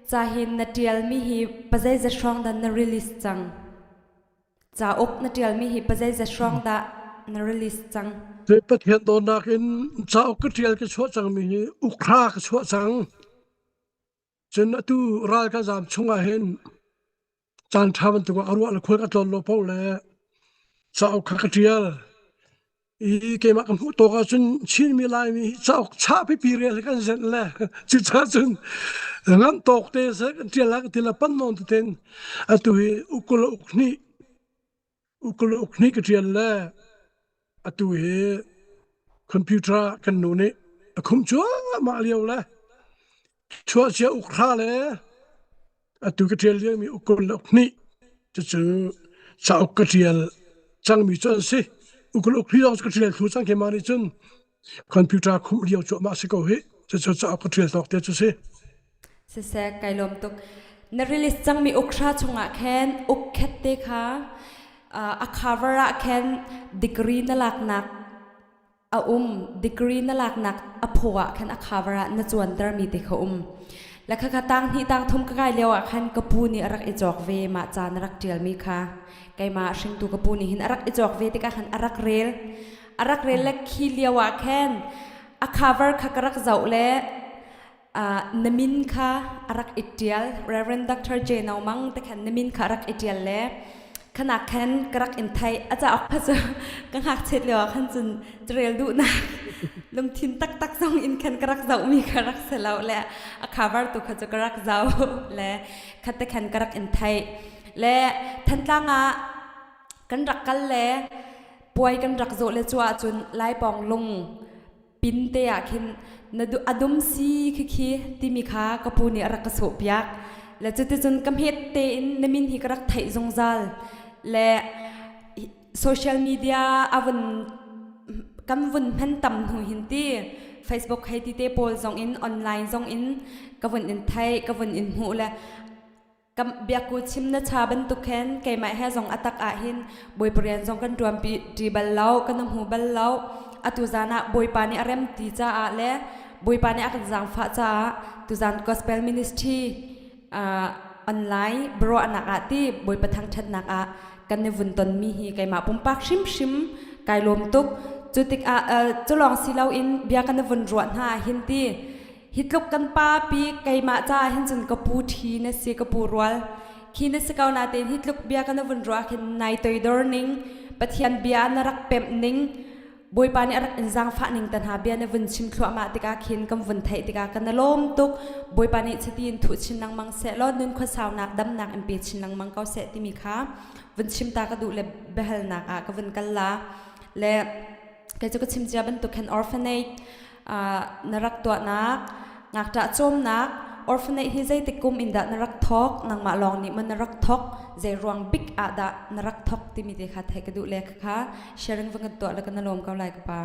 ca hi na ṭialmi hi pazeizat hrawng dah na release cang? Cauk na ṭialmi hi pazeizat hrawng dah na release cang? Pathian dawtnak in cauk ka ṭial ka chuah cangmi hi ukhra ka chuah cang. Cun atu ral ka zaam chungah hin caan ṭha bantuk ah a ruah le khual ka tlawn lo paoh le cauk kha ka ṭial. I keimah ka hmuh tawk ahcun Chinmi Laimi hi cauk chah pipi rel hi kan zenh le cucaah cun ngamh tawk te seh kan ṭial ah ka ti le pan nawn teten atu hi ukul uk hnih ukul uk hnih ka ṭial le atu hi computer ah kan nu nih a khumh cuahmah lio le chuahcia ukhra le atu ka ṭial liomi ukul le ukhnih cucu cauk ka ṭial cangmi cu an si ukul ukhnih lawng cu ka ṭial thlu cang keimah nih cun computer khumh lio cuahmah si ko hi cucu cauk ka ṭial tawk te cu si Siseh kai lawm tuk. Na release cangmi ukhra chungah khan ukkhet te kha a cover ah khan degree na laknak a um degree na laknak a phaw ah khan a cover ah na cuantermi te kha um la kha kha tang hnih tang thum ka kai lio ah khan ka pu nih a rak i cawk ve mah ca na rak tialmi kha keimah hringtu ka pu nih hin a rak i cawk ve tikah khan a rak rel a rak rel le khi lio ah khan a cover kha ka rak zoh le na min kha a rak i ṭial Reverend Dr. J. No Mang te khan na min kha a rak i ṭial le khanak khan ka rak in theih a cauk kha cu ka ngakchiat lio ah khan cun carel duhnak lungthin taktak zong in khan ka rak zohmi kha rak si lo le a cover tu kha cu ka rak zoh le khat te khan ka rak in theih le Thantlang ah kan rak kal le puai kan rak zawh le cu ahcun Laipawng lung pin te ah khin na a dum si khi khi timi kha ka pu nih a rak ka sawhpiak le cuticun ka hmet tein na min hi ka rak theih zungzal le social media a vun kan vun hman tam hnu hin ti Facebook hei ti te pawl zong in online zong in ka vun in thei ka vun in hmuh le Biakku chim na cha bantuk khin keimah he zong a tak ah hin Bawipa rian zong kan ṭuan ṭi bal lo, kan hmu bal lo. Atu zan ah Bawipa nih a rem ti caah le Bawipa nih a kan zaangfah caah tuzan Gospel Ministry uh, online biaruahnak ah ti Bawipa thangṭhatnak ah kan i vun tonmi hi keimah pumpak hrimhrim kai lawm tuk. Cu tikah uh, cu lawng si loin bia kan i vun ruah hna ah hin ti Hi tluk kan pa pi keimah caah hin cun ka pu ṭhi na si ka pu rual khi na si ko natein hi tluk bia ka na vun ruah khin nai toidor ning Pathian bia na rak pemh ning Bawipa nih a rak in zaangfah ning te hna bia na vun chim thluahmah tikah khin kan vun theih tikah kan na lawm tuk Bawipa nih chiti in thuh chin lengmang seh law nun khuasaunak damnak in pe chin lengmang ko seh timi kha vun chim ta ka duh le biahalnak ah ka vun kal la le kei cu ka chim cia bantuk khan orphanage na rak tuahnak ngakṭah cawmnak orphanage hi zeitik kum in dah na rak thawk nangmah lawng nih maw na rak thawk zei ruang bik ah dah na rak thawk timi te kha theih ka duh le kha sharing va kan tuah le kan lawm ko lai ka pa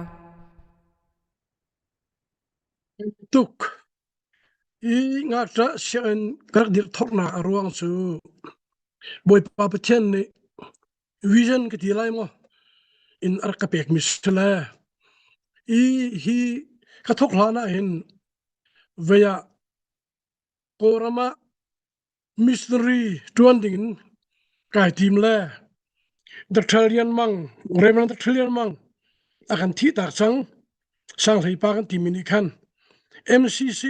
tuk i ngakṭah sianginn ka rak dirh thawknak a ruang cu Bawipa Pathian nih vision ka ti lai maw in a rak ka pekmi si le i hi ka thawk hlan ah hin vei ah Kawlram ah. Missionary ṭuan dingin kai tim le Dr. Lian Mang, Reverend Dr. Lian Mang a kan thihtak cang. Sanghlei pa kan timi nih khan MCC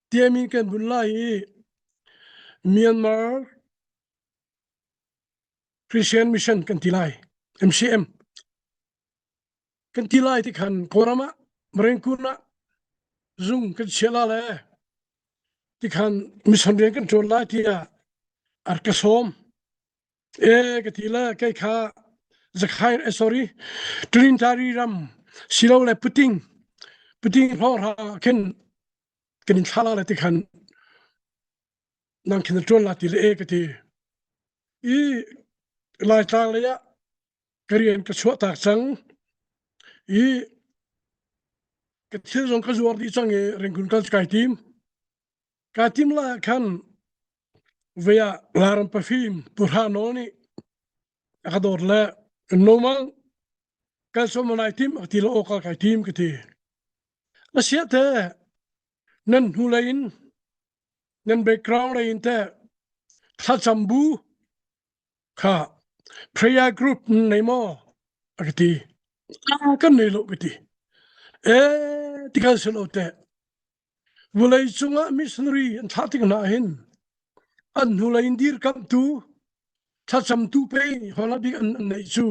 tiamin kan vun lai i Myanmar Christian Mission kan ti lai MCM kan ti lai ti khan Kawlram ah Marine ah zung kan chia la le ti khan mission rian kan ṭuan lai tiah a ka sawm e ka ti le kei kha zakhai eh, sorry Trinitary ram silo le puting puting hlawhra khin kan in thla la le ti khan nang khin ṭuan la ti le e ka ti i Laitlang lei ah ka rian ka chuah tak cang i ka thil zong ka zuar dih cang i ringkun kal kai tim ka tim la khan vea laram pafim purha nawl nih a ka dawt le normal kal som lai tim a ti lo kal kai tim ka ti a sia te nan hnu lei in nan background lei in te thlacam bu kha prayer group nei maw a ka ti kan nei lo ka ti e tikhan si lo te vulei cungah missionary an thlah tik hna hin an hnulei in dirkamhtu thlacamtu pe hola bik an neih cu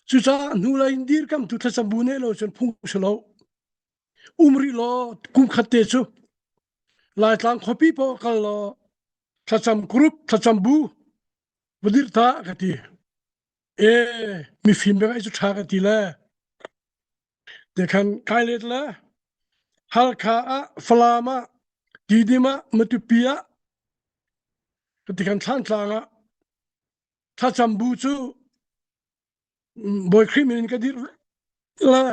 cucaah hnulei in dirkamhtu thlacam bu nei lo cun phung si lo um rih law kum khat te cu Laitlang khuapi paoh kal law thlacam group thlacam bu va dirh ta ka ti e mifim bek ai cu tha ka ti le te khan kai let le Halkha ah Falam ah Tidim ah Matupi ah ti khan Thlantlang ah thlacam bu cu Bawi Khrih min in ka dirh le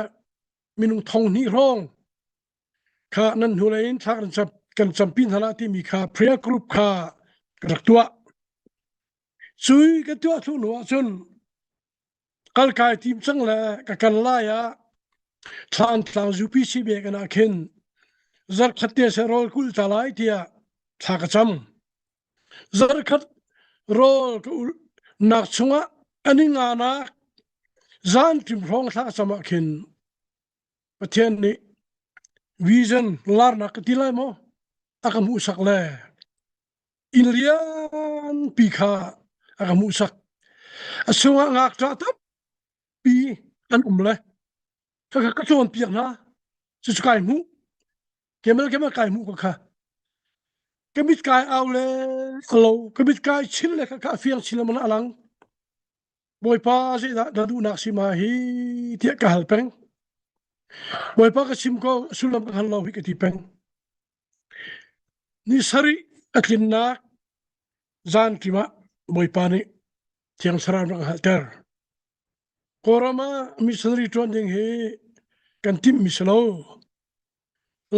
minung thong hnih hrawng kha nan hnulei in thla kan cam kan campi hna la timi kha prayer group kha ka rak tuah. Cui ka tuah thlu hnu ahcun kal kai tim cang le ka kal lai ah thlan tlang UPC bek ah khin zarkhat te se rawl kul ta lai tiah thla ka cam. Zarkhat rawl ka ul nak chungah ani nga nak zan tim hrawng thla ka cam ah khin Pathian nih vision larnak ka ti lai maw a ka hmuhsak le inn lianpi kha a ka hmuhsak a chungah ngakṭah tampi an um le ka ka cawnpiak hna cucu kai hmuh kemal kemal kai hmuh ka kha ka mit kai au le lo ka mit kai chin le ka ka fiang chin le mana alang Bawipa zeidah na duhnak si ma hi tiah ka hal peng. Bawipa ka chim ko sullam ka hngal lo hi ka ti peng. Ni sarih a tlinnak zan kim ah Bawipa nih Thiang Thlarau rak hngalhter. Kawlram ah missionary ṭuan ding hi kan timhmi si lo.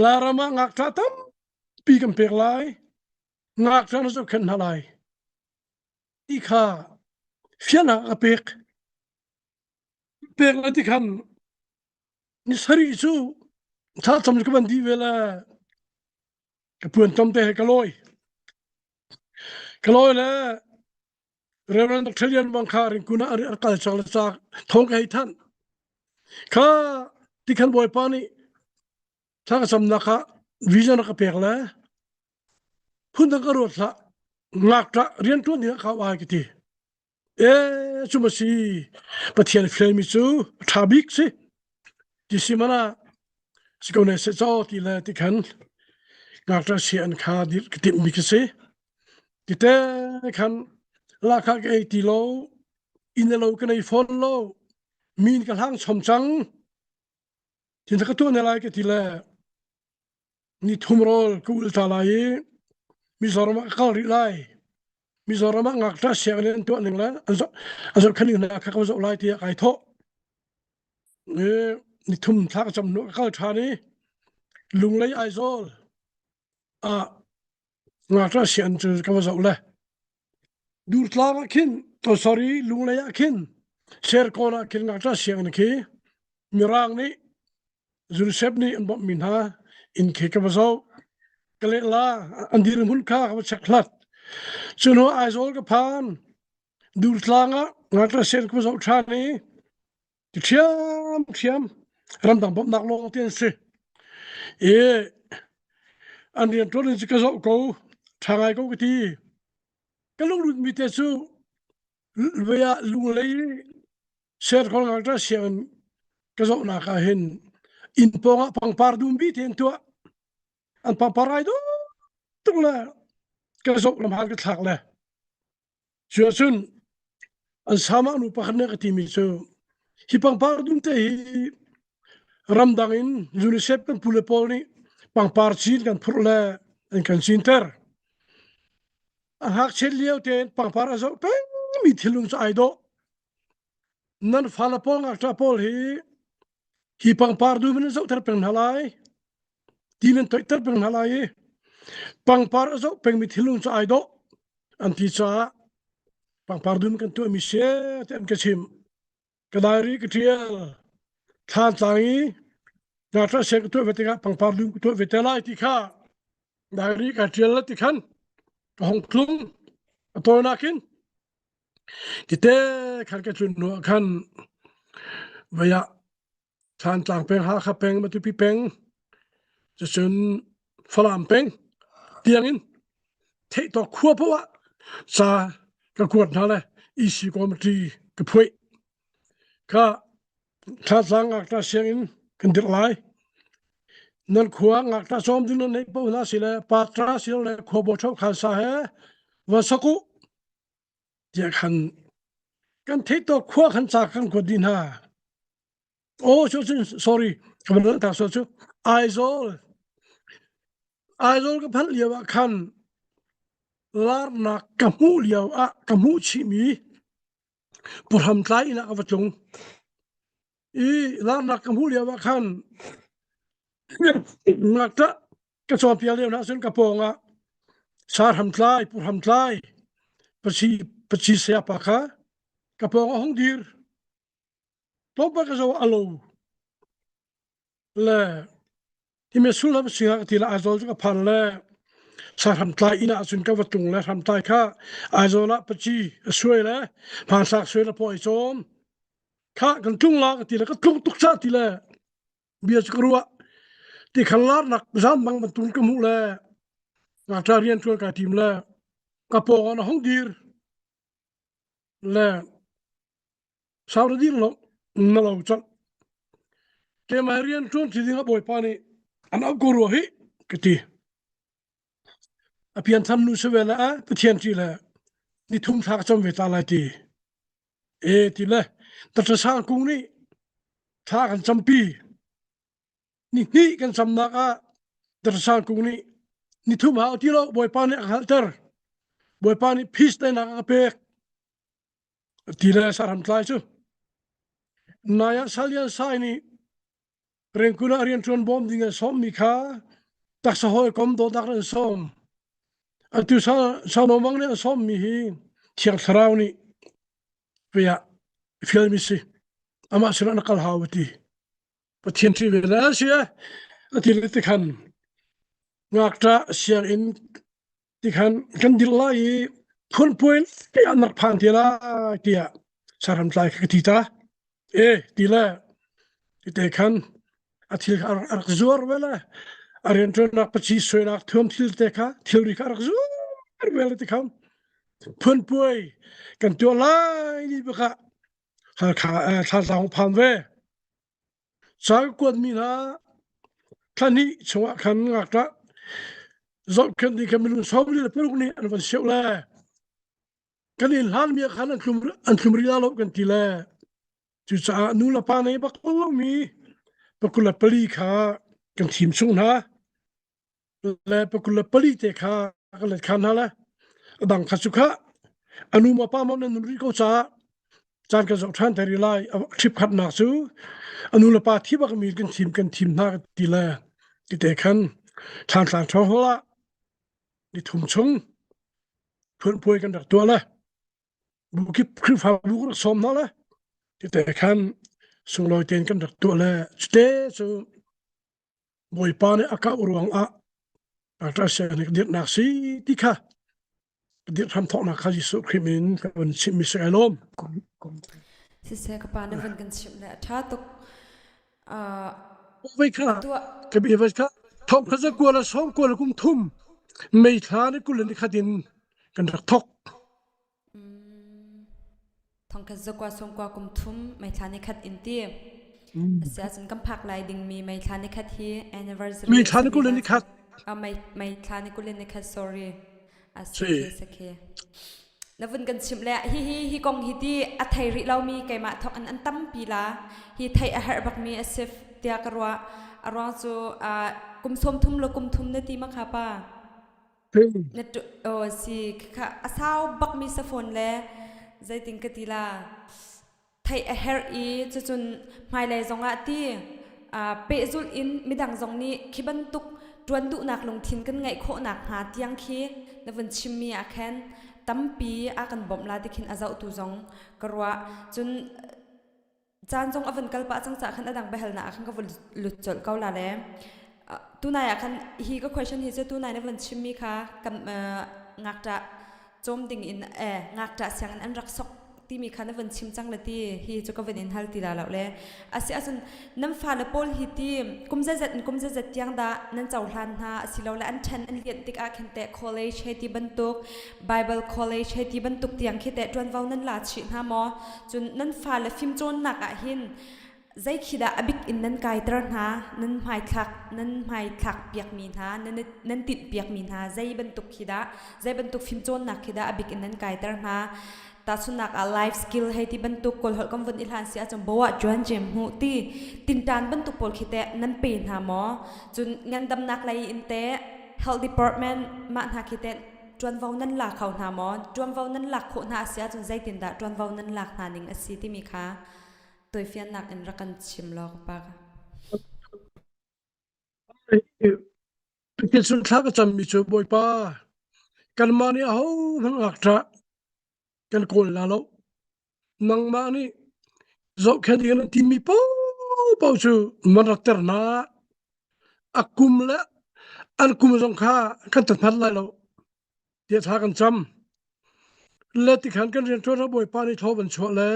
Lairam ah ngakṭah tampi kan pek lai. Ngakṭah na zohkhenh hna lai. Ti kha fiannak a pek. Pek le ti khan ni sarih cu thlacam ka van dih ve le ka puan tom te he ka lawi. Ka lawi le Reverend Dr. Lian Wang kha ringkun ah a kal cang le cak thong ka hei thanh. Kha tikhan Bawipa nih thla ka camnak ah vision a ka pek le phundang ka ruat hlah ngakṭah rianṭuan ding ah ka ai ka ti. E cu ma si Pathian fialmi cu ṭha bik si ti si mana si ko ne se caw ti le ti khan ngakṭah si an kha dir ka timh mi ka si ti te khan lakha ka ei ti lo inn lo ka nei fawn lo min ka hlang chom cang tin ka tuah ne lai ka ti le ni thum rawl ka ul ta lai i Mizoram ah ka kal rih lai. Mizoram ah ngakṭah sianginn an tuah ning le an zoh an zohkhenh ning hna kha ka zoh lai tiah kai thawh. I ni thum thla ka cam hnu ka kal ṭhan i Lunglei Aizawl ah ngakṭah sianginn cu ka va zoh le Durtlang ah khin oh sorry Lunglei ah khin Serkawn ah khin ngakṭah sianginn khi Mirang nih Joseph nih an bawmhmi hna inn khi ka va zoh. Ka leh la an dirhmun kha ka va check hlat. Cu hnu Aizawl ka phan. Durtlang ah ngakṭah sen ka va zoh ṭhan i ti ṭhiam ṭhiam ramdang bawmhnak lawng te an si. I an rianṭuan in cu ka zoh ko ṭha ngai ko ka ti. Ka lungrut mi te cu vei ah lunglei Serkol ngakṭah sianginn ka zohnak ah hin inn pawng ah pangpar dum bi te an tuah. An pangpar ai dawh tuk le ka zoh lam hal ka thlak le cu ahcun an sama nu pakhat nih ka timi cu hi pangpar dum te hi ramdang in UNICEF kan pule pawl nih pangpar cin kan phurh le an kan cinter. A ngakchiat lio tein pangpar a zoh pengmi thilung cu ai dawh. Nan fale pawl ngakṭah pawl hi hi pangpar dum in zohter peng hna lai. Ti nan toihter peng hna lai i pangpar a zoh pengmi thilung cu ai dawh an ti caah pangpar dum kan tuahmi si ti an ka chimh. Ka diary ka ṭial. Thlantlang i ngakṭah siang ka tuah ve tikah pangpar dum ka tuah ve te lai ti kha diary ka ṭial la ti khan ka hong tlung. A tawinak in Tite khan ka tlun hnu ah khan vei ah Thantlang peng, Hakha peng, Matupi peng, cucun Falam peng tiangin theihtawk khua poah ah ca ka kuat hna le EC committee ka phuih. Kha Thlatlang ngakṭah sianginn kan dirh lai. Nan khua ngakṭah cawm ding nan neih paoh hna si le patra si le khuabaw ṭho khan sa he va sak u. Tiah khan kan theih tawk khua khan ca kan kuat dih hna. Oh, cu cun sorry, ka van ta so cu Aizawl. Aizawl ka phanh lio ah khan larnak ka hmuh lio ah ka hmuh chihmi Puhram tlai inn ah ka va tlung. I larnak ka hmuh lio ah khan ngakṭah ka cawnpiak lio hna cun ka pawng ah Sarham tlai, Puhram tlai, pachi pachi sayapa kha ka pawng ah hung dir. Tlawmpal ka zoh ah a lo. Le Hime sullam singa ka ti la Aizawl cu ka phan le sahram tlai inn ah cun ka va tlung le hram tlai kha Aizawl ah paci a suai le hmanthlak suai le paw i cawm kha kan tlung la ka ti le ka tlung tuk ca ti le bia cu ka ruah ti khan larnak zam bang bantuk ka hmuh le ngakṭa rian ṭuan kai tim le ka pawng ah na hung dir le Sau na dir lo na lo cang. Keimah rian ṭuan ṭi ding ah Bawipa nih an auh ko rua hi ka ti. A pianthar nu si ve le a Pathian ṭi le ni thum thla ka cam ve ta lai ti. E ti le Dr. Sang Kung nih thla kan campi. Ni hnih kan camnak ah Dr. Sang Kung nih ni thum hau ti lo Bawipa nih a ka hngalhter. Bawipa nih peace teinak a ka pek. Ti le saram tlai cu nai ah Salian Sai nih Rengkun ah rianṭuan bawm ding an sawmmi kha taksa hawikom dawtnak an sawm. Atu Sanomang nih an sawmmi hi Thiang Thlarau nih vei ah fialmi si. Amah sinah na kal hau a ti. Pathian ṭih ve le si a ti le tikhan ngakṭah sianginn tikhan kan dir lai i phunpuai an rak phan ti lai tiah saram tlai ka ti ta e ti le te khan a thil kha a rak zuar ve le a rianṭuannak pachi suainak thuam thil te kha thilri kha a rak zuar ve le ti khan phunpuai kan tuah lai ni baka Halkha thla phan ve Ca ka kuatmi hna thla hnih chungah khan ngakṭah zohkhenh ding kha minung 46 nih an van seuh le kan inn hlanmi ah khan an tlum an tlum rih lo kan ti le cucaah nu le pa nei bak lomi pakul le pali kha kan thim chung hna. Le pakul le pali te kha ka let khan hna le a dang kha cu kha anu ma pa ma nan nun rih ko caah caan kan zoh ṭhan te rih lai ṭhip khatnak cu anu le pa thi bak mi kan thim kan thim hna ti le ti te khan thlan thlang ṭhawng hol ah ni thum chung phunpuai kan rak tuah le bu kip Khrihfabu rak sawm hna le ti te khan sunglawi tein kan rak tuah le cute cu Bawipa nih a kauh ruangah Ngakṭah sianginn dirhnak si ti kha dirh hram thawknak kha Jesuh Khrih min ka vun chimhmi si kai lawm. Siseh ka pa na vun kan chimh le a ṭha tuk. Uh, Vei kha ka bi vei kha thong kha zakua la sawm kua la kum thum mei thla ni kul ni khat in kan rak thok. Thongkhat zakua sawmkua kum thum meithla ni khat in ti. Asi ahcun kan phak lai dingmi meithla ni khat hi anniversary Meithla ni kul ni khat. Ah mei meithla ni kul ni khat sorry. Asi ke sakhe. Na vun kan chimh le hi hi hi kong hi ti a thei rih lomi keimah thok an an tampi la hi thei a herh bakmi a si tiah ka ruah. A ruang cu kum sawm thum le kum thum na ti ma kha pa? Na tu aw si kha a sau bakmi safawn le zeitin ka ti la theih a herh i cucun hmailei zongah ti pehzulh in midang zong nih khi bantuk ṭuan duhnak lungthin kan ngeih khawhnak hnga tiang khi na vun chimmi ah khan tampi a kan bawmh la ti khin a zohtu zong ka ruah cun caan zong a vun kal pah cang caah khan a dang biahalnak ah khan ka vun lut colh ko la le tunai ah khan hi ka question hi cu tunai na vun chimmi kha kan ngakṭah cawm ding in eh ngakṭah sianginn an rak sok timi kha na vun chim cang le ti hi cu ka vun in hal ti la lo le asi ahcun nan fale pawl hi ti kum zeizat in kum zeizat tiang dah nan cohlan hna asilole an ṭhen an lianh tikah khin teh college hei ti bantuk Bible college hei ti bantuk tiang khi teh ṭuanvo nan la chih hna maw Cun nan fale fimcawnnak ah hin zei khi dah a bik in nan kaiter hna, nan hmaithlak nan hmaithlak piakmi hna, nan nan tinh piakmi hna, zei bantuk khi dah, zei bantuk fimcawnnak khi dah a bik in nan kaiter hna. Tahchunhnak ah life skill hei ti bantuk kawlholh kan vun i hlan si ahcun bo ah ṭuan jem hmuh ti tinṭan bantuk pawl khi teh nan pe hna maw? Cun ngandamnak lei in teh health department mah hna khi teh ṭuanvo nan la kho hna maw? Ṭuanvo nan lak khawh hna a si ahcun zeitindah ṭuanvo nan lak hna ning a si timi kha tawifiannak in rak kan chim law ka pa. Pathian sun thla ka cammi cu Bawipa kanmah nih ahohmanh ngakṭah kan kawl la lo. Nangmah nih zohkhenh ding na timi paohpaoh cu man rak ter hna. A kum le an kum zong kha kan tathat lai lo. Tiah thla kan cam. Le tikhan kan rian ṭuan Bawipa nih thaw van chuah le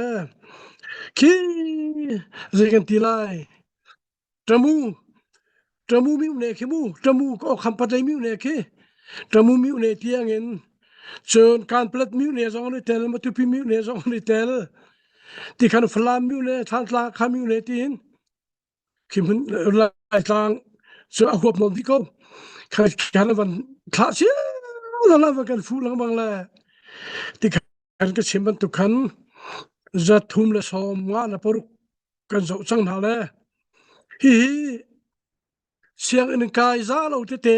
khi zei kan ti lai. Ṭamu ṭamu mi ne khi mu ṭamu ko kham patlei mi ne khi ṭamu mi ne tiang in cun kanplet mi ne zong an i tel matupi mi ne zong an i tel ti khan falam mi ne thlantlang kha mi ne tiin khi hmun laitlang cu a huap nawn dih ko khan van thlah cio la van kan fu lengmang le ti khan ka chim bantuk khan za thum le sawm nga le paruk kan zoh cang hna le hihi sianginn kai za lo tete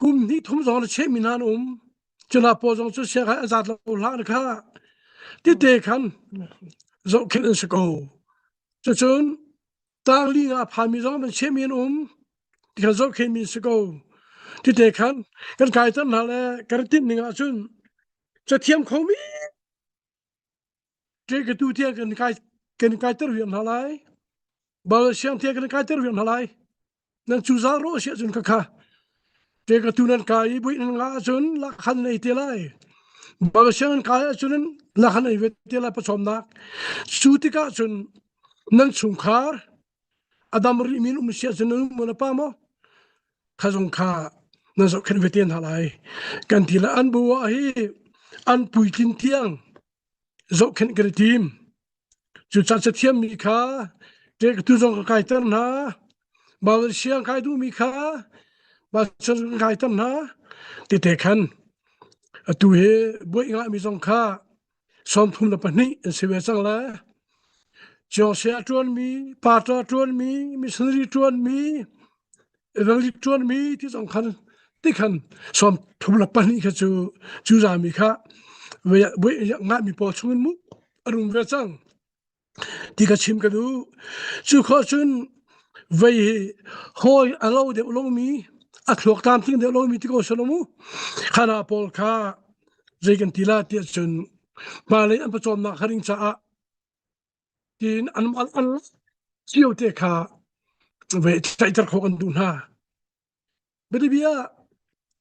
kum hnih thum zong na chehmi hna an um cuna pawl zong cu sianginn a zat lo hlah kha tete khan zohkhenh an si ko cucun tangli nga phami zong an chehmi an um tikhan zohkhenhmi si ko tete khan kan kai ter hna le kan tinh ning ahcun cathiam khomi Ṭe tu tiang kan kai kan kaiter viam hna lai. Bal siang tiang kan kaiter viam hna lai. Nan cu za ro sia cun ka kha. Ṭe tu nan kai i buih nan nga ahcun lakhan nei te lai. Bal siang nan kai ahcun lakhan ei ve te lai pachawmnak. Cu tikah cun nan chungkhar adam rih min um sia cun nan um na pa maw? Kha zong kha nan zohkhenh ve te hna lai. Kan ti le an bu ah hi an puitlin tiang zohkhenh kan i tim. Cucaah cathiammi kha ṭektu zong ka kaiter hna. Baibal siang kai duhmi kha Baibal ka kaiter hna. Tete khan atu hi buaih ngahmi zong kha 32 an si ve cang lai. Ciongsia ṭuanmi, pastor ṭuanmi, missionary ṭuanmi, evangelist ṭuanmi ti zong khan ti khan 32 kha cu cu zami kha ngahmi pawl chungin mu a rum ve cang ti ka chim ka duh. Cu khawh cun vei hi hawi a lo deuh lomi a thluak tlamtling deuh lomi ti ko selaw mu khana pawl kha zei kan ti la tiah cun hmailei an pawcawmnak haring caah tiin an an cio te kha ve tlaihter khawh kan duh hna. Bianabia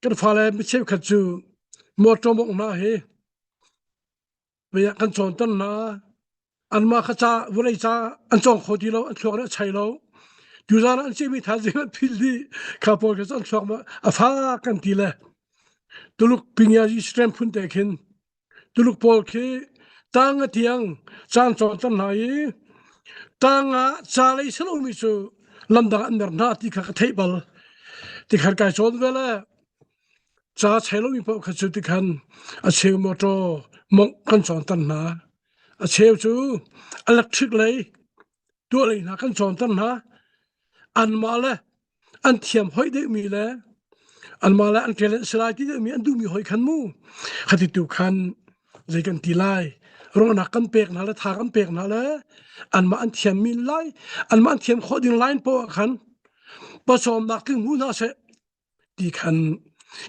kan fale mi cheukhat cu motor mawngh hna hi kan cawnter hna. Anmah kha ca vawlei ca an cawng kho ti lo, an thluak nih a chei lo. Tuzaan ah an cihmi thaizing an philh dih. Kha pawl kha cu an thluak a fak kan ti le Tuluk Pinyazi strength phun te khin Tuluk pawl khi tang a tiang caan cawnter hna i tang ah ca lei si lomi cu lamdang an mer hna ti kha ka theih bal. Tikhan kai cawn ve le ca chei lomi paoh kha cu tikhan a cheu motor mongh kan cawnter hna. A cheu cu electric lei tuah lei hna kan cawnter hna. Anmah le an thiam hoih deuhmi le anmah le an talent si lai ti deuhmi an duhmi hoi khan mu khati tu khan zei kan ti lai ruahnak kan pek hna le tha kan pek hna le anmah an thiammi lai anmah an thiam khawh ding line poah khan pasawmnak tling hmu hna seh ti khan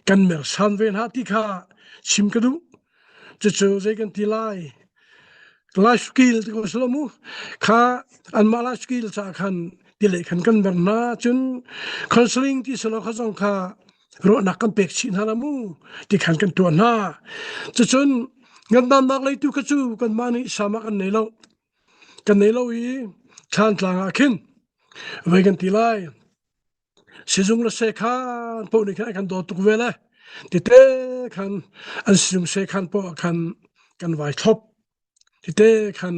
kan mersan ve hna ti kha chim ka duh cucu zei kan ti lai life skill ti ko silo mu kha anmah life skill ca khan ti lei khan kan ber hna cun counseling ti silo kha zong kha ruahnak kan pek chih hna la mu ti khan kan tuah hna cucun ngandamnak lei tu kha cu kanmah nih sama kan nei lo kan nei lo i thlan tlang ah khin vei kan ti lai Sizung le sekhan paoh nih khan an kan dawt tuk ve le tite khan an sizung sekhan paoh ah khan kan vai thlop. Tite khan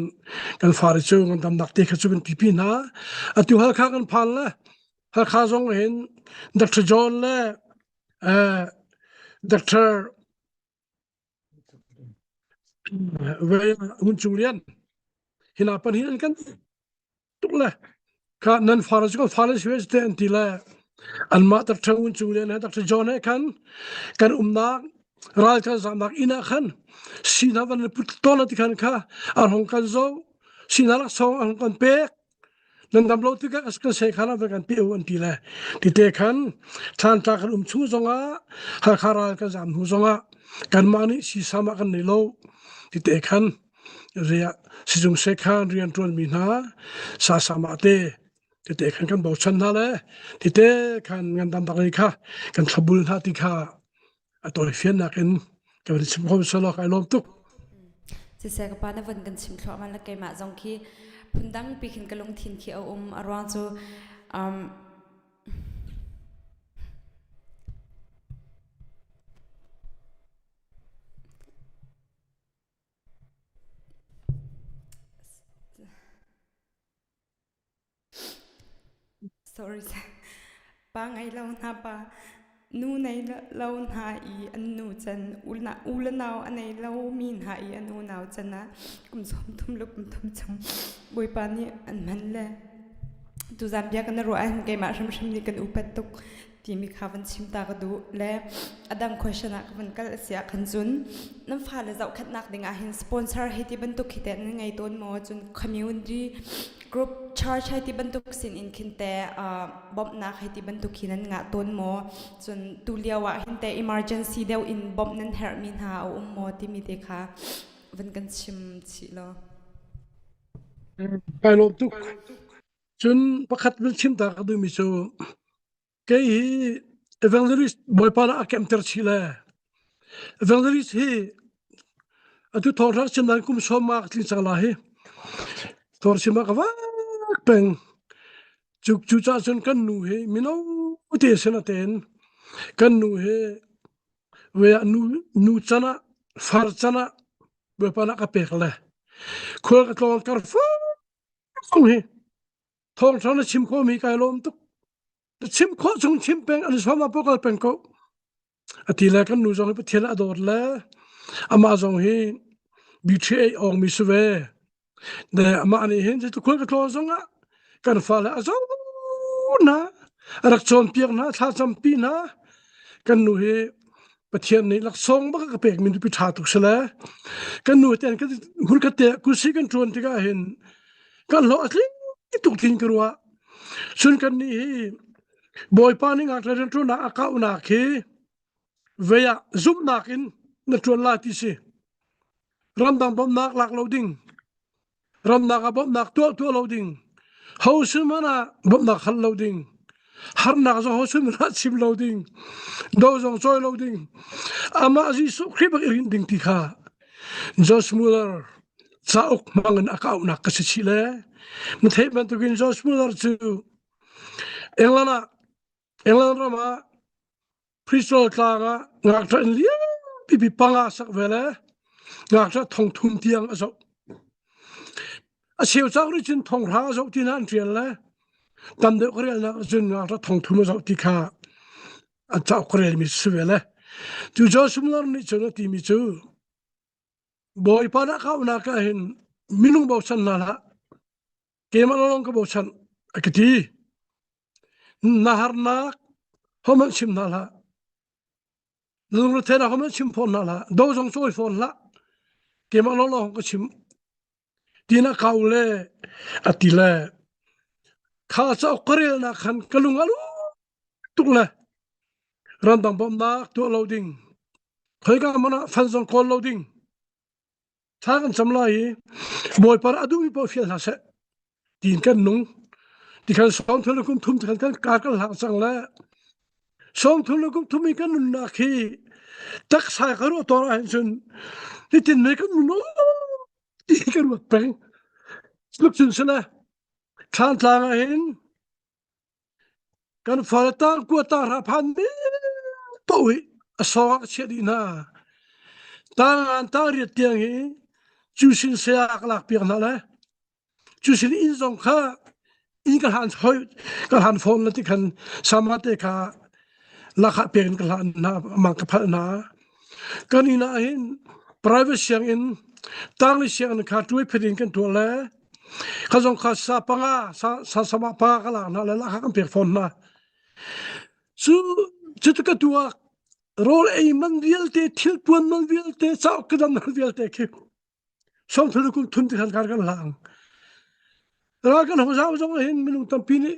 kan fare cu kan damnak te kha cu kan pipi hna. Atu Halkha kan phan le Halkha zong hin Dr. John le uh, Dr. Ngun Cung Lian hina pan hin an kan tuk le kha nan far cu kan far si te an ti le anmah Dr. Ngun Cung Lian he Dr. John he khan kan umnak ral kan zamnak inn ah khan sina van put ton ti khan kha an hong kan zo sina laksawng an hong kan pek nan dam lo tikah kan se khan van kan pe u an ti le ti te khan thlan tla kan um chung zongah Halkha ral kan zam hnu zongah kanmah nih sisam ah kan nei lo ti te khan ria sizung sekhan rian ṭuanmi hna sasama te tete khan kan bochan hna le tete khan ngandam bak kha kan thlabul hna ti kha a tawifiannak in ka van chim kho selo kai lawm tuk. Siseh ka pa na van kan chim thluahmah le keimah zong khi phundang pi khin ka lungthin khi a um a ruang cu um, Sorry. Pa ngei lo hna pa nu nei lo hna i an nu can u le nau a nei lomi hna i an unau can ah kum 30 le kum thum chung Bawipa nih an hman le tuzan bia kan ruah ahhin keimah hrimhrim nih kan upat tuk timi kha van chim ta ka duh le a dang question ah ka van kal a si ah khan cun nan fale zohkhenhnak ding ah hin sponsor hei ti bantuk khi te nan ngei tawn maw cun community group church hei ti bantuk sin in khin te bawmhnak hei ti bantuk khi nan ngah tawn maw cun tu lio ah hin te emergency deuh in bawmh nan herhmi hna a um maw timi te kha van kan chim chih law Kai lawm tuk. Cun pakhat van chim ta ka duhmi cu kei hi evangelist Bawipa nih a kemter chih le evangelist hi atu thawngṭha chim dan kum sawm ma ka tling cang la hi thawng chim ah ka vak peng cu cu cah cun kan nu hi mino te sin a ten kan nu hi we nu nu can ah far can ah Bawipa nih a ka pek le khual ka tlawng kar fung hi thawngṭha na chim khawhmi kai lawm tuk na chim khawh chung chim peng an sawm ah kal peng ko a ti le kan nu zong hi Pathian a dawt le amah zong hi BTA awng mi si ve de amah nih hin cu khual ka tlawn zong ah kan fale a zo na a rak cawnpiak hna thla campi hna kan nu hi Pathian nih laksawng bak ka pek mi nupi ṭha tuk si le kan nu ten kan hun ka te kusi kan ṭuan tikah hin kan hlawh a tling tuk thin ka ruah cun kan nih hi Bawipa nih ngakṭah rianṭuannak a kauhnak hi vei ah zumhnak in na ṭuan lai ti si ramdang bawmhnak lak lo ding ramnak ah bawmhnak tuah tuah lo ding ho sin hmanh ah bawmhnak hal lo ding. Harnak zong ho sun hlah chim lo ding. Do zong cawi lo ding. Amah Jesuh Khrih bak i rinh ding ti kha Josh Muller cauk hmang in a kaunak ka si chih le na theih bantukin Josh Muller cu England ah England ram ah Bristol tlang ah ngakṭah in lianpi pi panga sak ve le ngakṭah thong thum tiang a zoh. A cheu cauk nih cun thong hra a zoh ti na an ṭial le tam deuh ka relnak cun ngakṭah thong thum a zoh ti kha an cauk ka relmi si ve le. Cu Joshua Muller nih cun a timi cu Bawipa dah kaunak ah hin minung bochan hna hlah keimah lawng ka bochan a ka ti. Na harnak hohmanh chim hna hlah. Na lungretheihnak hohmanh chim fawn hna hlah. Do zong cawi fawn hlah. Keimah lawnglawng ka chim. Tina kau le a ti le kha cauk ka relnak khan ka lung a lu tuk le ramdang bawmhnak tuah lo ding khoika hmanh ah fan zong kawl lo ding thla kan cam lai i Bawipa nih a duhmi paoh fial hna seh tiin kan nung tikhan sawmthum le kum thum tikhan kan kar kan hlang cang le sawmthum le kum thum i kan nunnak hi taksa ka ruah tawn ahhin cun nitin mei kan nun ti ka ruat peng tluk cun sile thlantlang ah hin Kan fale tangkua tanghra phan paoh hi a sawng ah ka chiah dih hna. Tangan tangriat tiang hi cusin saya ka lak piak hna le cusin inn zong kha inn ka hlan hoi ka hlan fawn la ti khan sama te kha lakah pek in ka hlan hna amang ka phalh hna. Kan inn ah hin private sianginn tangli sianginn kha tuai phet in kan tuah le Kha zong kha sa panga sa sa sama panga ka lak hna le lak kan pek fawn hna. Cu cu ka tuak rawl ei man vialte thil puan man vialte cauk ka dam man vialte khi sawmthul kum thum ti khan kar kan hlang. Ral kan hong zau zong hin minung tampi nih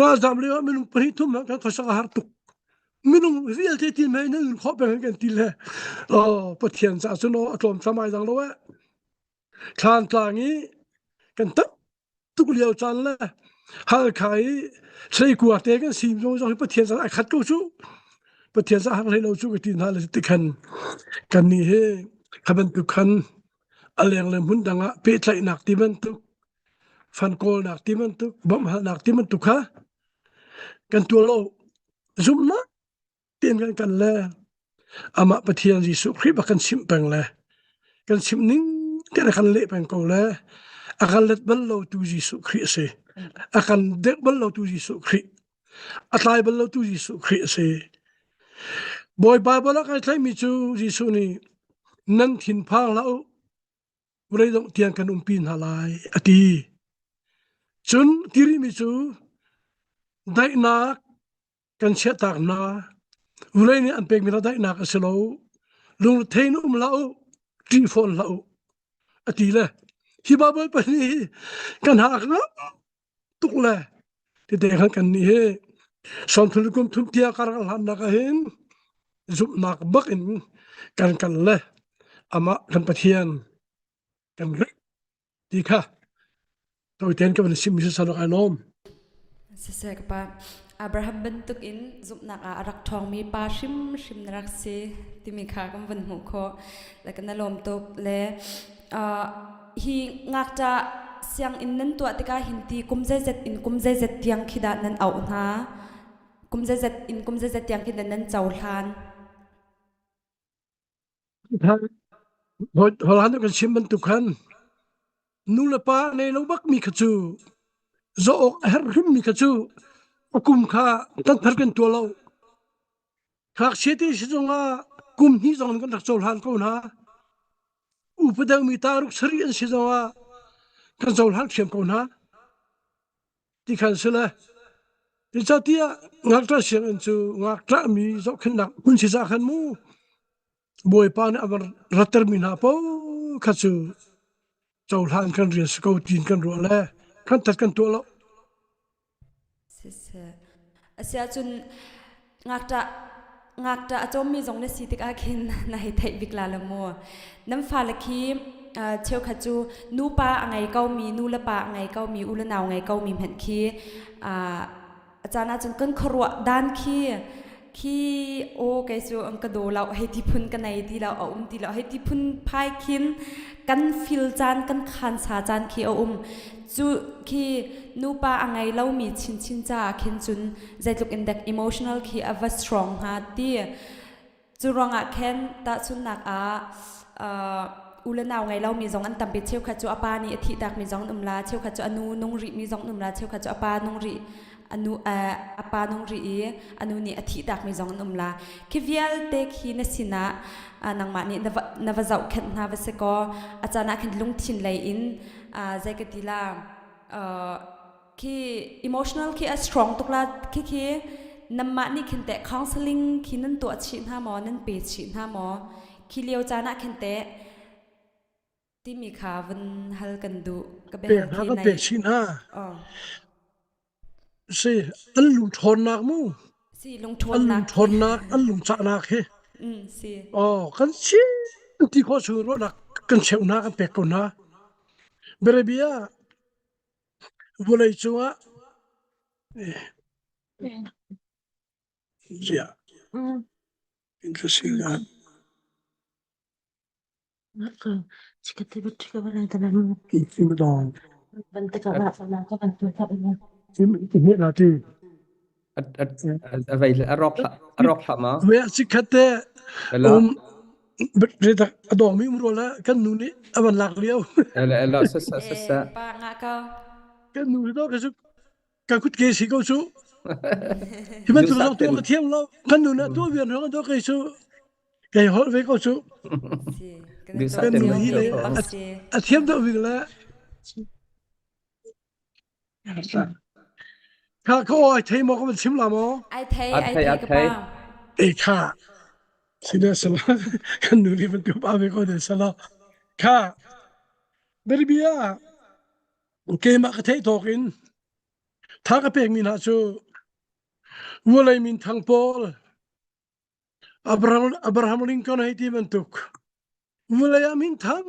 ralzam lio ah minung pahnih thum kan khuasak a har tuk. Minung vialte ti mei nan khawh peng kan ti le oh Pathian ca cun a tlawm tlamai dang lo eh. Thlantlang i kan tam tuk lio caan le Halkha i Thleikua te kan sim zong zong hi Pathian caan ai khat ko cu. Pathian caan har hlei lo cu ka ti hna le tikhan kan nih hi kha bantuk khan a leng le hmun dang ah pehtlaihnak ti bantuk fan kawlnak ti bantuk bawmhhalnak ti bantuk kha kan tuah lo zumhnak Ti'n kan kan le amah Pathian Jesuh Khrih bak kan chimh peng le kan chimh ning te kan leh peng ko le a kan let bal lo tu Jesuh Khrih a si. A kan dek bal lo tu Jesuh Khrih. A tlai bal lo tu Jesuh Khrih a si. Bawi Bible ah kai tlaihmi cu Jesuh nih nan thin phang hlah u vawlei dongh tiang kan umpi hna lai a ti. Cun ti rihmi cu daihnak kan chiahtak hna. Vulei nih an pekmi daihnak a si lo. Lungthei in um hlah u, ṭih fawn hlah u, a ti le hi Baibal pahnih hi kan hak tuk le tete khan kan nih hi sawmthul kum thum tia kar kan hlannak ah hin zumhnak bak in kan kal le amah kan Pathian kan rik ti kha tawitein ka van sim mi si ai lawm. Siseh ka pa Abraham bantuk in zumhnak ah a rak ṭhawngmi pa hrimhrim na rak si timi kha kan van hmuh khawh. Le kan lawm tuk le hi ngakṭah sianginn nan tuah tikah hin ti kum zeizat in kum zeizat tiang khi dah nan auh hna? Kum zeizat in kum zeizat tiang khi dah nan cohlan? Holhan kan chim bantuk khan nu le pa nei lo bak mi kha cu zawh awk a herh hrim mi kha cu a kum kha kan thar kan tuah lo. Ngakchia te si zongah kum hnih zong kan rak cohlan ko hna. Upa deuh mi taruk sarih an si zongah kan cohlan thiam ko hna. Ti khan si le Zeicahtiah ngakṭah sianginn cu ngakṭah mi zohkhenhnak hmun si cah khan mu Bawipa nih a van rattermi hna paoh kha cu cohlan kan rian si ko tiin kan ruah le kan tat kan tuah lo. Siseh. Asiahcun ngakṭah ngakṭah a cawmmi zong na si tikah khin na hei theih bik la lo mu. Nan fale khi cheukhat cu nupa a ngei komi, nu le pa a ngei komi, u le nau ngei komi hmanh khi. A caan ahcun kan khuaruah dan khi khi aw kei cu an ka daw lo hei ti phun ka nei ti lo a um ti lo hei ti phun phai khin kan fil caan kan khan sa caan khi a um cu khi nupa a ngei lomi chinchin caah khin cun zeitluk in dek emotional khi a va strong hnga ti Cu ruangah khin tahchunhnak ah uh, u le nau ngei lomi zong an tampi cheukhat cu a pa nih a thihtakmi zong an um la cheukhat cu a nu nung rihmi zong an um la cheukhat cu a pa nung rih a nu uh, a pa nung rih i a nu nih a thihtakmi zong an um la khi vialte khi na sinah uh, nangmah nih na va, na va zohkhenh hna va si kaw a caan ah khin lungthin lei in uh, zei ka ti la uh, khi emotional khi a strong tuk la khi khi namah nih khin teh counseling khi nan tuah chih hna maw nan pe chih hna maw khi lio caan ah khin teh timi kha vun hal kan duh ka Pek biahal hna khi kan nai pek chin hna. oh Si an lung ṭhawnnak mu si an lungṭhawnnak lung khi ṭhawnnak an lung cahnak hi mm si oh kan chin ti khawh chung ruahnak kan cheuh hna kan pek ko hna Biarabia Vawlei cungah ziah interesting ah A rawk hlah maw? Ve sikhat te um a dawngmi um rua le kan nu nih a van lak lio. Ela ela sa sa sa sa. Pa nga ko. Kan nu do ka su ka kut ke si ko su. Hi bantuk zong tu ka thiam lo. Kan nu na tu vian hong do ke su. Kei hol ve ko su. Kan nu hi le a thiam do wing le. Kha ka aw ai thei maw ka van chim la maw? Ai thei ai thei ka pa. E kha sina sala kan nu nih van tu pa ve ko de sala kha bia keimah ka theih tawk in tha ka pek mi hna cu vawlei min thang pawl Abraham, Abraham Lincoln hei ti bantuk vawlei ah minthang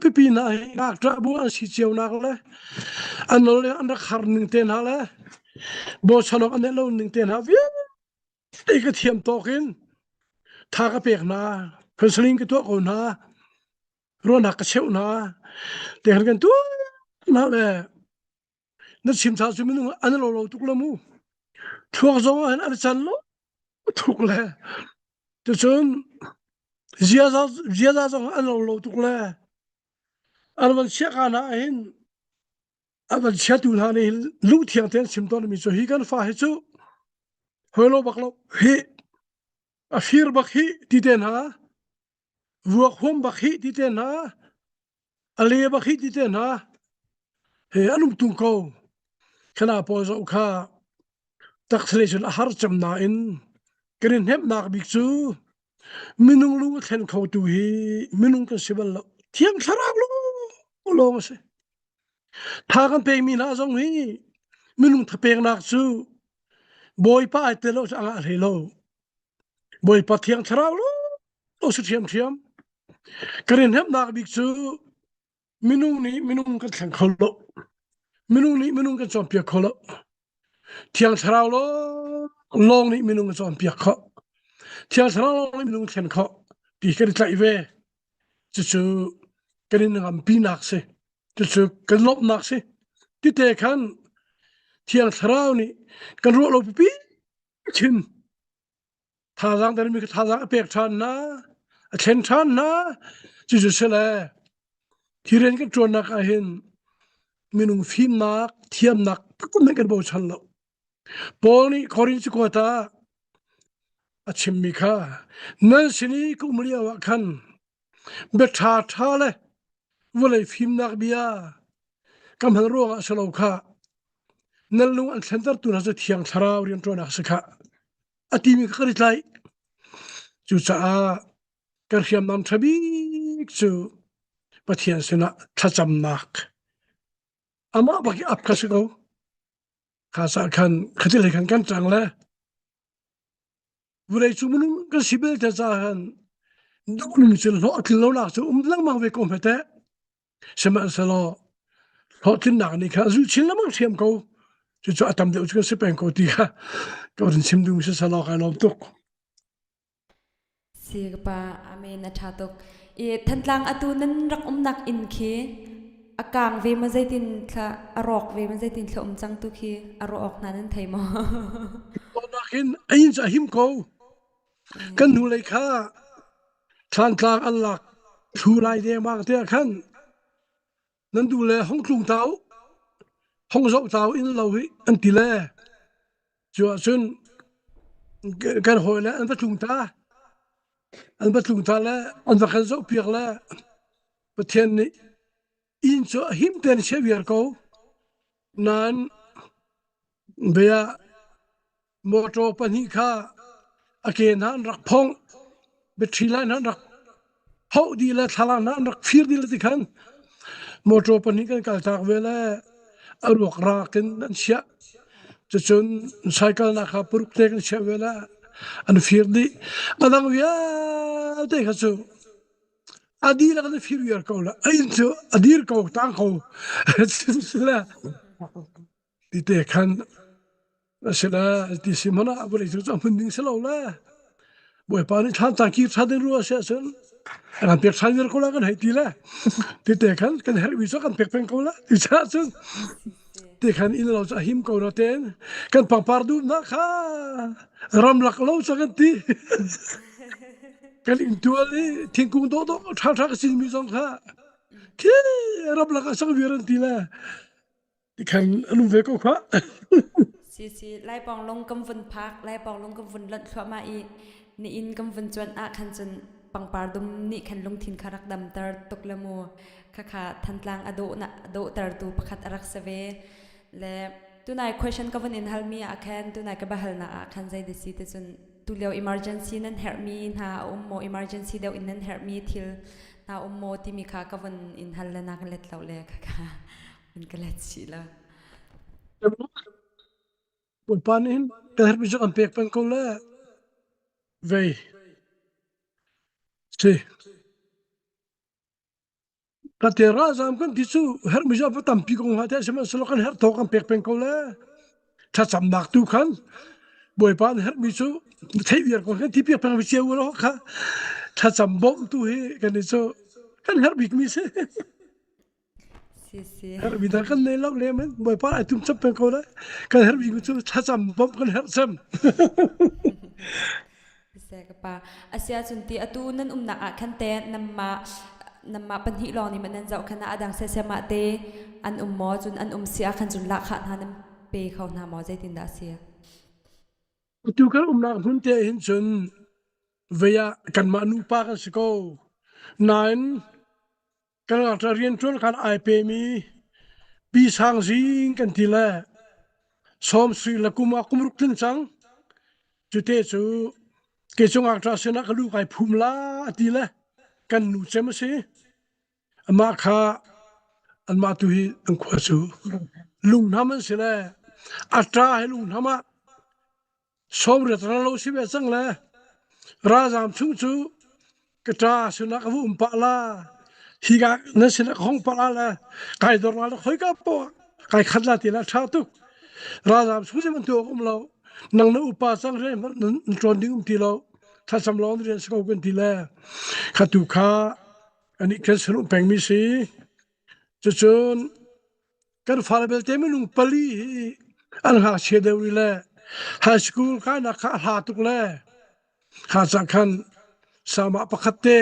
pipi hna hi ngakṭah bu an si cio nak le an nol le an rak har ning te hna le bochan awk an neih lo ning te hna vialte ka thiam tawk in tha ka pek hna counseling ka tuah ko hna ruahnak ka cheuh hna te kan kan tuah hna le na chim tha cu minung an lo lo tuk lo mu thluak zong ah hin an can lo tuk le tucun ziaza ziaza zong an lo lo tuk le an van chia ka na hin an van chiatu hna nih hin lung thiang tein chim tawn mi cu hi kan fa hi cu hoi lo bak lo hi a fir bak hi ti te hna vuak huam bak hi ti te hna a le bak hi ti te hna he an um tung ko khana pawl zoh kha taksalei cun a har cem nain kan in hnemhnak bik cu minung lung a thlen kho tu hi minung kan si bal lo thiang thlarau lawng a si tha kan pekmi hna zong hi minung thapeknak cu bawipa ai tel lo cu a ngah hlei lo Bawipa thiang thlarau lo si ṭhiamṭhiam. Kan in hnemhnak bik cu minung nih minung kan thleng kho lo. Minung nih minung kan cawnpiak kho lo. Thiang thlarau lawng nih minung kan cawnpiak kho. Thiang thlarau lawng nih minung thlen kho ti kan i tlaih ve. Cucu kan in ngampinak si. Cucu kan lawmhnak si. Tite khan Thiang thlarau nih kan ruah lo pipi chin thazaang dermi ka thazaang a pek ṭhan hna a thlen ṭhan hna cucu si le hi rian kan ṭuannak ah hin minung fimnak thiamnak taktak kan bochan lo Paul nih Korin cakuat ah a chimmi kha nan sin i ka um lio ah khan bia ṭha ṭha le vawlei fimnak bia ka hman ruangah si lo kha nan lung an thlentertu hna cu thiang thlarau rianṭuannak si kha a timi kha kan i tlaih cucaah kan hriamnam ṭha bik cu Pathian sinah thlacamnak amah bak i ap kha si ko kha sa khan khati lei khan kan ṭang le Vawlei cung minung kan si belte caah khan duhning cun hlawhtlin lonak cu um lengmang ve ko hme teh. Sihmanhsehlaw hlawhtlinnak nih khan a zulh chin lengmang ṭhiam ko. Cucu a tam deuh cu kan si peng ko ti kha ka rin chim duhmi si selaw kai lawm tuk. Si ka pa, amen a ṭha tuk. I Thantlang atu nan rak umnak inn khi a kaang ve maw zeitin thla a rawk ve maw zeitin thla um cang tu khi a rawh awk hna nan thei maw? Nak hin a inn cu a him ko. Kan hnulei kha Thlantlang an lak thlu lai dengmang te ah khan nan duh le hong tlung ta u, hong zoh ta u inn lo hi an ti le cu ahcun kan hawi le an va tlung ta an va tlung ta le an va kan zoh piak le Pathian nih inn cu a him tein a chiah viar ko nain bia Mawṭaw pahnih kha a ke hna an rak phongh, battery line hna an rak phoh dih le thlalang hna an rak fir dih le ti khan mawṭaw pahnih kan kaltak ve le a ruak rak in an chiah. Cucun cycle nak kha paruk te kan chiah ve le an fir dih. A dang vialte kha cu a dihlak in a fir viar ko le a inn cu a dir ko tang ko. Sile ti te khan Asila ti si hmanh ah vawlei cu a hmun ding si lo le Bawipa nih thlan ta kir ṭhan ding rua si ahcun kan pek ṭhan viar ko la kan hei ti le ti te khan kan herhmi cu kan pek peng ko la ti caah cun ti khan inn lo cu a him ko na ten kan pangpar duhnak kha ramlak lo cu kan ti kan inntual i thingkung dawhdawh ṭha ṭha ka cinmi zong kha khi ramlak ah sang viar an ti le Tikhan an um ve ko khah. Si si Laipawng lung kan vun phak Laipawng lung kan vun lonh thluahmah i nihin kan vun cuanh ah khan cun pangpar dum nih khan lungthin kha rak damter tuk le mu khakha Thantlang a dawh na dawhtertu pakhat a rak si ve le tunai question ka vun in halmi ah khan tunai ka biahalnak ah khan zei da si ti cun tulio emergency nan herhmi hna a um maw emergency deuh in nan herhmi thil hna um maw timi kha ka vun in hal le na ka let lo le khakha An ka let chih la. Bawipa nih hin kan herhmi cu kan pek peng ko le vei si ka te ralzam kan ti cu herhmi cu a va tampi ko hnga te sihmanhsehlaw kan herh tawk kan pek peng ko le thlacamnak tu khan Bawipa an herhmi cu theih viar ko kan ti piak peng cio lo kha thlacam bawmh tu hi kan i cu kan herh bikmi si. Herhmi dang kan nei lo le men Bawipa ai tum chap peng ko lai. Kan herhmi cu thlacam bawmh kan herh cem. Seh ka pa. Asia cun ti atu nan umnak ah khan te namma namma pahnih lawng nih nan zoh khan ah adang sesema te an um maw cun an um si ah khan cun lahkhah hna nan pe kho hna maw zeitin dah si? Atu kan umnak hmun te hin cun vei ah kanmah nupa kan si ko. Nain Kan ngakṭah rianṭuan khan ai pemi Pi Sang Zing kan ti le Sawmsui le kum ah kum ruk tling cang. Cute cu kei cu ngakṭah sinah ka lu kai phum la a ti le kan nu cem a si. Amah kha anmah tu hi an khua cu lunghnam an si le a ṭa he lunghnam ah Sawmriat ral lo si ve cang le ralzaam chung cu ka ṭa sinah ka va um pah la hika nan sinah ka hong pah la le kai dor la le khoika poah kai khat la ti la ṭha tuk ralzaam chung si bantuk awk um lo nang na upa cang rian nan ṭuan ding um ti lo thlacam lawng rian si ko kan ti le kha tu kha anih kan sin um pengmi si cucun Kan fale belte minung pali hi an ngakchia deuh rih le high school kainak kha a hla tuk le kha cah khan samah pakhat te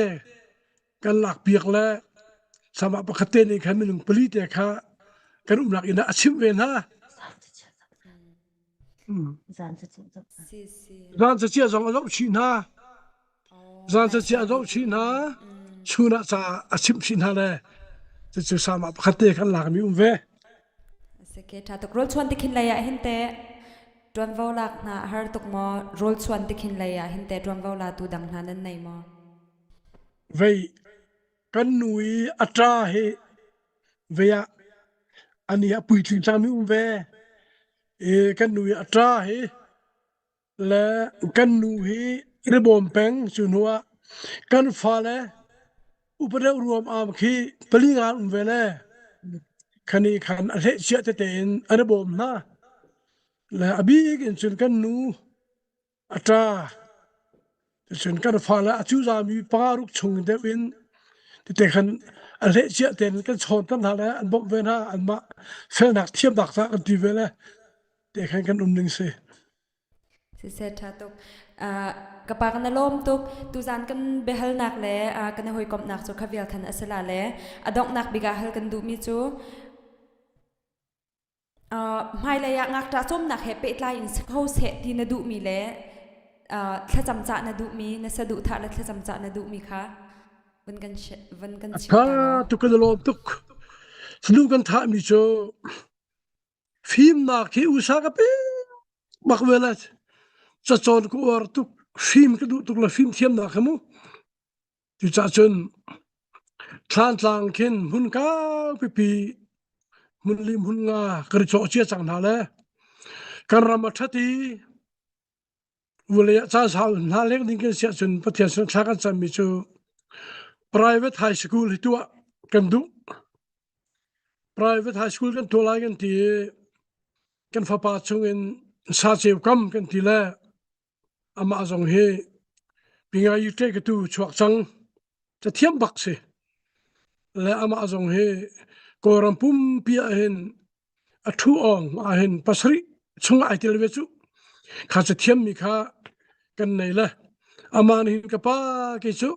kan lak piak le samah pakhat te nih khan minung pali te kha kan umnak inn ah a chimh ve hna. Zan cacia zong a zoh chih hna. Zan cacia a zoh chih hna. Chun ah ca a chimh chih hna le cucu sama pakhat te kan lakmi um ve. Seke tha tuk rawl chuan tikhin lei ah hin te tuanvo lak hna har tuk maw rawl chuan tikhin lei ah hin te tuanvo la tu dang hna nan nei maw? Vei kan nu i a ṭa hi vei ah ani a puitling cangmi um ve i kan nu i a ṭa hi le kan nu hi ribawm peng cu hnu ah kan fale upa deuh ruam am khi pali nga um ve le khani khan a hleh chia tete in an i bawm hna. Le a bik in cun kan nu a ṭa cun kan fale a cuzami pangaruk chung deuh in tete khan a hleh cia tein kan chawn tam hna le an bawmh ve hna anmah felnak thiamnak ca kan ti ve le te khan kan um ning si. Siseh ṭha tuk. Uh, ka pa kan lawm tuk. Tuzan kan biahalnak le uh, kan hawikomhnak cu kha vial khan a si la le a donghnak bik ah hal kan duhmi cu Hmailei ah ngakṭah cawmnak he pehtlai in si kho seh ti na duhmi le thlacam cah na duhmi, na saduhthah le thlacam cah na duhmi kha vun kan vun kan chim ta law. Tuk kan lawm tuk. Sanu kan thahmi cu fimnak hi usa ka pe bak ve la cacawn ka uar tuk fim ka duh tuk la fim thiamnak kha mu. Cucaah cun Thlantlang khin hmun kau pipi hmun li hmun nga kan i cawh cia cang hna le kan ram a ṭhat i vulei ah caan sau hna leng ding kan siah cun Pathian sin thla kan cammi cu private high school hi tuah kan duh. Private high school kan tuah lai kan ti i kan fapa chungin sa ceu kam kan ti le Amah zong hi pingai ṭe ka tu chuak cang. Cathiam bak si. Le amah zong hi Kawlram pumpi ah hin a ṭhu awng ah hin pasarih chung ai tel ve cu. Kha cathiam mi kha kan nei le amah nih hin ka pa kei cu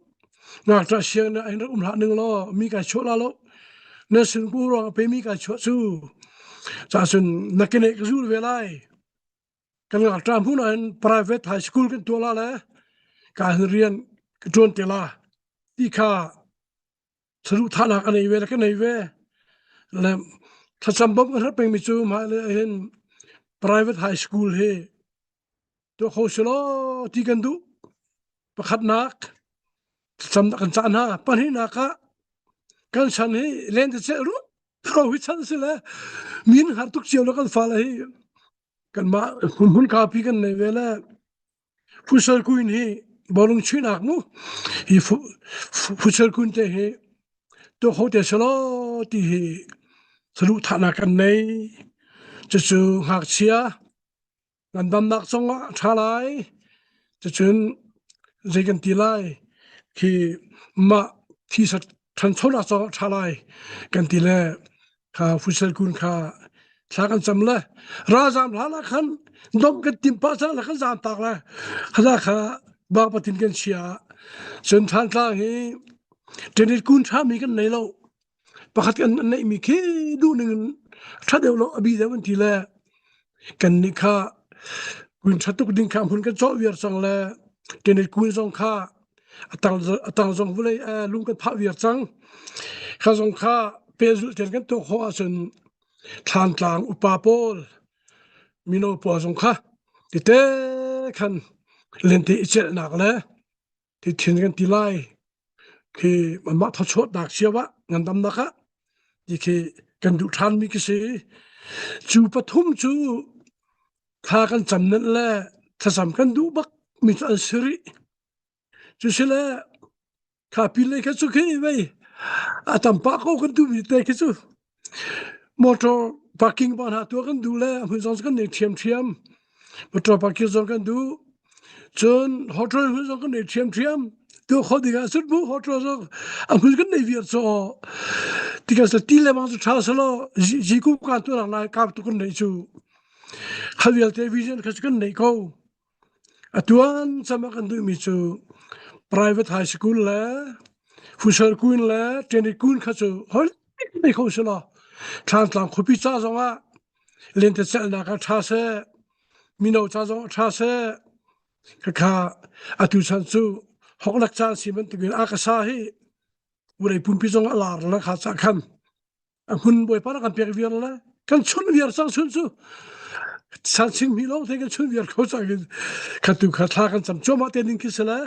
ngakṭah siang na in rak um hlah ning law mi kai chuah la lo na sin ku ruang a pe mi kai chuah cu ca cun na kene ka zul ve lai Kan ngakṭah hmun ah hin private high school kan tuah la le ka hin rian ka ṭuan te la ti kha saduhthahnak a nei ve le ka nei ve. Le thlacam bawmh kan herh pengmi cu hmailei ah hin private high school hi tuah kho si law ti kan duh. Pakhatnak thlacam kan cah hna. Pahnihnak ah kan chan hi lentecelh rup ro hi chan si le min har tuk cio le kan fale hi kanmah hmun kapi kan nei ve le futsal kuin hi bawlung chuihnak mu hi futsal kun te hi to ho te selo ti hi salu thahnak kan nei cucu ngakchia ngandamnak zongah a ṭha lai cucun zei kan ti lai khi mah thisa ṭhanchonak zongah a ṭha lai kan ti le kha futsal kun kha thla kan cam le ralzam hla la khan dom kan tim pah cang la kan zam tak le kha kha bak patin kan chia cun thantlang hi tenit kun ṭha mi kan nei lo pakhat kan neih mi khi duh ning in ṭha deuh lo a bi deuh an ti le kan nih kha kun ṭha tuk ding kha hmun kan cawh viar cang le tenit kun zong kha atang atang zong vulei lung kan phah viar cang kha zong kha pehzulh ten kan tuah khawh ahcun thlantlang upa pawl mino pawl zong kha tite khan lente i celhnak le ti thin kan ti lai khi mah thawchuahnak cio ah ngandamnak ah ti khi kan duh ṭhan mi khi si cu pathum cu thla kan cam nenh le thlacam kan duh bak mi cu an si rih cu si le kha pin lei kha cu khi vei a tam pah ko kan duh mi te khi cu motor parking ba hna tuah kan duh le hmun zong kan nei ṭhiamṭhiam motor parking zong kan duh cun hotel hmun zong kan nei ṭhiamṭhiam tu kho ding ah cun mu hotel zong a hmun kan nei viar chaw tikah sa ti le bang cu ṭha selaw ji kum kan tu nak lai kap tu kan nei cu kha vialte vision kha cu kan nei ko A tuan cem ah kan duhmi cu private high school le futsal kun le tennis kun kha cu hol nei kho si law Thlantlang khuapi ca zongah lentecelhnak ah ṭha seh, mino ca zong ah ṭha seh, khakha atu chan cu hoklak caan si bantukin a ka sa hi vawlei pumpi zong a lar le kha cah khan a hmun bawipa na kan pek viar le kan chun viar cang chun cu san sing mi lawng te kan chun viar kho cang in kha tu kha thla kan cam cuahmah te ning khi si le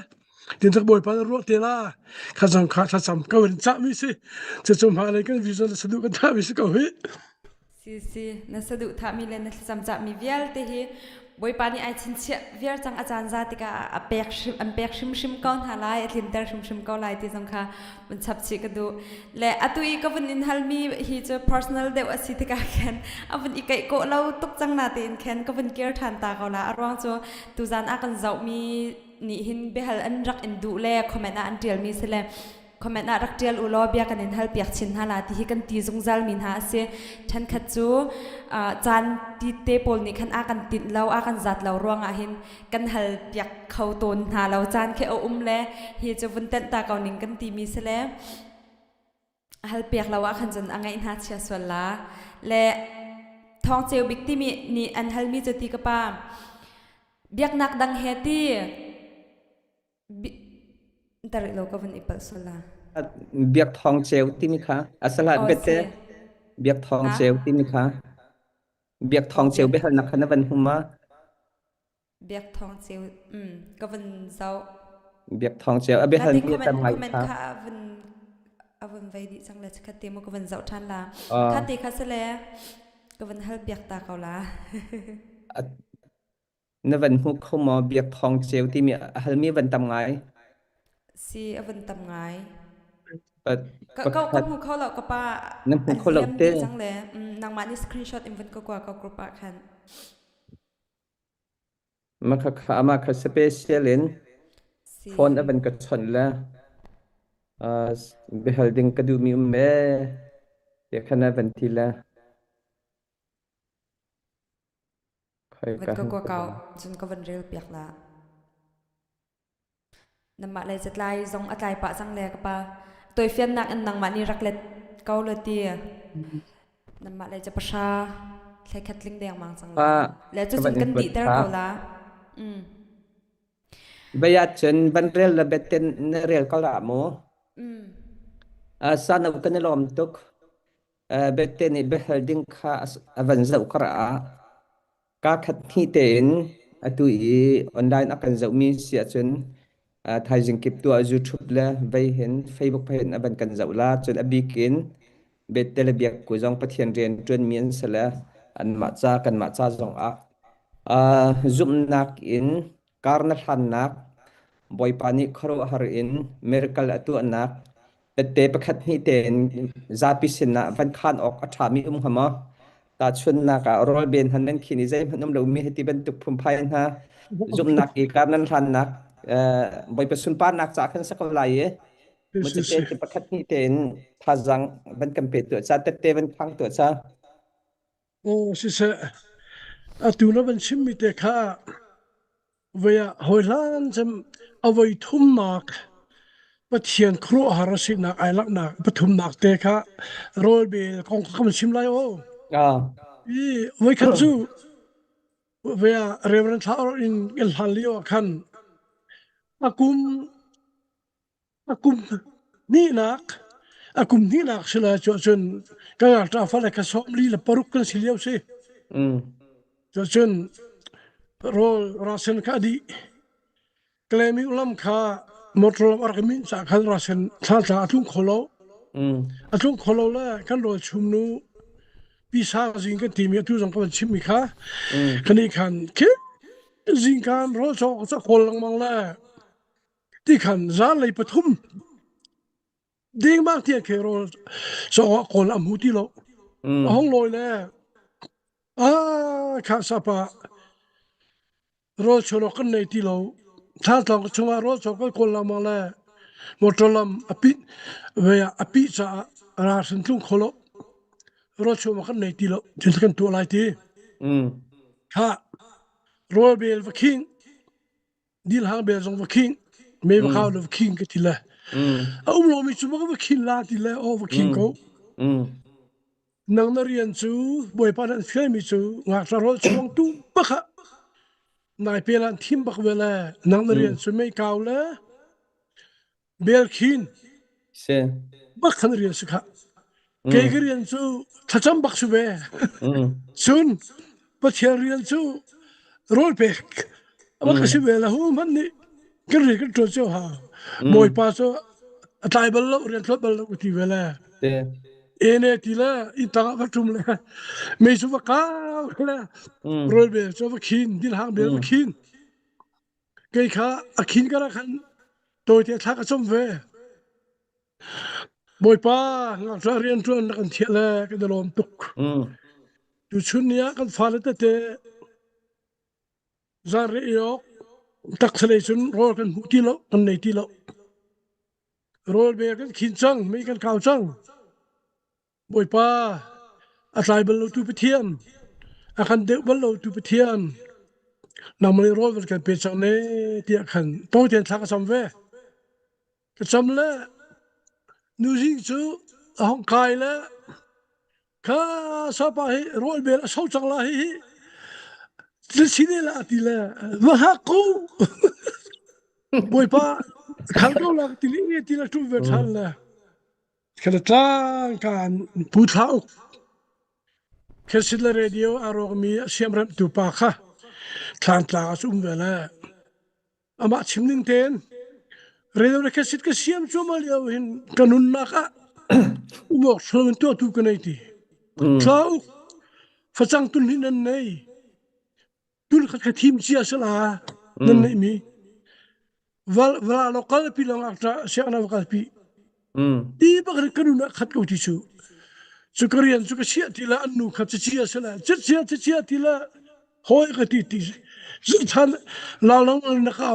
tin tak bawipa na ruah te la kha zong kha thla cam ko in cah mi si cu cu hma lei kan vision sadu kan thah mi si ko hi si si na sadu thah mi le na thlacam cah mi vialte hi. Bawipa nih ai chinchiah viar cang a caan za tikah a pek hrim an pek hrimhrim ko hna lai a tlinter hrimhrim ko lai ti zong kha vun chap chih ka duh. Le atu i ka vun in halmi hi cu personal deuh a si tikah khan a vun i keih kawh lo tuk cang na tein khan ka vun kir ṭhan ta ko la. A ruang cu tuzan ah kan zohmi nih hin biahal an rak in duh le comment ah an ṭialmi si le comment ah rak ṭial u law bia kan in hal piak chin hna la ti hi kan ti zungzal mi hna a si. Ṭhenkhat cu caan ti te pawl nih khan a kan tinh lo, a kan zat lo ruangah hin kan hal piak kho tawn hna lo caan khi a um le hi cu vun tenh ta ko ning kan timi si le hal piak lo ah khan cun a ngaih hna chia sual la. Le thawng ceu bik timi nih an halmi cu ti ka pa biaknak dang he ti Tarik lo ka vun i palh sual la. Biak Thawng Ceu timi kha asala Oh, bete si. Biak Thawng Ha? Ceu timi kha Biak Oh, Thawng Ceu biak biahalnak kha na van hum ma? Biak Thawng Ceu mm ka vun zoh. Biak Thawng Ceu a biahal Nate mi comment tam ngai comment kha. kha a vun a vun vei dih cang le khat te mu ka vun zoh ṭhan la. Uh, Kha te kha sale ka vun hal piak ta ko la. Na van hmu kho maw Biak Thawng Ceu timi a halmi van tam ngai. Si a van tam ngai. Pa, Ka ka ka pakhat hmu kho lo ka pa na hmu a kho lo liam te. dih cang le mm, nangmah nih screenshot in vun ka kua ka group ah khan. Ma kha kha ama kha special in Si. phone a van ka chawnh le uh, biahal ding ka duhmi um me te khan a van ti le Van ka kua kau cun ka van rel piak la. Namah lei catlai zong a tlai pah cang le ka pa. Toifiannak in nangmah nih rak let ko lo ti. Namah lei ca pahra thlai khat tling dengmang cang la. Le ka cucun van in kan kuat dihter kha. ko la. Mm. Bayat cun van rel le betten na rel ko la mu. Mm. Uh, sana kan i lawm tuk. Uh, bette nih biahal ding kha a van zoh kar ah kaa khat hnih tein atu i online a kan zohmi si ahcun uh, thaizing kip tu ah YouTube le vei hin Facebook pei hin a van kan zoh la cun a bik in bette le biak ku zong Pathian rian ṭuanmi an si le anmah ca kanmah ca zong ah uh, zumhnak in kar na hlannak Bawipa nih khuaruahhar in miracle a tuahnak tette pakhat hnih tein zapi sinah van khaan awk a ṭhami um hnga maw? Tahchunhnak ah rawlben han nan khin i zeihmanh um lomi hiti bantuk phunphai hna zumhnak i kar nan hlannak Bawipa sunparnak ca khan sa ko lai i mucite ti pakhat hnih tein thazaang van kan pe tuah ca tette van khang tuah ca Aw siseh, atu na van chimmi te kha Voi ah hawihlan cem a voi thumnak Pathian khuaruahhar a sinak ai langhnak pathumnak te kha rawlbel kong kha kan chim lai aw. Ah. I voikhat cu voi ah Reverend Thla in kan hlan lio ah khan a kum a kum hnihnak a kum hnihnak si lai cu cun kan ngakṭah fale kha 46 kan si lio si. Mm. Cun rawl rasen kha a dih. Kalemi lam kha motor lam a rak min ca khan rasen thla a tlung kho lo. Mm. A tlung kho lo le kan rawl chum nu pisa zing kan timi atu zong ka van chimmi kha Mm. kani khan khi zingkan rawl cawk ca kawl lengmang le ti khan zanlei pathum dingmang tiang khi rawl cawk ah kawl a hmu ti lo. Mm. A hong lawi le ah kha sapa rawl chuan awk kan nei ti lo. Thlantlang chungah rawl cawk kan kawl lengmang le motor lam a pit ve ah a pih caah ralhrin tlung kho lo. Rawl chuan awk kan nei ti lo. Thil kan tuah lai ti. Mm. Kha rawl bel va khing dilhang bel zong va khing me va khau le va khing ka ti le a um lomi cu va khin la ti le aw va khing ko nang na rian cu bawipa nan fialmi cu ngakṭa rawl chuang tu bak ah nai pel an thim bak ve le nang na rian cu mei kau le bel khin Si. bak khan rian si kha Mm. kei ka rian cu thlacam bak si ve Mm. cun pathian rian cu rawl pek bak Mm. si ve la hu man nih kan rian kan ṭuan cio ha Mm. bawipa cu a tlai bal lo rian thlot bal lo ti ve le Te. Ene ti le inn tang ah va ṭum le mei cu va kau le rawl bel cu va khin dil hang bel va khin. Kei kha a khin ka rak khan tawite thla ka com ve. Bawipa ngakṭah rianṭuan na kan thiah le kan i lawm tuk. Tuchun ni ah kan fale tete zanriah ei awk taksalei cun rawl kan hmu ti lo, kan nei ti lo. Rawl bel kan khin cang, mei kan kau cang. Bawipa, a tlai bal lotu Pathian, a kan deuh bal lotu Pathian, nangmah nih rawl van kan pe cang ne tiah khan tawitein thla ka cam ve. Ka cam le nuzing cu a hong kai le kha sapa hi rawl bel a so cang la hi hi sine la ti le va hak ko Bawipa khal ko la ti li ti la ṭum ve ṭhan le Khala tlang kaan Pu Thla Uk Khesit le radio a rawkmi a siamremhtu pa kha thlantlang ah cu um ve le amah chim ning tein radio le khesit ka siam cuahmah lio hin ka nunnak ah umawk thlo in tuahtu ka nei ti. Thla Uk facang tun hi nan nei tul kha ka thim cia sala nan neih mi val vala lo kalpi long akta siang na kalpi ti bak ri kanu na khat ko ti chu chu ka rian chu ka chia ti la an nu kha chi chia sala chi chia chi chia ti la hoi ka ti ti zu than la long na ka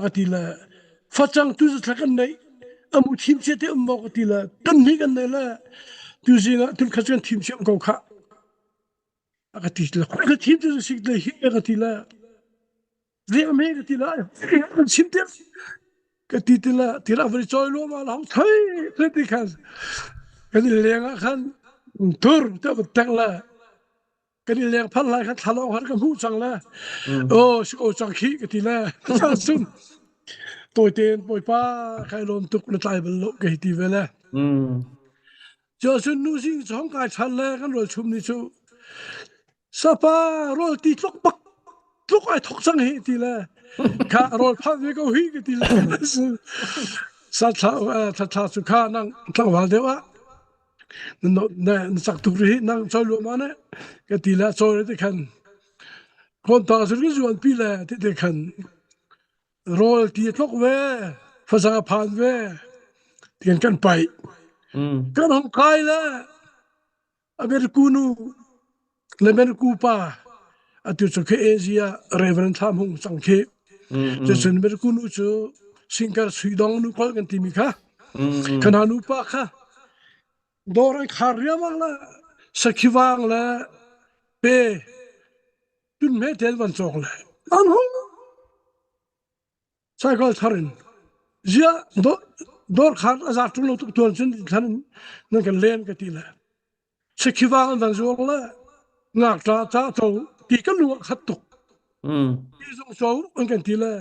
ka ti la facang tu zu thla kan nei amu thim chia te um mo ka ti la kan ni kan nei la tu zinga tun kha chuan thim chiam ko kha a ka ti la ka thim cu sik le hi ka ti la riam he ka ti la kan chim te ka ti ti la ti la vri choi lo ma la hong thai thai ti khan kan i leng ah khan tur te va tek la kan i leng phan lai khan thlalong har ka hmu chang la o si ko chang khi ka ti la sun toi ten bawipa kai lom tuk na tlai bal lo ka hi ti ve le Cun nu zing cu hong kai ṭhan le kan rawl chum ni cu sapa rawl ti tluk bak tluk ai thok cang hi ti le kha rawl phan ve ko hi ka ti le sa thla thla thla cu kha nang tlangval deuh ah na na sak tuk ri nang choi lu ma ne ka ti le choi te khan kon ta su ri zuan pi le ti te khan rawl ti a tlok ve faza phan ve tian kan paih kan hong kai le Ameriku nu le Ameriku pa atu cu khi Asia Reverend Thlam Hung cang khi cucun Ameriku nu cu Singkar Sui Dong nu kol kan timi kha khana nu pa kha dawr an khar riamang le sakhiwang le pe tun me tel van cawk le an hung cycle thar in zia dor khar a zar tung lo tuk tuan cun thlan nan kan len ka ti le sikhiwang an van zuang le ngak ta cha cho ti kan lu khat tuk ti zong cho an kan ti le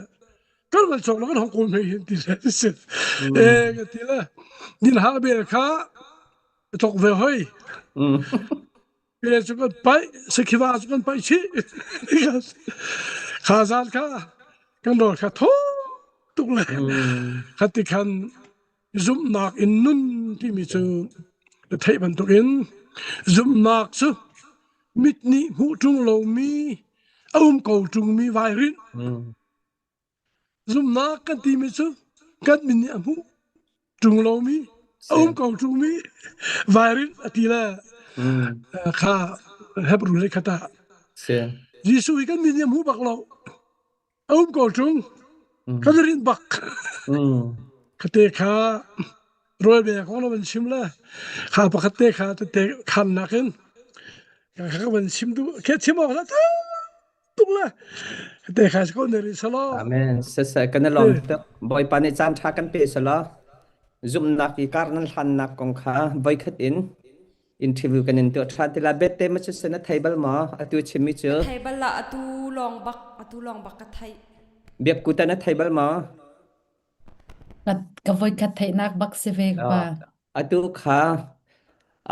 kan van chok lo kan hong kong mei hin ti le sit e ka ti le din ha bel kha tok ve hoi Pe cu kan paih, sakhiva cu kan paih chih. Kha zan kha kan rawl kha tho tuk le kha ti khan zumhnak in nun timi cu na theih bantukin zumhnak cu mit nih hmuh ṭung lomi a um ko ṭungmi vairinh Zumhnak kan timi cu kan min nih a hmuh ṭung lomi, a um ko ṭungmi vairin a ti le kha Hebrew lei khat ah Jesuh hi kan min nih a hmuh bak lo. A um ko ṭung. Kan i rinh bak. Khate kha rawl bia kong na van chim le kha pakhat te kha tete khannak in ka ka van chim duh ke chim awk la tuk le te kha ko ne ri salo Amen. Siseh kan i lawm tuk. Bawipa nih caan ṭha kan pe selaw zumhnak i kar nan hlannak kong kha voikhat in interview kan in tuah ṭhan ti la. Bette ma cu na thei bal maw? Atu chimmi cu Ka thei bal la atu lawng bak atu lawng bak ka theih. Biakkuta na thei bal maw? Ka ka voikhat theihnak bak si ve ka pa. Atu kha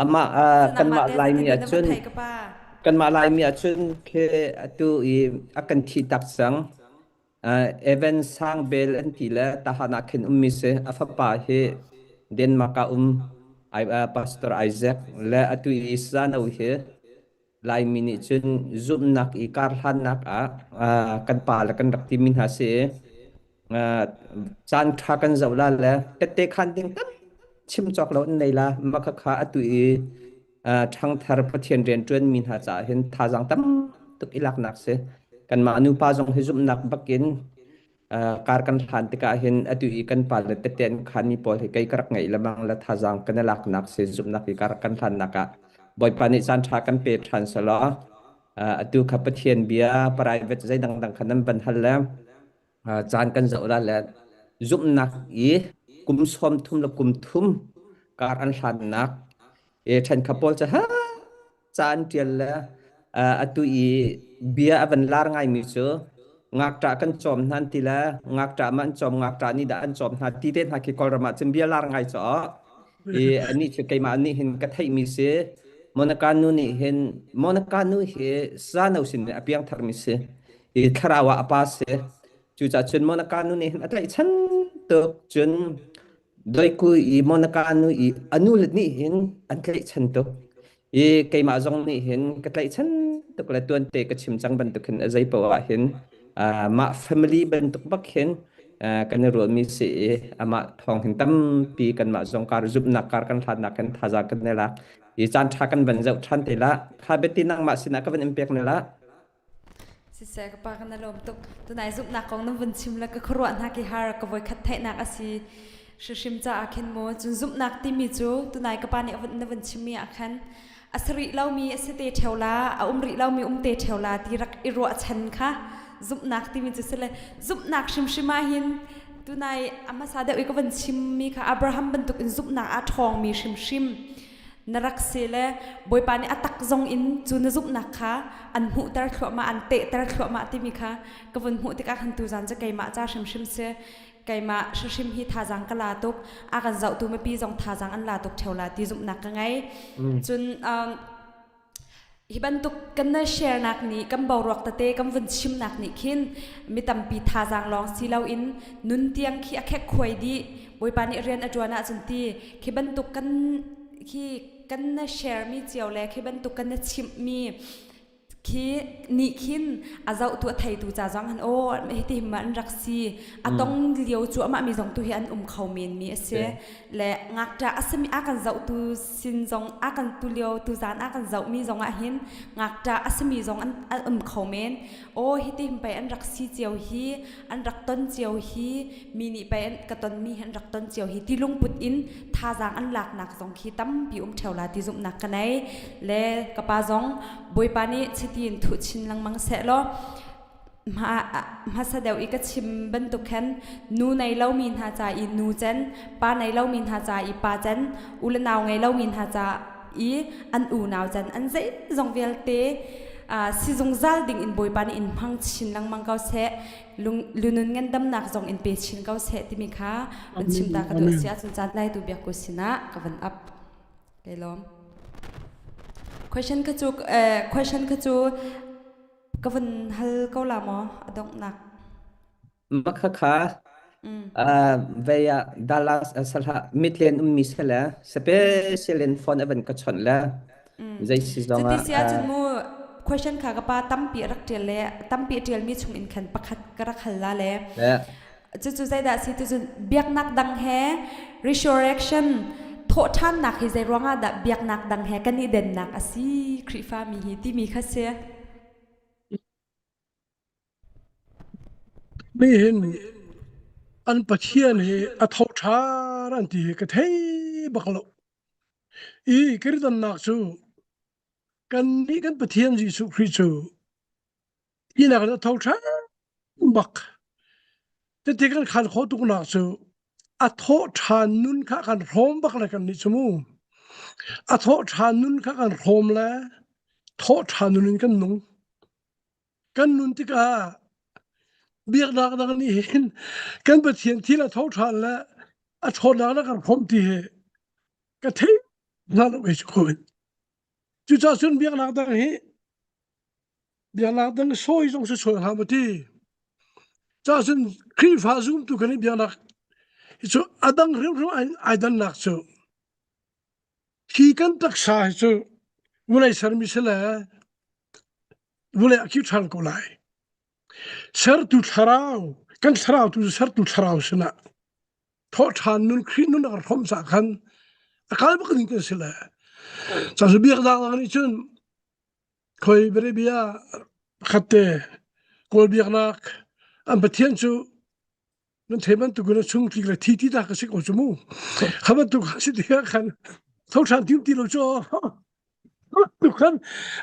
amah Cu nangmah kanmah te Laimi zeitin dah na va ahcun theih ka pa? kanmah Laimi ahcun khi atu i a kan thih tak cang. Evan Sang Bel an ti le Tahan ah khin ummi si. A fapa hi Denmark ah um. Pastor Isaac le atu i Sano hi Laimi nih cun zumhnak i karhlannak ah kan pa le kan rak timi hna si i caan ṭha kan zoh la le tette khan ding tam chim cawk lo an nei la mah khakha atu i ṭhangthar Pathian rianṭuanmi hna caah hin thazaang tam tuk i laknak si. Kanmah nupa zong hi zumhnak bakin kar kan hlan tikah hin atu i kan pa le tete an khanmi pawl hi kei ka rak ngeih lemang le thazaang kan i laknak si zumhnak i kar kan hlannak ah Bawipa nih caan ṭha kan pe ṭhan selaw atu kha Pathian bia private zei dangdang kha nan van hal le caan kan zoh la le zumhnak i kum 30 le kum thum kar an hlannak i ṭhenkhat pawl cu ha ca an ṭial le atu i bia a van lar ngaimi cu ngakṭah kan cawm hna an ti le ngakṭah ma an cawm ngakṭah nih dah an cawm hna ti te hna khi Kawlram ah cun bia lar ngai cu i anih cu keimah nih hin ka theihmi si Monica nu nih hin Monica nu hi sano sin a piangtharmi si i thlarau ah a pa si cucaah cun Monica nu nih hin a tlaihchan tuk cun Doiku i Monica nu i a nu le nih hin an tlaihchan tuk i keimah zong nih hin ka tlaihchan tuk le tuante ka chim cang bantuk hin a zei poah ah hin mah family bantuk bak hin kan i ruahmi si i amah thawng hin tampi kanmah zong kar zumhnak kar kan hlannak kan thazaang kan nei la i caan ṭha kan van zoh ṭhan te la kha biati nangmah sinah ka van in pek ne la Siseh ka pa kan lawm tuk. Tunai zumhnak kong nan vun chim le ka khuaruah hna ki har ka voi khat theihnak a si hrimhrim caah khin mu. Cun zumhnak timi cu tunai ka pa nih na vun chimmi ah khan a si rih lomi a si te ṭheo la, a um rih lomi um te ṭheo la ti rak i ruahchan kha zumhnak timi cu si le zumhnak hrimhrim ah hin tunai a hmasa deuh i ka vun chimmi kha Abraham bantuk in zumhnak a ṭhawngmi hrimhrim na rak si le Bawipa nih a tak zong in cu na zumhnak kha an hmuhter thluahmah an tehter thluahmah timi kha ka vun hmuh tikah khan tuzan cu keimah ca hrimhrim si keimah hrimhrim hi thazaang ka la tuk a kan zohtu mipi zong thazaang an la tuk ṭheo la ti zumhnak ka ngei cun um, Hi bantuk kan na share nak nih kan boruak tete kan vun chimnak nih khin mi tampi thazaang lawng si loin nun tiang khi a khek khuai dih Bawipa nih rian a ṭuan ahcun ti khi bantuk kan khi kan na share mi cio le khi bantuk kan na chimh mi khi nih khin a zohtu a theitu ca zong han aw hiti ma an rak si a tong lio cu amah mi zong tu hi an um kho men mi a si le ngakṭah a simi a kan zohtu sin zong a kan tu lio tuzaan a kan zohmi zong ah hin ngakṭah a simi zong an, an um kho men aw hiti hin pei an rak si cio hi an rak ton cio hi mi nih pei an ka tonmi hi an rak ton cio hi ti lungput in thazaang an laknak zong khi tampi um ṭheo la ti zumhnak ka nei le ka pa zong Bawipa nih chiti in thuh chin lengmang seh law hmasa deuh i ka chim bantuk khan nu nei lomi hna ca i nu cen pa nei lomi hna ca i pa cen u le nau ngei lomi hna ca i an unau cen an zeizong vialte si zungzal ding in Bawipa nih in hmang chin lengmang ko seh lunun ngandamnak zong in pe chin ko seh timi kha van chim ta ka duh si ahcun caan lai tu biak ko sinah ka van up kai lawm question kha cu question kha cu Ka vun hal ko la maw a donghnak? Makhakha vei ah Dallas salah Midland ummi sele special in phone a van ka chawnh le zei si zong Cuti ah si ahcun mu question kha ka pa tampi a rak ṭial le tampi a ṭialmi chung in khan pakhat ka rak hal la le cucu zeidah si tu cun biaknak dang he resurrection thawhṭhannak hi zei ruangah dah biaknak dang he kan i dennak a si Khrihfami hi timi kha si. Mi hin an Pathian hi a tho ṭhan an ti hi ka thei bak lo. I kiridannak cu kannih kan Pathian Jesuh Khrih cu Tinak in a tho ṭhan bak. Tete kan khan khawh tuknak cu a thawh ṭhan nun kha kan hrawm bak le kan nih cu mu. A thawh ṭhan nun kha kan hrawm le thawh ṭhan nun in kan nung. Kan nun tikah biaknak dang nih hin kan Pathian thil a tho ṭhan le a ṭhawnnak le kan hrawm ti hi ka thei hna lo ei cu Cucaah cun biaknak dang hi biaknak dang sawi zong si sual hlah maw ti cahcun Khrihfa zumtu kan i biaknak hi cu a dang hrimhrim ai dannak cu. Hi kan taksa hi cu vawlei sermi si le vawlei ah khi ṭhan ko lai. Sertu thlarau, kan thlarau tu cu sertu thlarau sinah thawhṭhan nun Khrih nun a kan hrawmh caah khan a kal bak ding kan si le. Ca cu biaknak dang nih cun khoi bia pakhat te Kawl biaknak an Pathian cu nan thei bantuk in a chung tlik le thi ti ta ka si ko cu mu kha bantuk si ti khan tho than tim ti lo cu tu khan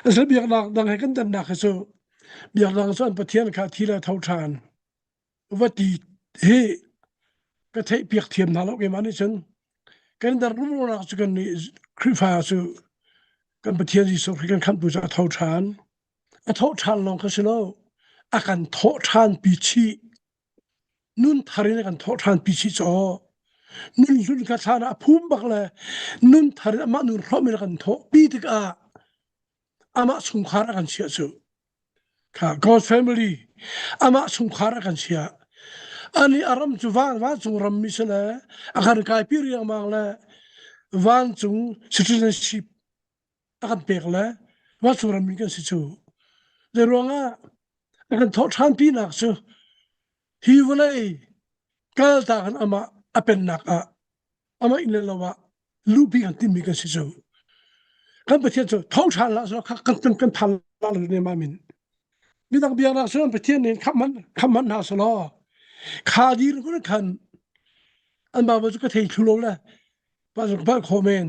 asal biaknak dang he kan dannak kha cu biaknak cu an pathian kha thi le tho than va ti hi ka theih piak thiam hna lo keimah nih cun kan dar rumronak cu kan nih Khrihfa cu kan Pathian Jesuh Khrih kan khamhtu cu a tho ṭhan a thawh ṭhan lawng kha si lo a kan thawh ṭhan pi chih Nun thar in a kan thawh ṭhan pi chih caw. Nun hlun kha thlan ah a phum bak le nun thar in amah nun hrawm in a kan thawh pi tikah amah chungkhar a kan chiah cu. Kha God family amah chungkhar a kan chiah. Ani a ram cu van vancung ram mi si le a kan kaipi riangmang le vancung citizenship a kan pek le vancung ram mi kan si cu. Zei ruangah a kan thawh ṭhan pinak cu hi vawlei kaltak in amah a pennak ah amah inn le lo ah luhpi kan timmi kan si cu. Kan Pathian cu tho ṭhan la so kan kan kan phan la lo ne ma min. Midang biaknak cu Pathian nih khamh man khamh man hna selaw kha dir kun khan an Bible cu ka thei thlu lo le pa zong pa kho men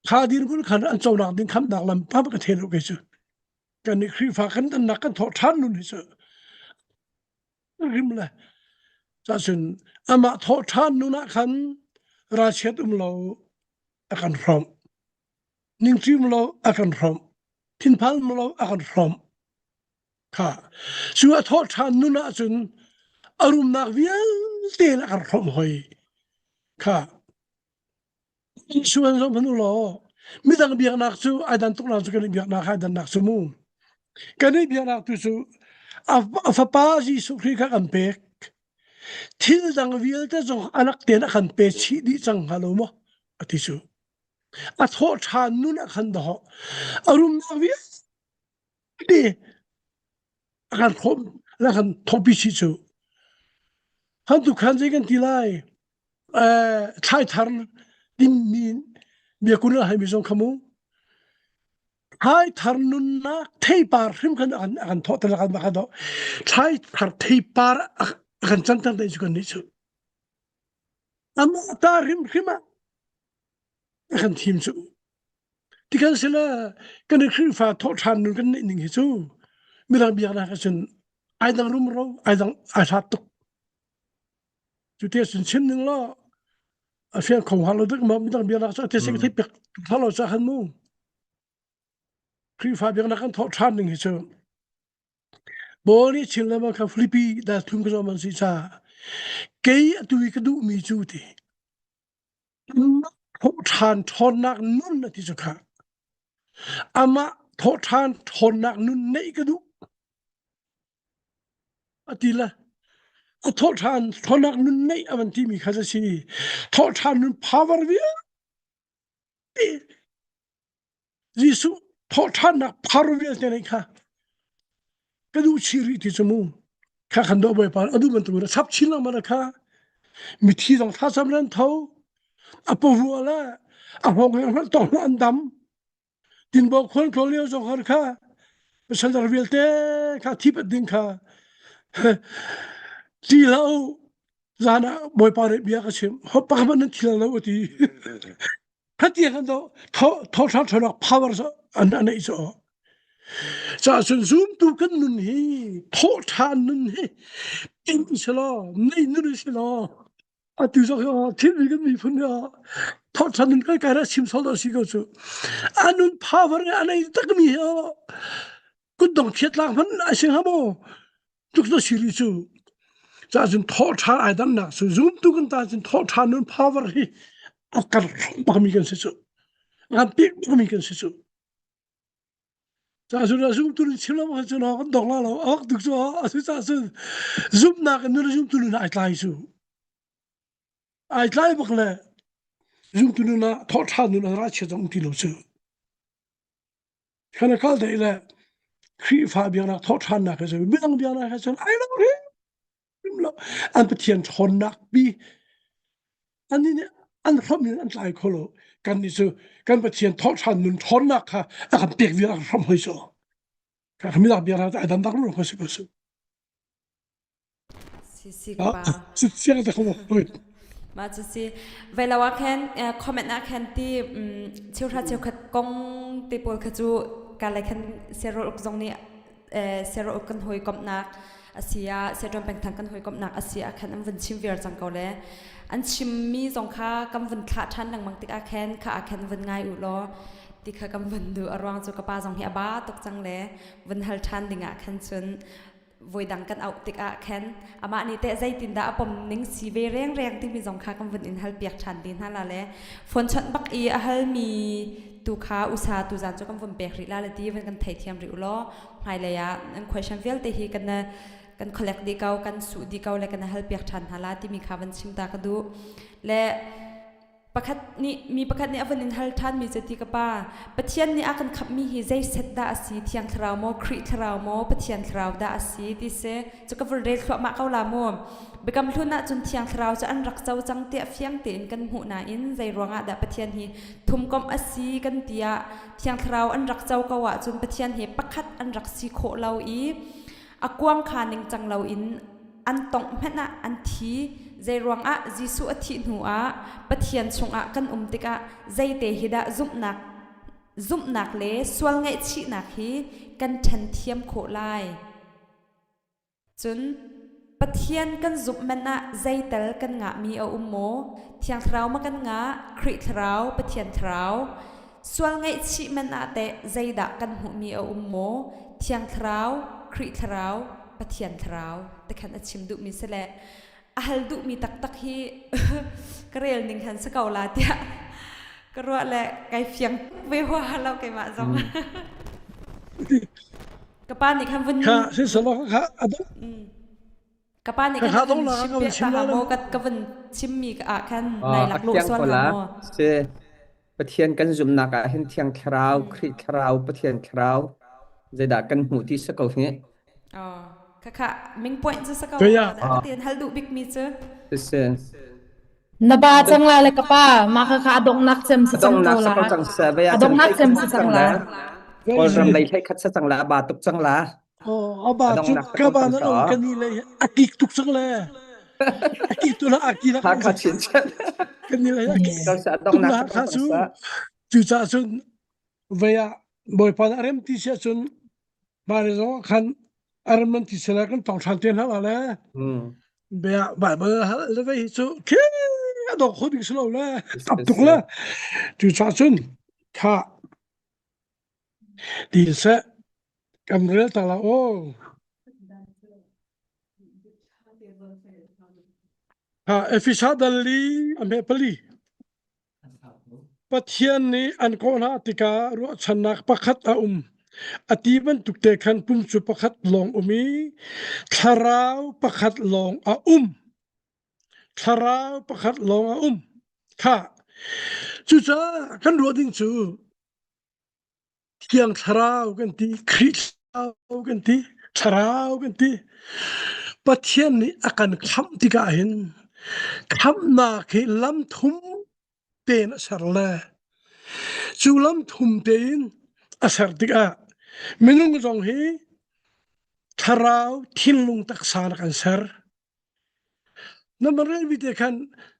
kha dirhmun khan an conak ding khamnak lam pa ka thei lo kei cu kan nih Khrihfa kan dannak kan thawh ṭhan nun hi cu rim le cacun amah thawh ṭhan nun ah khan ralchiat um lo a kan hrawmh ningṭi um lo a kan hrawmh thinphan um lo a kan hrawmh kha cu a thawh ṭhan nun ah cun a rumnak vialte in a kan hrawmh hoi kha Jesuh an zoh hmanh u law midang biaknak cu ai dan tuk cu kan i biaknak ai dannak cu mu. Kan i biaknak tu cu a fapa Jesuh Khrih kha kan pek. Thil dang vialte zong alak tein a kan pe chih dih cang hnga lo maw? A ti cu. A thawh ṭhan nun a kan dawh. A rumnak vialte a kan khawm la kan thawhpi chih cu. Han tu khan zei kan ti lai? Thlai thar timi biakun a haimi zong kha mu thlai thar nunnak theipar hrim khan a kan thawh te kan kan thawh thlai thar theipar a kan canter dei cu kan nih cu amah ta hrim hrim ah a kan thim cu tikan sila kan i Khrihfa thawh ṭhan nun kan neih ning hi cu midang biaknak ahcun ai dang rumro ai dang ai hlat tuk Cuti cun chim ning law a fiang kho hnga lo dik ma midang biaknak cu a ti thei pek tuk lo ca han mu. Khrihfa biaknak kan thawh ṭhan ning hi cu Paul nih chim le kha Filipi dal thum ka man si ca kei atu i ka duh mi cu ti thawh ṭhan ṭhawnnak nun a ti cu kha amah thawh ṭhan ṭhawnnak nun neih ka duh A ti le a thawhṭhan thawnak nun neih a van timi kha a si. Thawhṭhan nun power vialte Jesuh thawhṭhannak power vialte neih kha ka duh chih rih ti cu mu. Kha khan dawh Bawipa a duh bantuk in a chap chin lengmang kha mithi zong thlacam le an tho a pawrua le a hngawng he tong an dam Tinbaw khual tlawn lio zong har kha pasal vialte kha thi pat ding kha ti lo zan ah bawipa nih bia ka chim hop pakhat nan thil lo ati khati kan do tho tho tha tho power so an an ei so cha sun zoom tu kan nun hi tho tha nun hi tin selo nei nun selo Atu zong hi thilri kan miphun hi thawhṭhan in kai kai ra chim sol si ko cu. A nun power a nei takmi hi kutdong thiat lak hmanh a si hnga maw? Tuk to siri cu. Ca cun thawhṭhan ai dannak cu zumtu kan ta cun thawhṭhan nun power hi a kar bakmi kan si cu. Ngan pek bakmi kan si cu. Ca cun a zumtu nun chim lo cun kan dong la lo awk tuk cu a cu ca cun zumhnak in nun zumtu nun ai tlai cu ai tlai bak le. Zumtu nun ah thawhṭhan nun ah ralchiat zong um ti lo cu. Kan i kal dei le Khrihfa biaknak thawhṭhannak he cun midang biaknak he cun ai lo hrim lo. An Pathian ṭhawnnak pi an nih an hram in an tlai kho lo. Kan nih cu kan Pathian thawhṭhan nun ṭhawnnak kha a kan pek vial a kan hram hoi cu. Kan midang biaknak ai dang dak lo ko si ko su. Si si ka pa. Si siang te kho Mah cu si velo ah khan comment ah khan ti cheuhra cheukhat kong te pawl kha cu ka le khan serol uk zong nih serol uk kan hoi komhnak asia setron pengthang kan hoi komhnak asia ah khan an vun chim viar cang ko le an chimmi zong kha kan vun thlah ṭhan lengmang tik ah khan kha ah khan vun ngai u law ti kha kan vun duh a ruang cu ka pa zong hi a ba tuk cang le vun hal ṭhan ding ah khan cun voidang kan auh tikah khan amah nih teh zeitindah a pom ning si ve rengreng timi zong kha kan vun in hal piak ṭhan te hna la le phone chawnh bak i a halmi tu kha usa tu zan cu kan vun pek rih la le ti van kan theithiam rih u law hmailei ah an question vialte hi kan kan collect dih ko kan suh dih ko le kan hal piak ṭhan hna la timi kha van chim ta ka duh le Pakhat nih mi pakhat nih a vun in hal ṭhanmi cu ti ka pa Pathian nih a kan khamhmi hi zei set dah a si Thiang Thlarau maw Khrih Thlarau maw Pathian Thlarau dah a si ti si cu ka vun rel thluahmah ko la mu Biakam hlun ah cun Thiang Thlarau cu an rak co cang tiah fiang tein kan hmuh nain zei ruangah dah Pathian hi thumkomh a si kan ti ah Thiang Thlarau an rak co ko ahcun Pathian he pakhat an rak si khawh lo i a kuang kha ningcang loin an tongh hmanh ah an thi zeiruang ah Jesuh a thih hnu ah Pathian chungah kan um tikah zeite hi dah zumhnak zumhnak le sual ngaihchihnak hi kan ṭhen thiam khawh lai cun Pathian kan zumh man ah zeital kan ngahmi a um maw Thiang Thlarau ma kan ngah Khrih Thlarau Pathian Thlarau Sual ngaihchih man ah teh zeidah kan hmuhmi a um maw? Thiang Thlarau, Khrih Thlarau, Pathian Thlarau tikhan a chim duhmi si le a hal duhmi taktak hi ka rel ning han si ko la tiah ka ruah le kai fiang ve huaha lo keimah zong. Ka pa nih khan vun Kha si salo kha ado Ka pa nih kha khan kha a dong vun la chim ka vun piak chim ta la ha maw ka ka vun chimmi ah khan nai A laklawh thiang sual ko ha la. maw? Si Pathian kan zumhnak ah hin Thiang Thlarau, Khrih Thlarau, Pathian Thlarau zeidah kan hmuh ti si ko hi. Oh, khakha ming point cu sa ko Kaya dah ka tin hal duh bik mi cu. Si si. Na ba cang la le ka pa ma kha kha a donghnak cem si A cang ko donghnak sa la ko cang sa vei a ah cun donghnak hlei cem khat si sa cang cang la la. Kawlram lei hlei khat sa cang la, a ba tuk cang la. Oh, aba A cu donghnak sa ka ko ba cang na sa. um kan ni le a kik tuk cang le. A kik tu na a ki na Ha kha chin chan. kan ni le a kik Ko sa tuk donghnak na sa ko kha cang cu. sa. Cu ca cun vei ah Bawipa na rem ti sia cun Mari zong khan a rem nan ti sila kan tong than te hna la le. Hmm. Bia Bible hal le vei hi cu khi a dong kho ding si lo le tam tuk le. Cu ca cun kha ti seh Kan rel ta la aw. Ha Efesa dal li a hme pali. Pathian nih an kawh hna tikah ruahchannak pakhat a um. A ti bantuk te khan pum cu pakhat lawng um i thlarau pakhat lawng a um. Thlarau pakhat lawng a um. Kha. Cucaah kan ruah ding cu Thiang Thlarau kan ti, Khrih Thlarau kan ti, Thlarau kan ti. Pathian nih a kan khamh tikah hin khamhnak hi lam thum tein a ser le cu lam thum tein a ser tikah minung zong hi thlarau thinlung taksa na kan ser. Na relmi te khan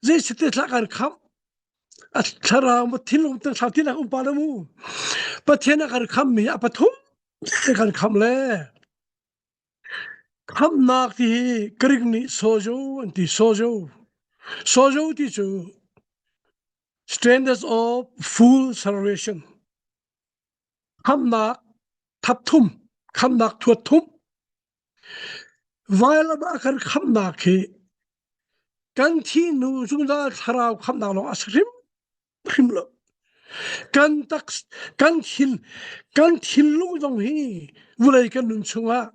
zei te thla kan khamh a thlarau ma thinlung te thla tinak um pa le mu Pathian a kan khammi a pathum te kan kham le khamnak ti hi Greek nih sozo an ti sozo sozo ti cu standards of full salvation khamnak thap thum khamnak thuat thum Vailam ah kan khamhnak hi kan thih hnu zungzal thlarau khamhnak lawng a si hrimhrim lo. Kan tak kan thin kan thinlung zong hi vawlei kan nun chungah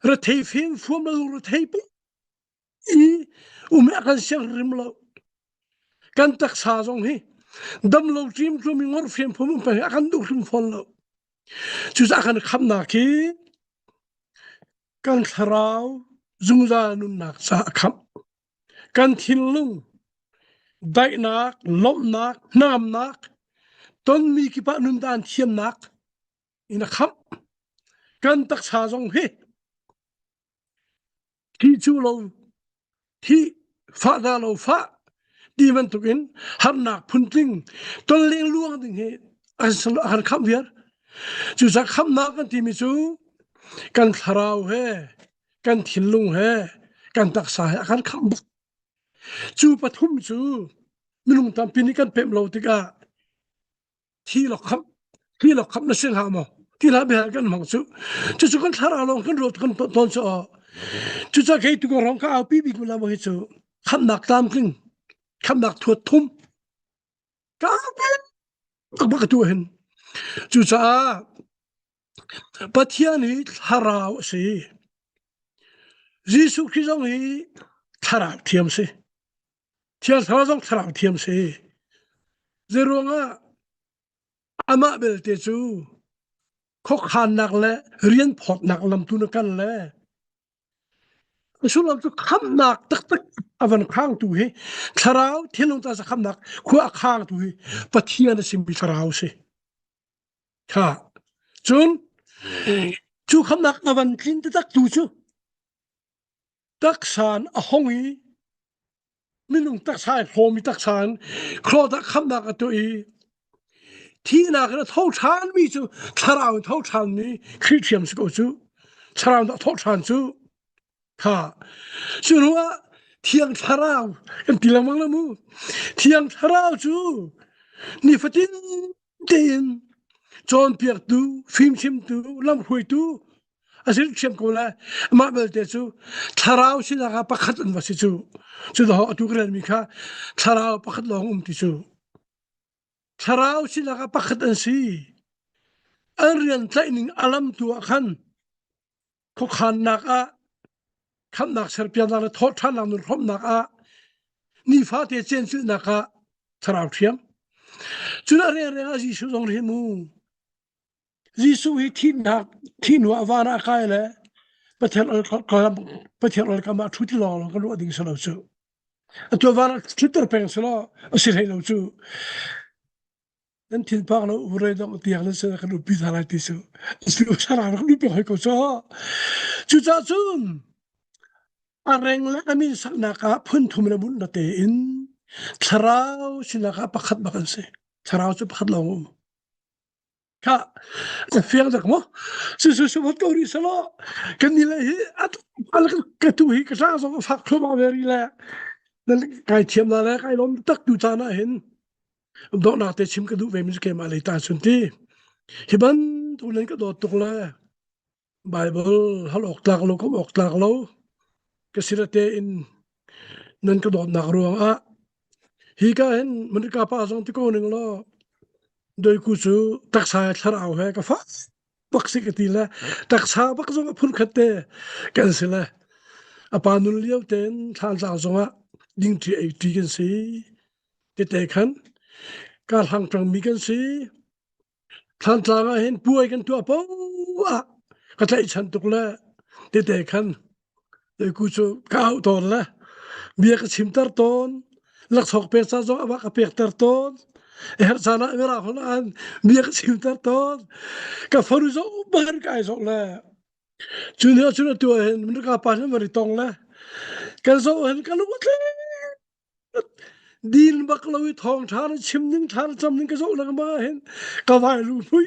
rethei fimfuam lo rethei i um a kan siang hrim lo. Kan taksa zong hi dam lo ṭim ṭum i ngor fiam phum um peng a kan duh hrim fawn lo. Cucaah kan khamnak hi kan thlarau zungzal nunnak caah a khamh. Kan thinlung daihnak, lawmhnak, hnangamnak, tonmi kip ah nundan thiamnak in a khamh. Kan taksa zong hi thi cu lo thi fah dah lo fah ti bantukin harnak phuntling ton leng luang ding hi a kan khamh viar. Cucaah khamhnak kan timi cu kan thlarau he kan thinlung he kan taksa he a kan khamh bak. Cu pathum cu minung tampi nih kan pemh lo tikah thi lok khamh thi lok khamh na si hlah maw ti hlah bia kan hmang cu cucu kan thlarau lawng kan ruat kan ton cu cuca kei tu rong ka au pi bik la hi cu khamnak tlamtling khamnak thuat thum ka au pi bak tu hin cucaah Pathian hi thlarau a si Jesuh Khrih zong hi thlarau thiam si Thiang Thlarau zong thlarau thiam si. Zeiruangah amah belte cu khuakhannak le rian phawtnak lam tu na kal le a sullam cu khamnak taktak a van khangtu hi thlarau thinlung ta khamnak khua a khangtu hi Pathian a simi thlarau si. Kha cun cu khamnak a van tlin taktak tu cu taksa in a hong i minung taksa i hlawmi taksa in khuadah khamnak a tuah i thihnak in a tho ṭhanmi cu thlarau in tho ṭhanmi Khrih ṭhiam si ko cu thlarau in a tho ṭhan cu kha cu hnuah thiang thlarau kan ti lengmang la mu thiang thlarau cu nifatin tein cawnpiaktu fimchimtu lamhruaitu a si thiam ko lai mah belte cu thlarau sinak ah pakhat an va si cu cu dah atu ka relmi kha thlarau pakhat lawng um ti cu thlarau sinak ah pakhat an si an rian tlaih ning a lam tu ah khan khuakhannak ah khamnak serpiaknak le thawhṭhannak nun hrawmnak ah nifate cencilhnak ah thlarau thiam cun a rengreng ah Jesuh zong hi mu Jesuh hi thihnak thih hnu ah van ah kai le Pathian Pathian ol kam ah ṭhu ti lawng lawng kan ruah ding si lo cu. Atu van ah ṭhutter peng si law a si hlei lo cu. Nan thinphang lo urei dong tiang nan sin kan upi hna lai ti cu. Si lo sarang rak lupi hoi ko cu. Cucaah cun a reng le a min saknak ah phun thum le mun na tein thlarau sinak ah pakhat bak an si. Thlarau cu pakhat lawng um. Kha fiang dak maw su su su ko ri salo kan ni le hi at al ka tu hi ka sa zong fak thluama ve ri le nan kai thiam la le kai lom tak tu caan ah hin dawhnak te chim ka duh ve mi ke ma lei ta chun ti hi ban tu len ka dawt tuk le Bible hal awk tlak lo kom awk tlak lo ka sira te in nan ka dawtnak ruang ah hi ka hin Manika pa zong ti ko ning law doiku cu taksa thlarau he ka fa bak si ka ti le taksa bak zong a phun khat te kan si le a pa nun lio ten thlan tlang zong ah ding ṭi ei ṭi kan si tete khan ka hlang ṭang mi kan si Thlantlang ah hin puai kan tuah poah ah ka tlaihchan tuk le tete khan ku cu ka auh tawn le bia ka chimter tawn laksawk pek ca zong amah ka pekter tawn herh caan ah mirang holh an bia ka chimter tawn ka fanu zong ban kai zong le cu ni ah cun atu ah hin ka pa hin van i tong le kan zoh hin ka lung a tling Dil bak lo i thawngṭha na chim ning thla na cam ning ka zoh lengmang ah hin ka vai lu hmui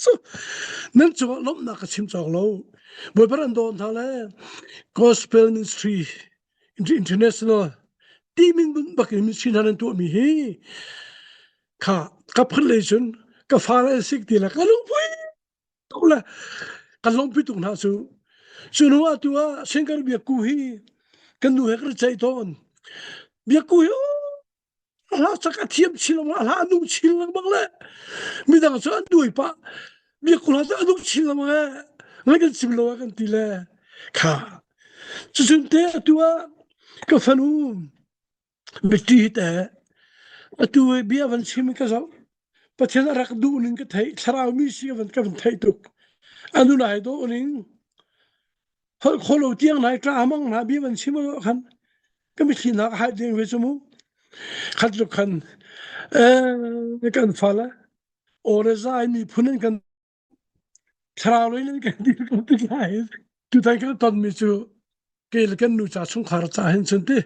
so nan cungah lawmhnak ka chim cawk lo Bawipa an dawn hna le Gospel Ministry International ti min bak in ministry hna nan tuahmi hi kha ka phun lei cun ka fa le sik ti le ka lungpui tuk le kan lawmpi tuk hna cu cu hnu ah tu ah Singer Biakku hi kan nu he kan ceih tawn Biakku hi a hla sak a thiam chin lengmang a hla a nung chin lengmang le midang cu an duai pah Biakku hla cu a nung chin lengmang e ngai kan sim lo ah kan ti le kha cucun te atu ah ka fanu. Biaṭi te atu i bia van chim ka zoh Pathian a rak duh ning ka theih thlarau mi si van ka van theih tuk anu lai dawh ning holh kho lo tiang nai tla mang hna bia van chim lo khan ka mitthli nak hai ding ve chu mu khat lu khan eh kan fala ore zai mi phun in kan thlarau lei in kan dir ko ti lai tutan kan ton mi cu ke le kan nu cha chungkhar cha hin chun ti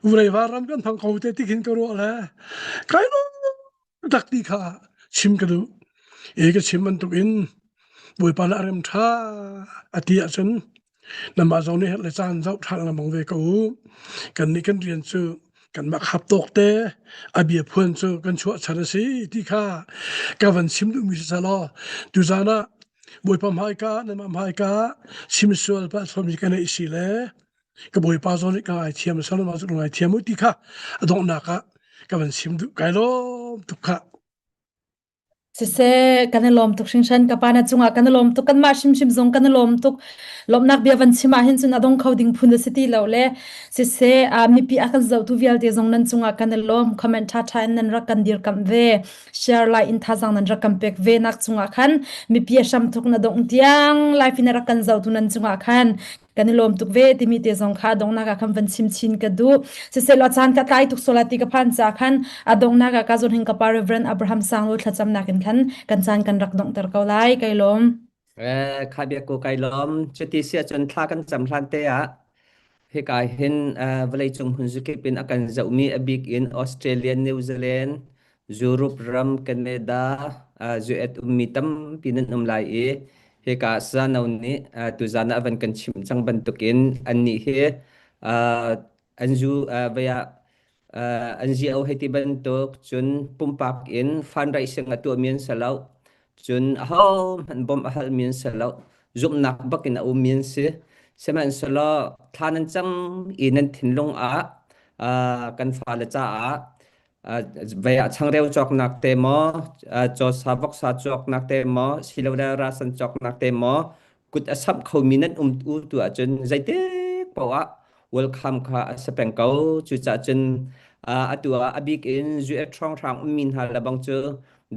vulei va ram kan phang ko te ti khin ka ruah le kai no tak ti kha chim ka duh e ka chim bantuk in bawipa na rem tha ati ahcun Nanmah zong nih herh le caan zoh ṭhan lengmang ve ko u. Kannih kan rian cu kanmah khap tawk te a bia phuan cu kan chuahchan a si ti kha ka van chim duhmi si selaw tuzaan ah Bawipa hmaika nanmah hmaika chim sual pah sualmi ka neih si le ka Bawipa zong nih ka ngaithiam a nangmah cu ka ngaithiam u ti kha a donghnak ah ka van chim duh kai lawm tuk khah. Siseh, kan i lawm tuk hringhran. Ka pa na cungah kan i lawm tuk. Kanmah hrimhrim zong kan i lawm tuk. Lawmhnak bia van chim ahhin cun a dong kho ding phun a si ti lo le siseh, ah, mipi a kan zohtu vialte zong nan cungah kan i lawm. Comment ṭhaṭha in nan rak kan dirkamh ve. Share lai in thazaang nan rak kan pek ve nak cungah khan mipi a hram thuk na dongh tiang live in a rak kan zohtu nan cungah khan kan i lawm tuk ve timi te zong kha donghnak ah khan van chim chin ka duh siselaw caan ka tlai tuk sola ti ka phan ca khan a donghnak ah ka zon hin ka pa Reverend Abraham Sanglo thlacamnak in khan kan caan kan rak donghter ko lai kai lawm Eh, kha bia ko kai lawm. Cuti si ahcun thla kan cam hlan te ah hika hin eh, vawleicung hmun zukip in a kan zohmi a bik in Australia, New Zealand, Europe ram, Canada, US ummi tampi nan um lai i hika Sano nih tuzan ah van kan chimh cang bantukin annih hi an zu vei ah an NGO hei ti bantuk cun pumpak in fundraising a tuahmi an si lo. Cun ahohmanh bawmh a halmi an si lo. Zumhnak bak in a ummi an si. Sihmanhsehlaw thla nan cam i nan thinlung ah kan fale caah Vei ah changreu cawknak te maw, cawsa voksa cawknak te maw, silole rasan cawknak te maw, kut a samh khomi nan um u tu ahcun zeitik paoh ah welcome kha a si peng ko. Cucaah cun atu ah a bik in US hrawnghrang ummi hna le bang cu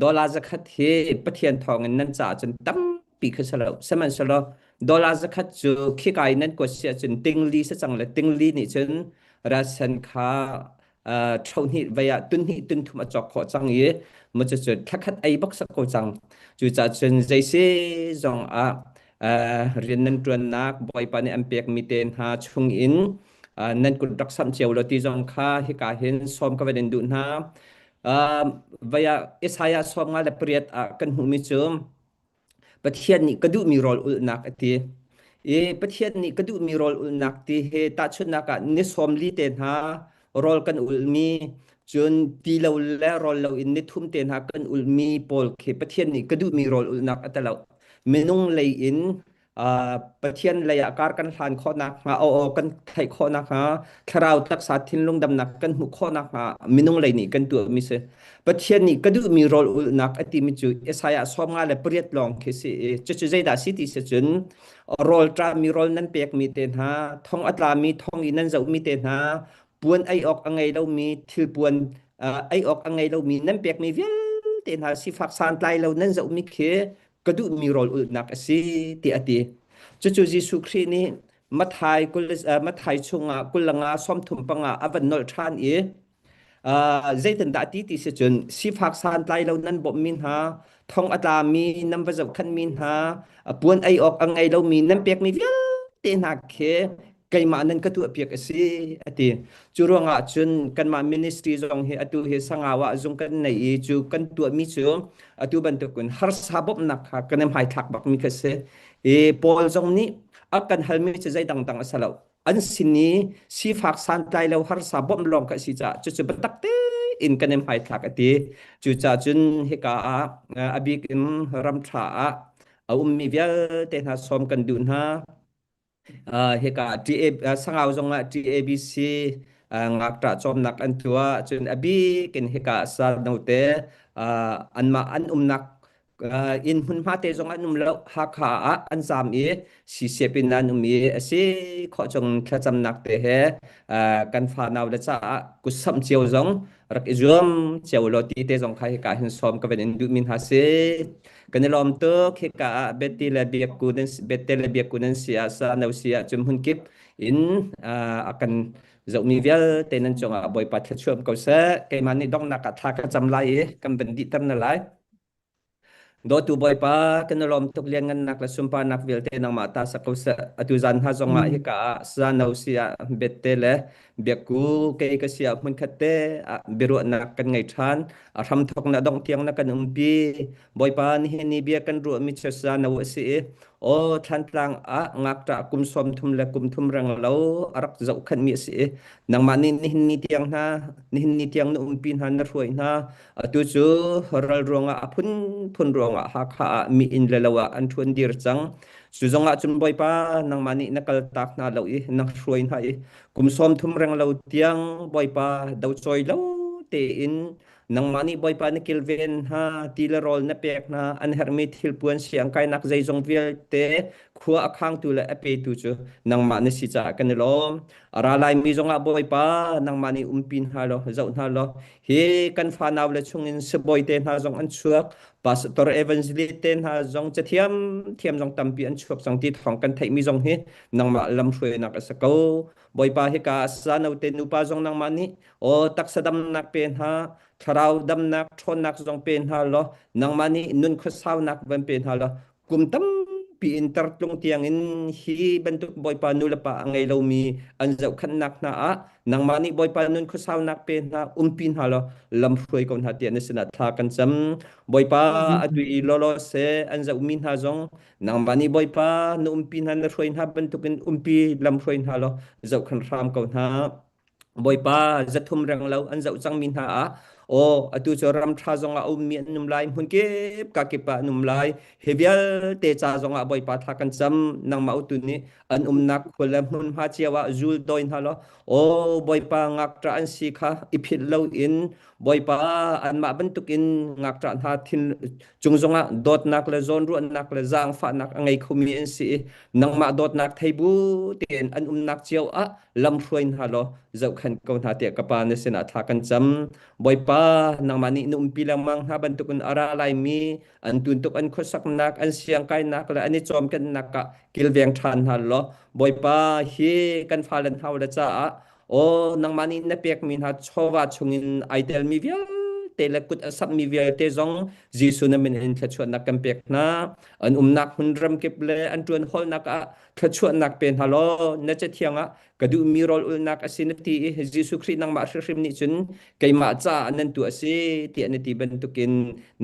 dollar zakhat hi Pathian thawngin nan caah cun tampi kha si lo. Sihmanhsehlaw dollar zakhat cu khika i nan kuat si ahcun tingli si cang le tingli nih cun rasan kha ṭhohnih vei ah tunhnih tunthum a cawk khawh cang i mu cucu thlakhat ei bak sak ko cang. Cucaah cun zeisi zong ah rian nan ṭuannak Bawipa nih an pekmi te hna chung in nan kut rak samh cio law ti zong kha hika hin sawm ka van in duh hna. Vei ah Isaiah 58 ah kan hmuhmi cu Pathian nih ka duhmi rawl ulhnak a ti. I Pathian nih ka duhmi rawl ulhnak ti hi tahchunhnak ah ni 40 te hna rawl kan ulhmi, cun ti lo le rawl lo in ni thum te hna kan ulhmi pawl khi Pathian nih ka duhmi rawl ulhnak a ti lo. Minung lei in Pathian lei ah kar kan hlan khawh nakhnga, aw aw kan theih khawh nakhnga, thlarau taksa thinlung damnak kan hmuh khawh nakhnga minung lei nih kan tuahmi si. Pathian nih ka duhmi rawl ulhnak a timi cu Isaiah 58 lawng khi si i cucu zeidah si ti si cun rawl ṭami rawl nan pekmi te hna, thong a tlami thong i nan zohmi te hna, puan ei awk a ngei lomi thilpuan ei awk a ngei lomi nan pekmi vialte hna sifak santlai lo nan zohmi khi ka duhmi rawl ulhnak a si tiah a ti. Cucu Jesuh Khrih nih Matthai Matthai chungah 25 35 a van nolh ṭhan i zeitindah a ti ti si cun sifak santlai lo nan bawmhmi hna, thong a tlami nan va zohkhanhmi hna, puan ei awk a ngei lomi nan pekmi vialte hna khi keimah nan ka tuahpiak a si a ti. Cu ruangah cun kanmah ministry zong hi atu hi Sangau ah zung kan nei i cu kan tuahmi cu atu bantukin harsa bawmhnak kha kan i hmaithlak bakmi kha si. I Paul zong nih a kan halmi cu zei dangdang a si lo. An sin i sifak santlai lo harsa bawmh lawng kha a si caah cucu biatak tein kan i hmaithlak a ti. Cucaah cun hika ah a bik in ram ṭha ah a ummi vialte hna sawm kan duh hna. Hika TA, Sangau zongah TABC ngakṭah cawmnak an tuah. Cun a bik in hika Sal note anmah an umnak Inn hmunhma te zong an um lo. Hakha ah an zaam i sisiap in an um i a si khawh chung thlacamnak te he kan fanau le caah kutsamh cio zong rak i zuam cio law ti te zong kha hika hin sawm ka van in duhmi hna si. Kan i lawm tuk. Hika ah Betty le Biakku nan Bette le Biakku nan si ah sa no si ah cun hmunkip in a kan zohmi vialte nan cungah Bawipa thluachuah ko seh. Keimah nih donghnak ah thla ka cam lai i kan van dihter na lai. Dawtu Bawipa, kan i lawm tuk lianngannak le sunparnak vialte nangmah ta sak ko seh. Atu zan hna zongah hika ah sano si ah bette le biakku kei ka si ah hmunkhat te ah biaruahnak kan ngei ṭhan. A hramthawk na dongh tiang na kan umpi. Bawipa, nihin ni bia kan ruahmi cu sano a si i aw Thlantlang ah ngakṭah kum 30 le kum thum reng lo a rak zohkhenhmi a si i nangmah nih nihin ni tiang hna nihin ni tiang na umpi hna na hruai hna. Atu cu ral ruangah a phunphun ruangah Hakha ah mi inn le lo ah an ṭhuan dir cang. Cu zongah cun Bawipa nangmah nih na kaltak hna lo i na hruai hna i kum 30 reng lo tiang Bawipa docawi lo tein nangmah nih Bawipa na kilven hna, ti le rawl na pek hna, an herhmi thilpuan siangkainak zeizong vialte khua a khangtu le a petu cu nangmah na si caah kan i lawm. A ra laimi zongah Bawipa nangmah nih umpi hna law zoh hna law hi kan fanau le chungin sibawi te hna zong an chuak, pastor evangelist te hna zong cathiam thiam zong tampi an chuak cang ti thawng kan theihmi zong hi nangmah lamhruainak a si ko. Bawipa hika sano te nupa zong nangmah nih aw taksa damnak pe hna, thlarau damnak ṭhawnnak zong pe hna law nangmah nih nun khuasaunak van pe hna law kum tampi in tartlung tiangin hi bantuk Bawipa nu le pa a ngei lomi an zohkhenhnak hna ah nangmah nih Bawipa nun khuasaunak pe hna, umpi hna law lam hruai ko hna tiah na sinah thla kan cam. Bawipa atu i lawlaw se an zohmi hna zong nangmah nih Bawipa na umpi hna na hruai hna bantukin umpi lam hruai hna law zohkhen hram ko hna. Bawipa 300 reng lo an zoh cangmi hna ah aw atu cu ram ṭha zongah a ummi an um lai, hmun kip ka kip ah an um lai. Hi vialte ca zongah Bawipa thla kan cam. Nangmah utu nih an umnak khua le hmunhma cio ah zul dawi hna law aw Bawipa ngakṭah an si kha i philh loin Bawipa anmah bantukin ngakṭah hna thin cung zongah dawtnak le zawnruahnak le zaangfahnak a ngei khomi an si i nangmah dawtnak thei bu tein an umnak cio ah lamhruai hna law zohkhenh ko hna tiah ka Pa na sinah thla kan cam. Bawipa, nangmah nih na umpi lengmang hna bantukin a ra laimi an tuntuk an khuasaknak, an siangkainak le an i cawmkennak ah kilveng ṭhan hna law Bawipa, hi kan fale hna le caah aw nangmah nih na pekmi hna chawva chungin ai telmi vialte le kut a samhmi vialte zong Jesuh na min in thluachuahnak kan pek hna. An umnak hmun ramkip le an ṭuan hawlnak ah thluachuahnak pe hna law na cathiang ah ka duhmi rawl ulhnak a si na ti i Jesuh Khrih nangmah hrimhrim nih cun keimah caah nan tuah a si tiah na ti bantukin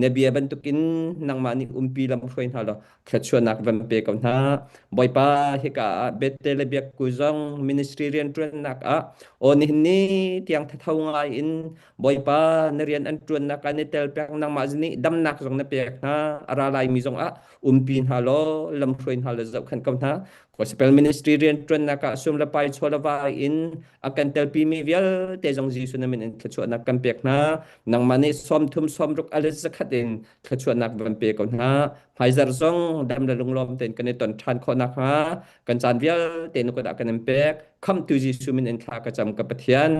na bia bantukin nangmah nih umpi lam hruai hna law thluachuahnak van pe ko hna. Bawipa hika ah Bethel le Biakku zong ministry rianṭuannak ah aw nihin ni tiang thatho ngai in Bawipa na rian an ṭuannak ah ni tel pek nangmah nih damnak zong na pek hna a ra laimi zong ah umpi hna law lamhruai hna le zohkhenh ko hna. Gospel ministry rianṭuannak ah sum le pai chaw le vai in a kan telpimi vialte zong Jesuh na min in thluachuahnak kan pek hna. Nangmah nih 30 60 a let 100 in thluachuahnak van pe ko hna. Hmaizarh zong dam le lunglawm tein kan i ton ṭhan khawh nakhnga kan caan vialte na kut ah kan in pek. Khamhtu Jesuh min in thla ka cam ka Pathian.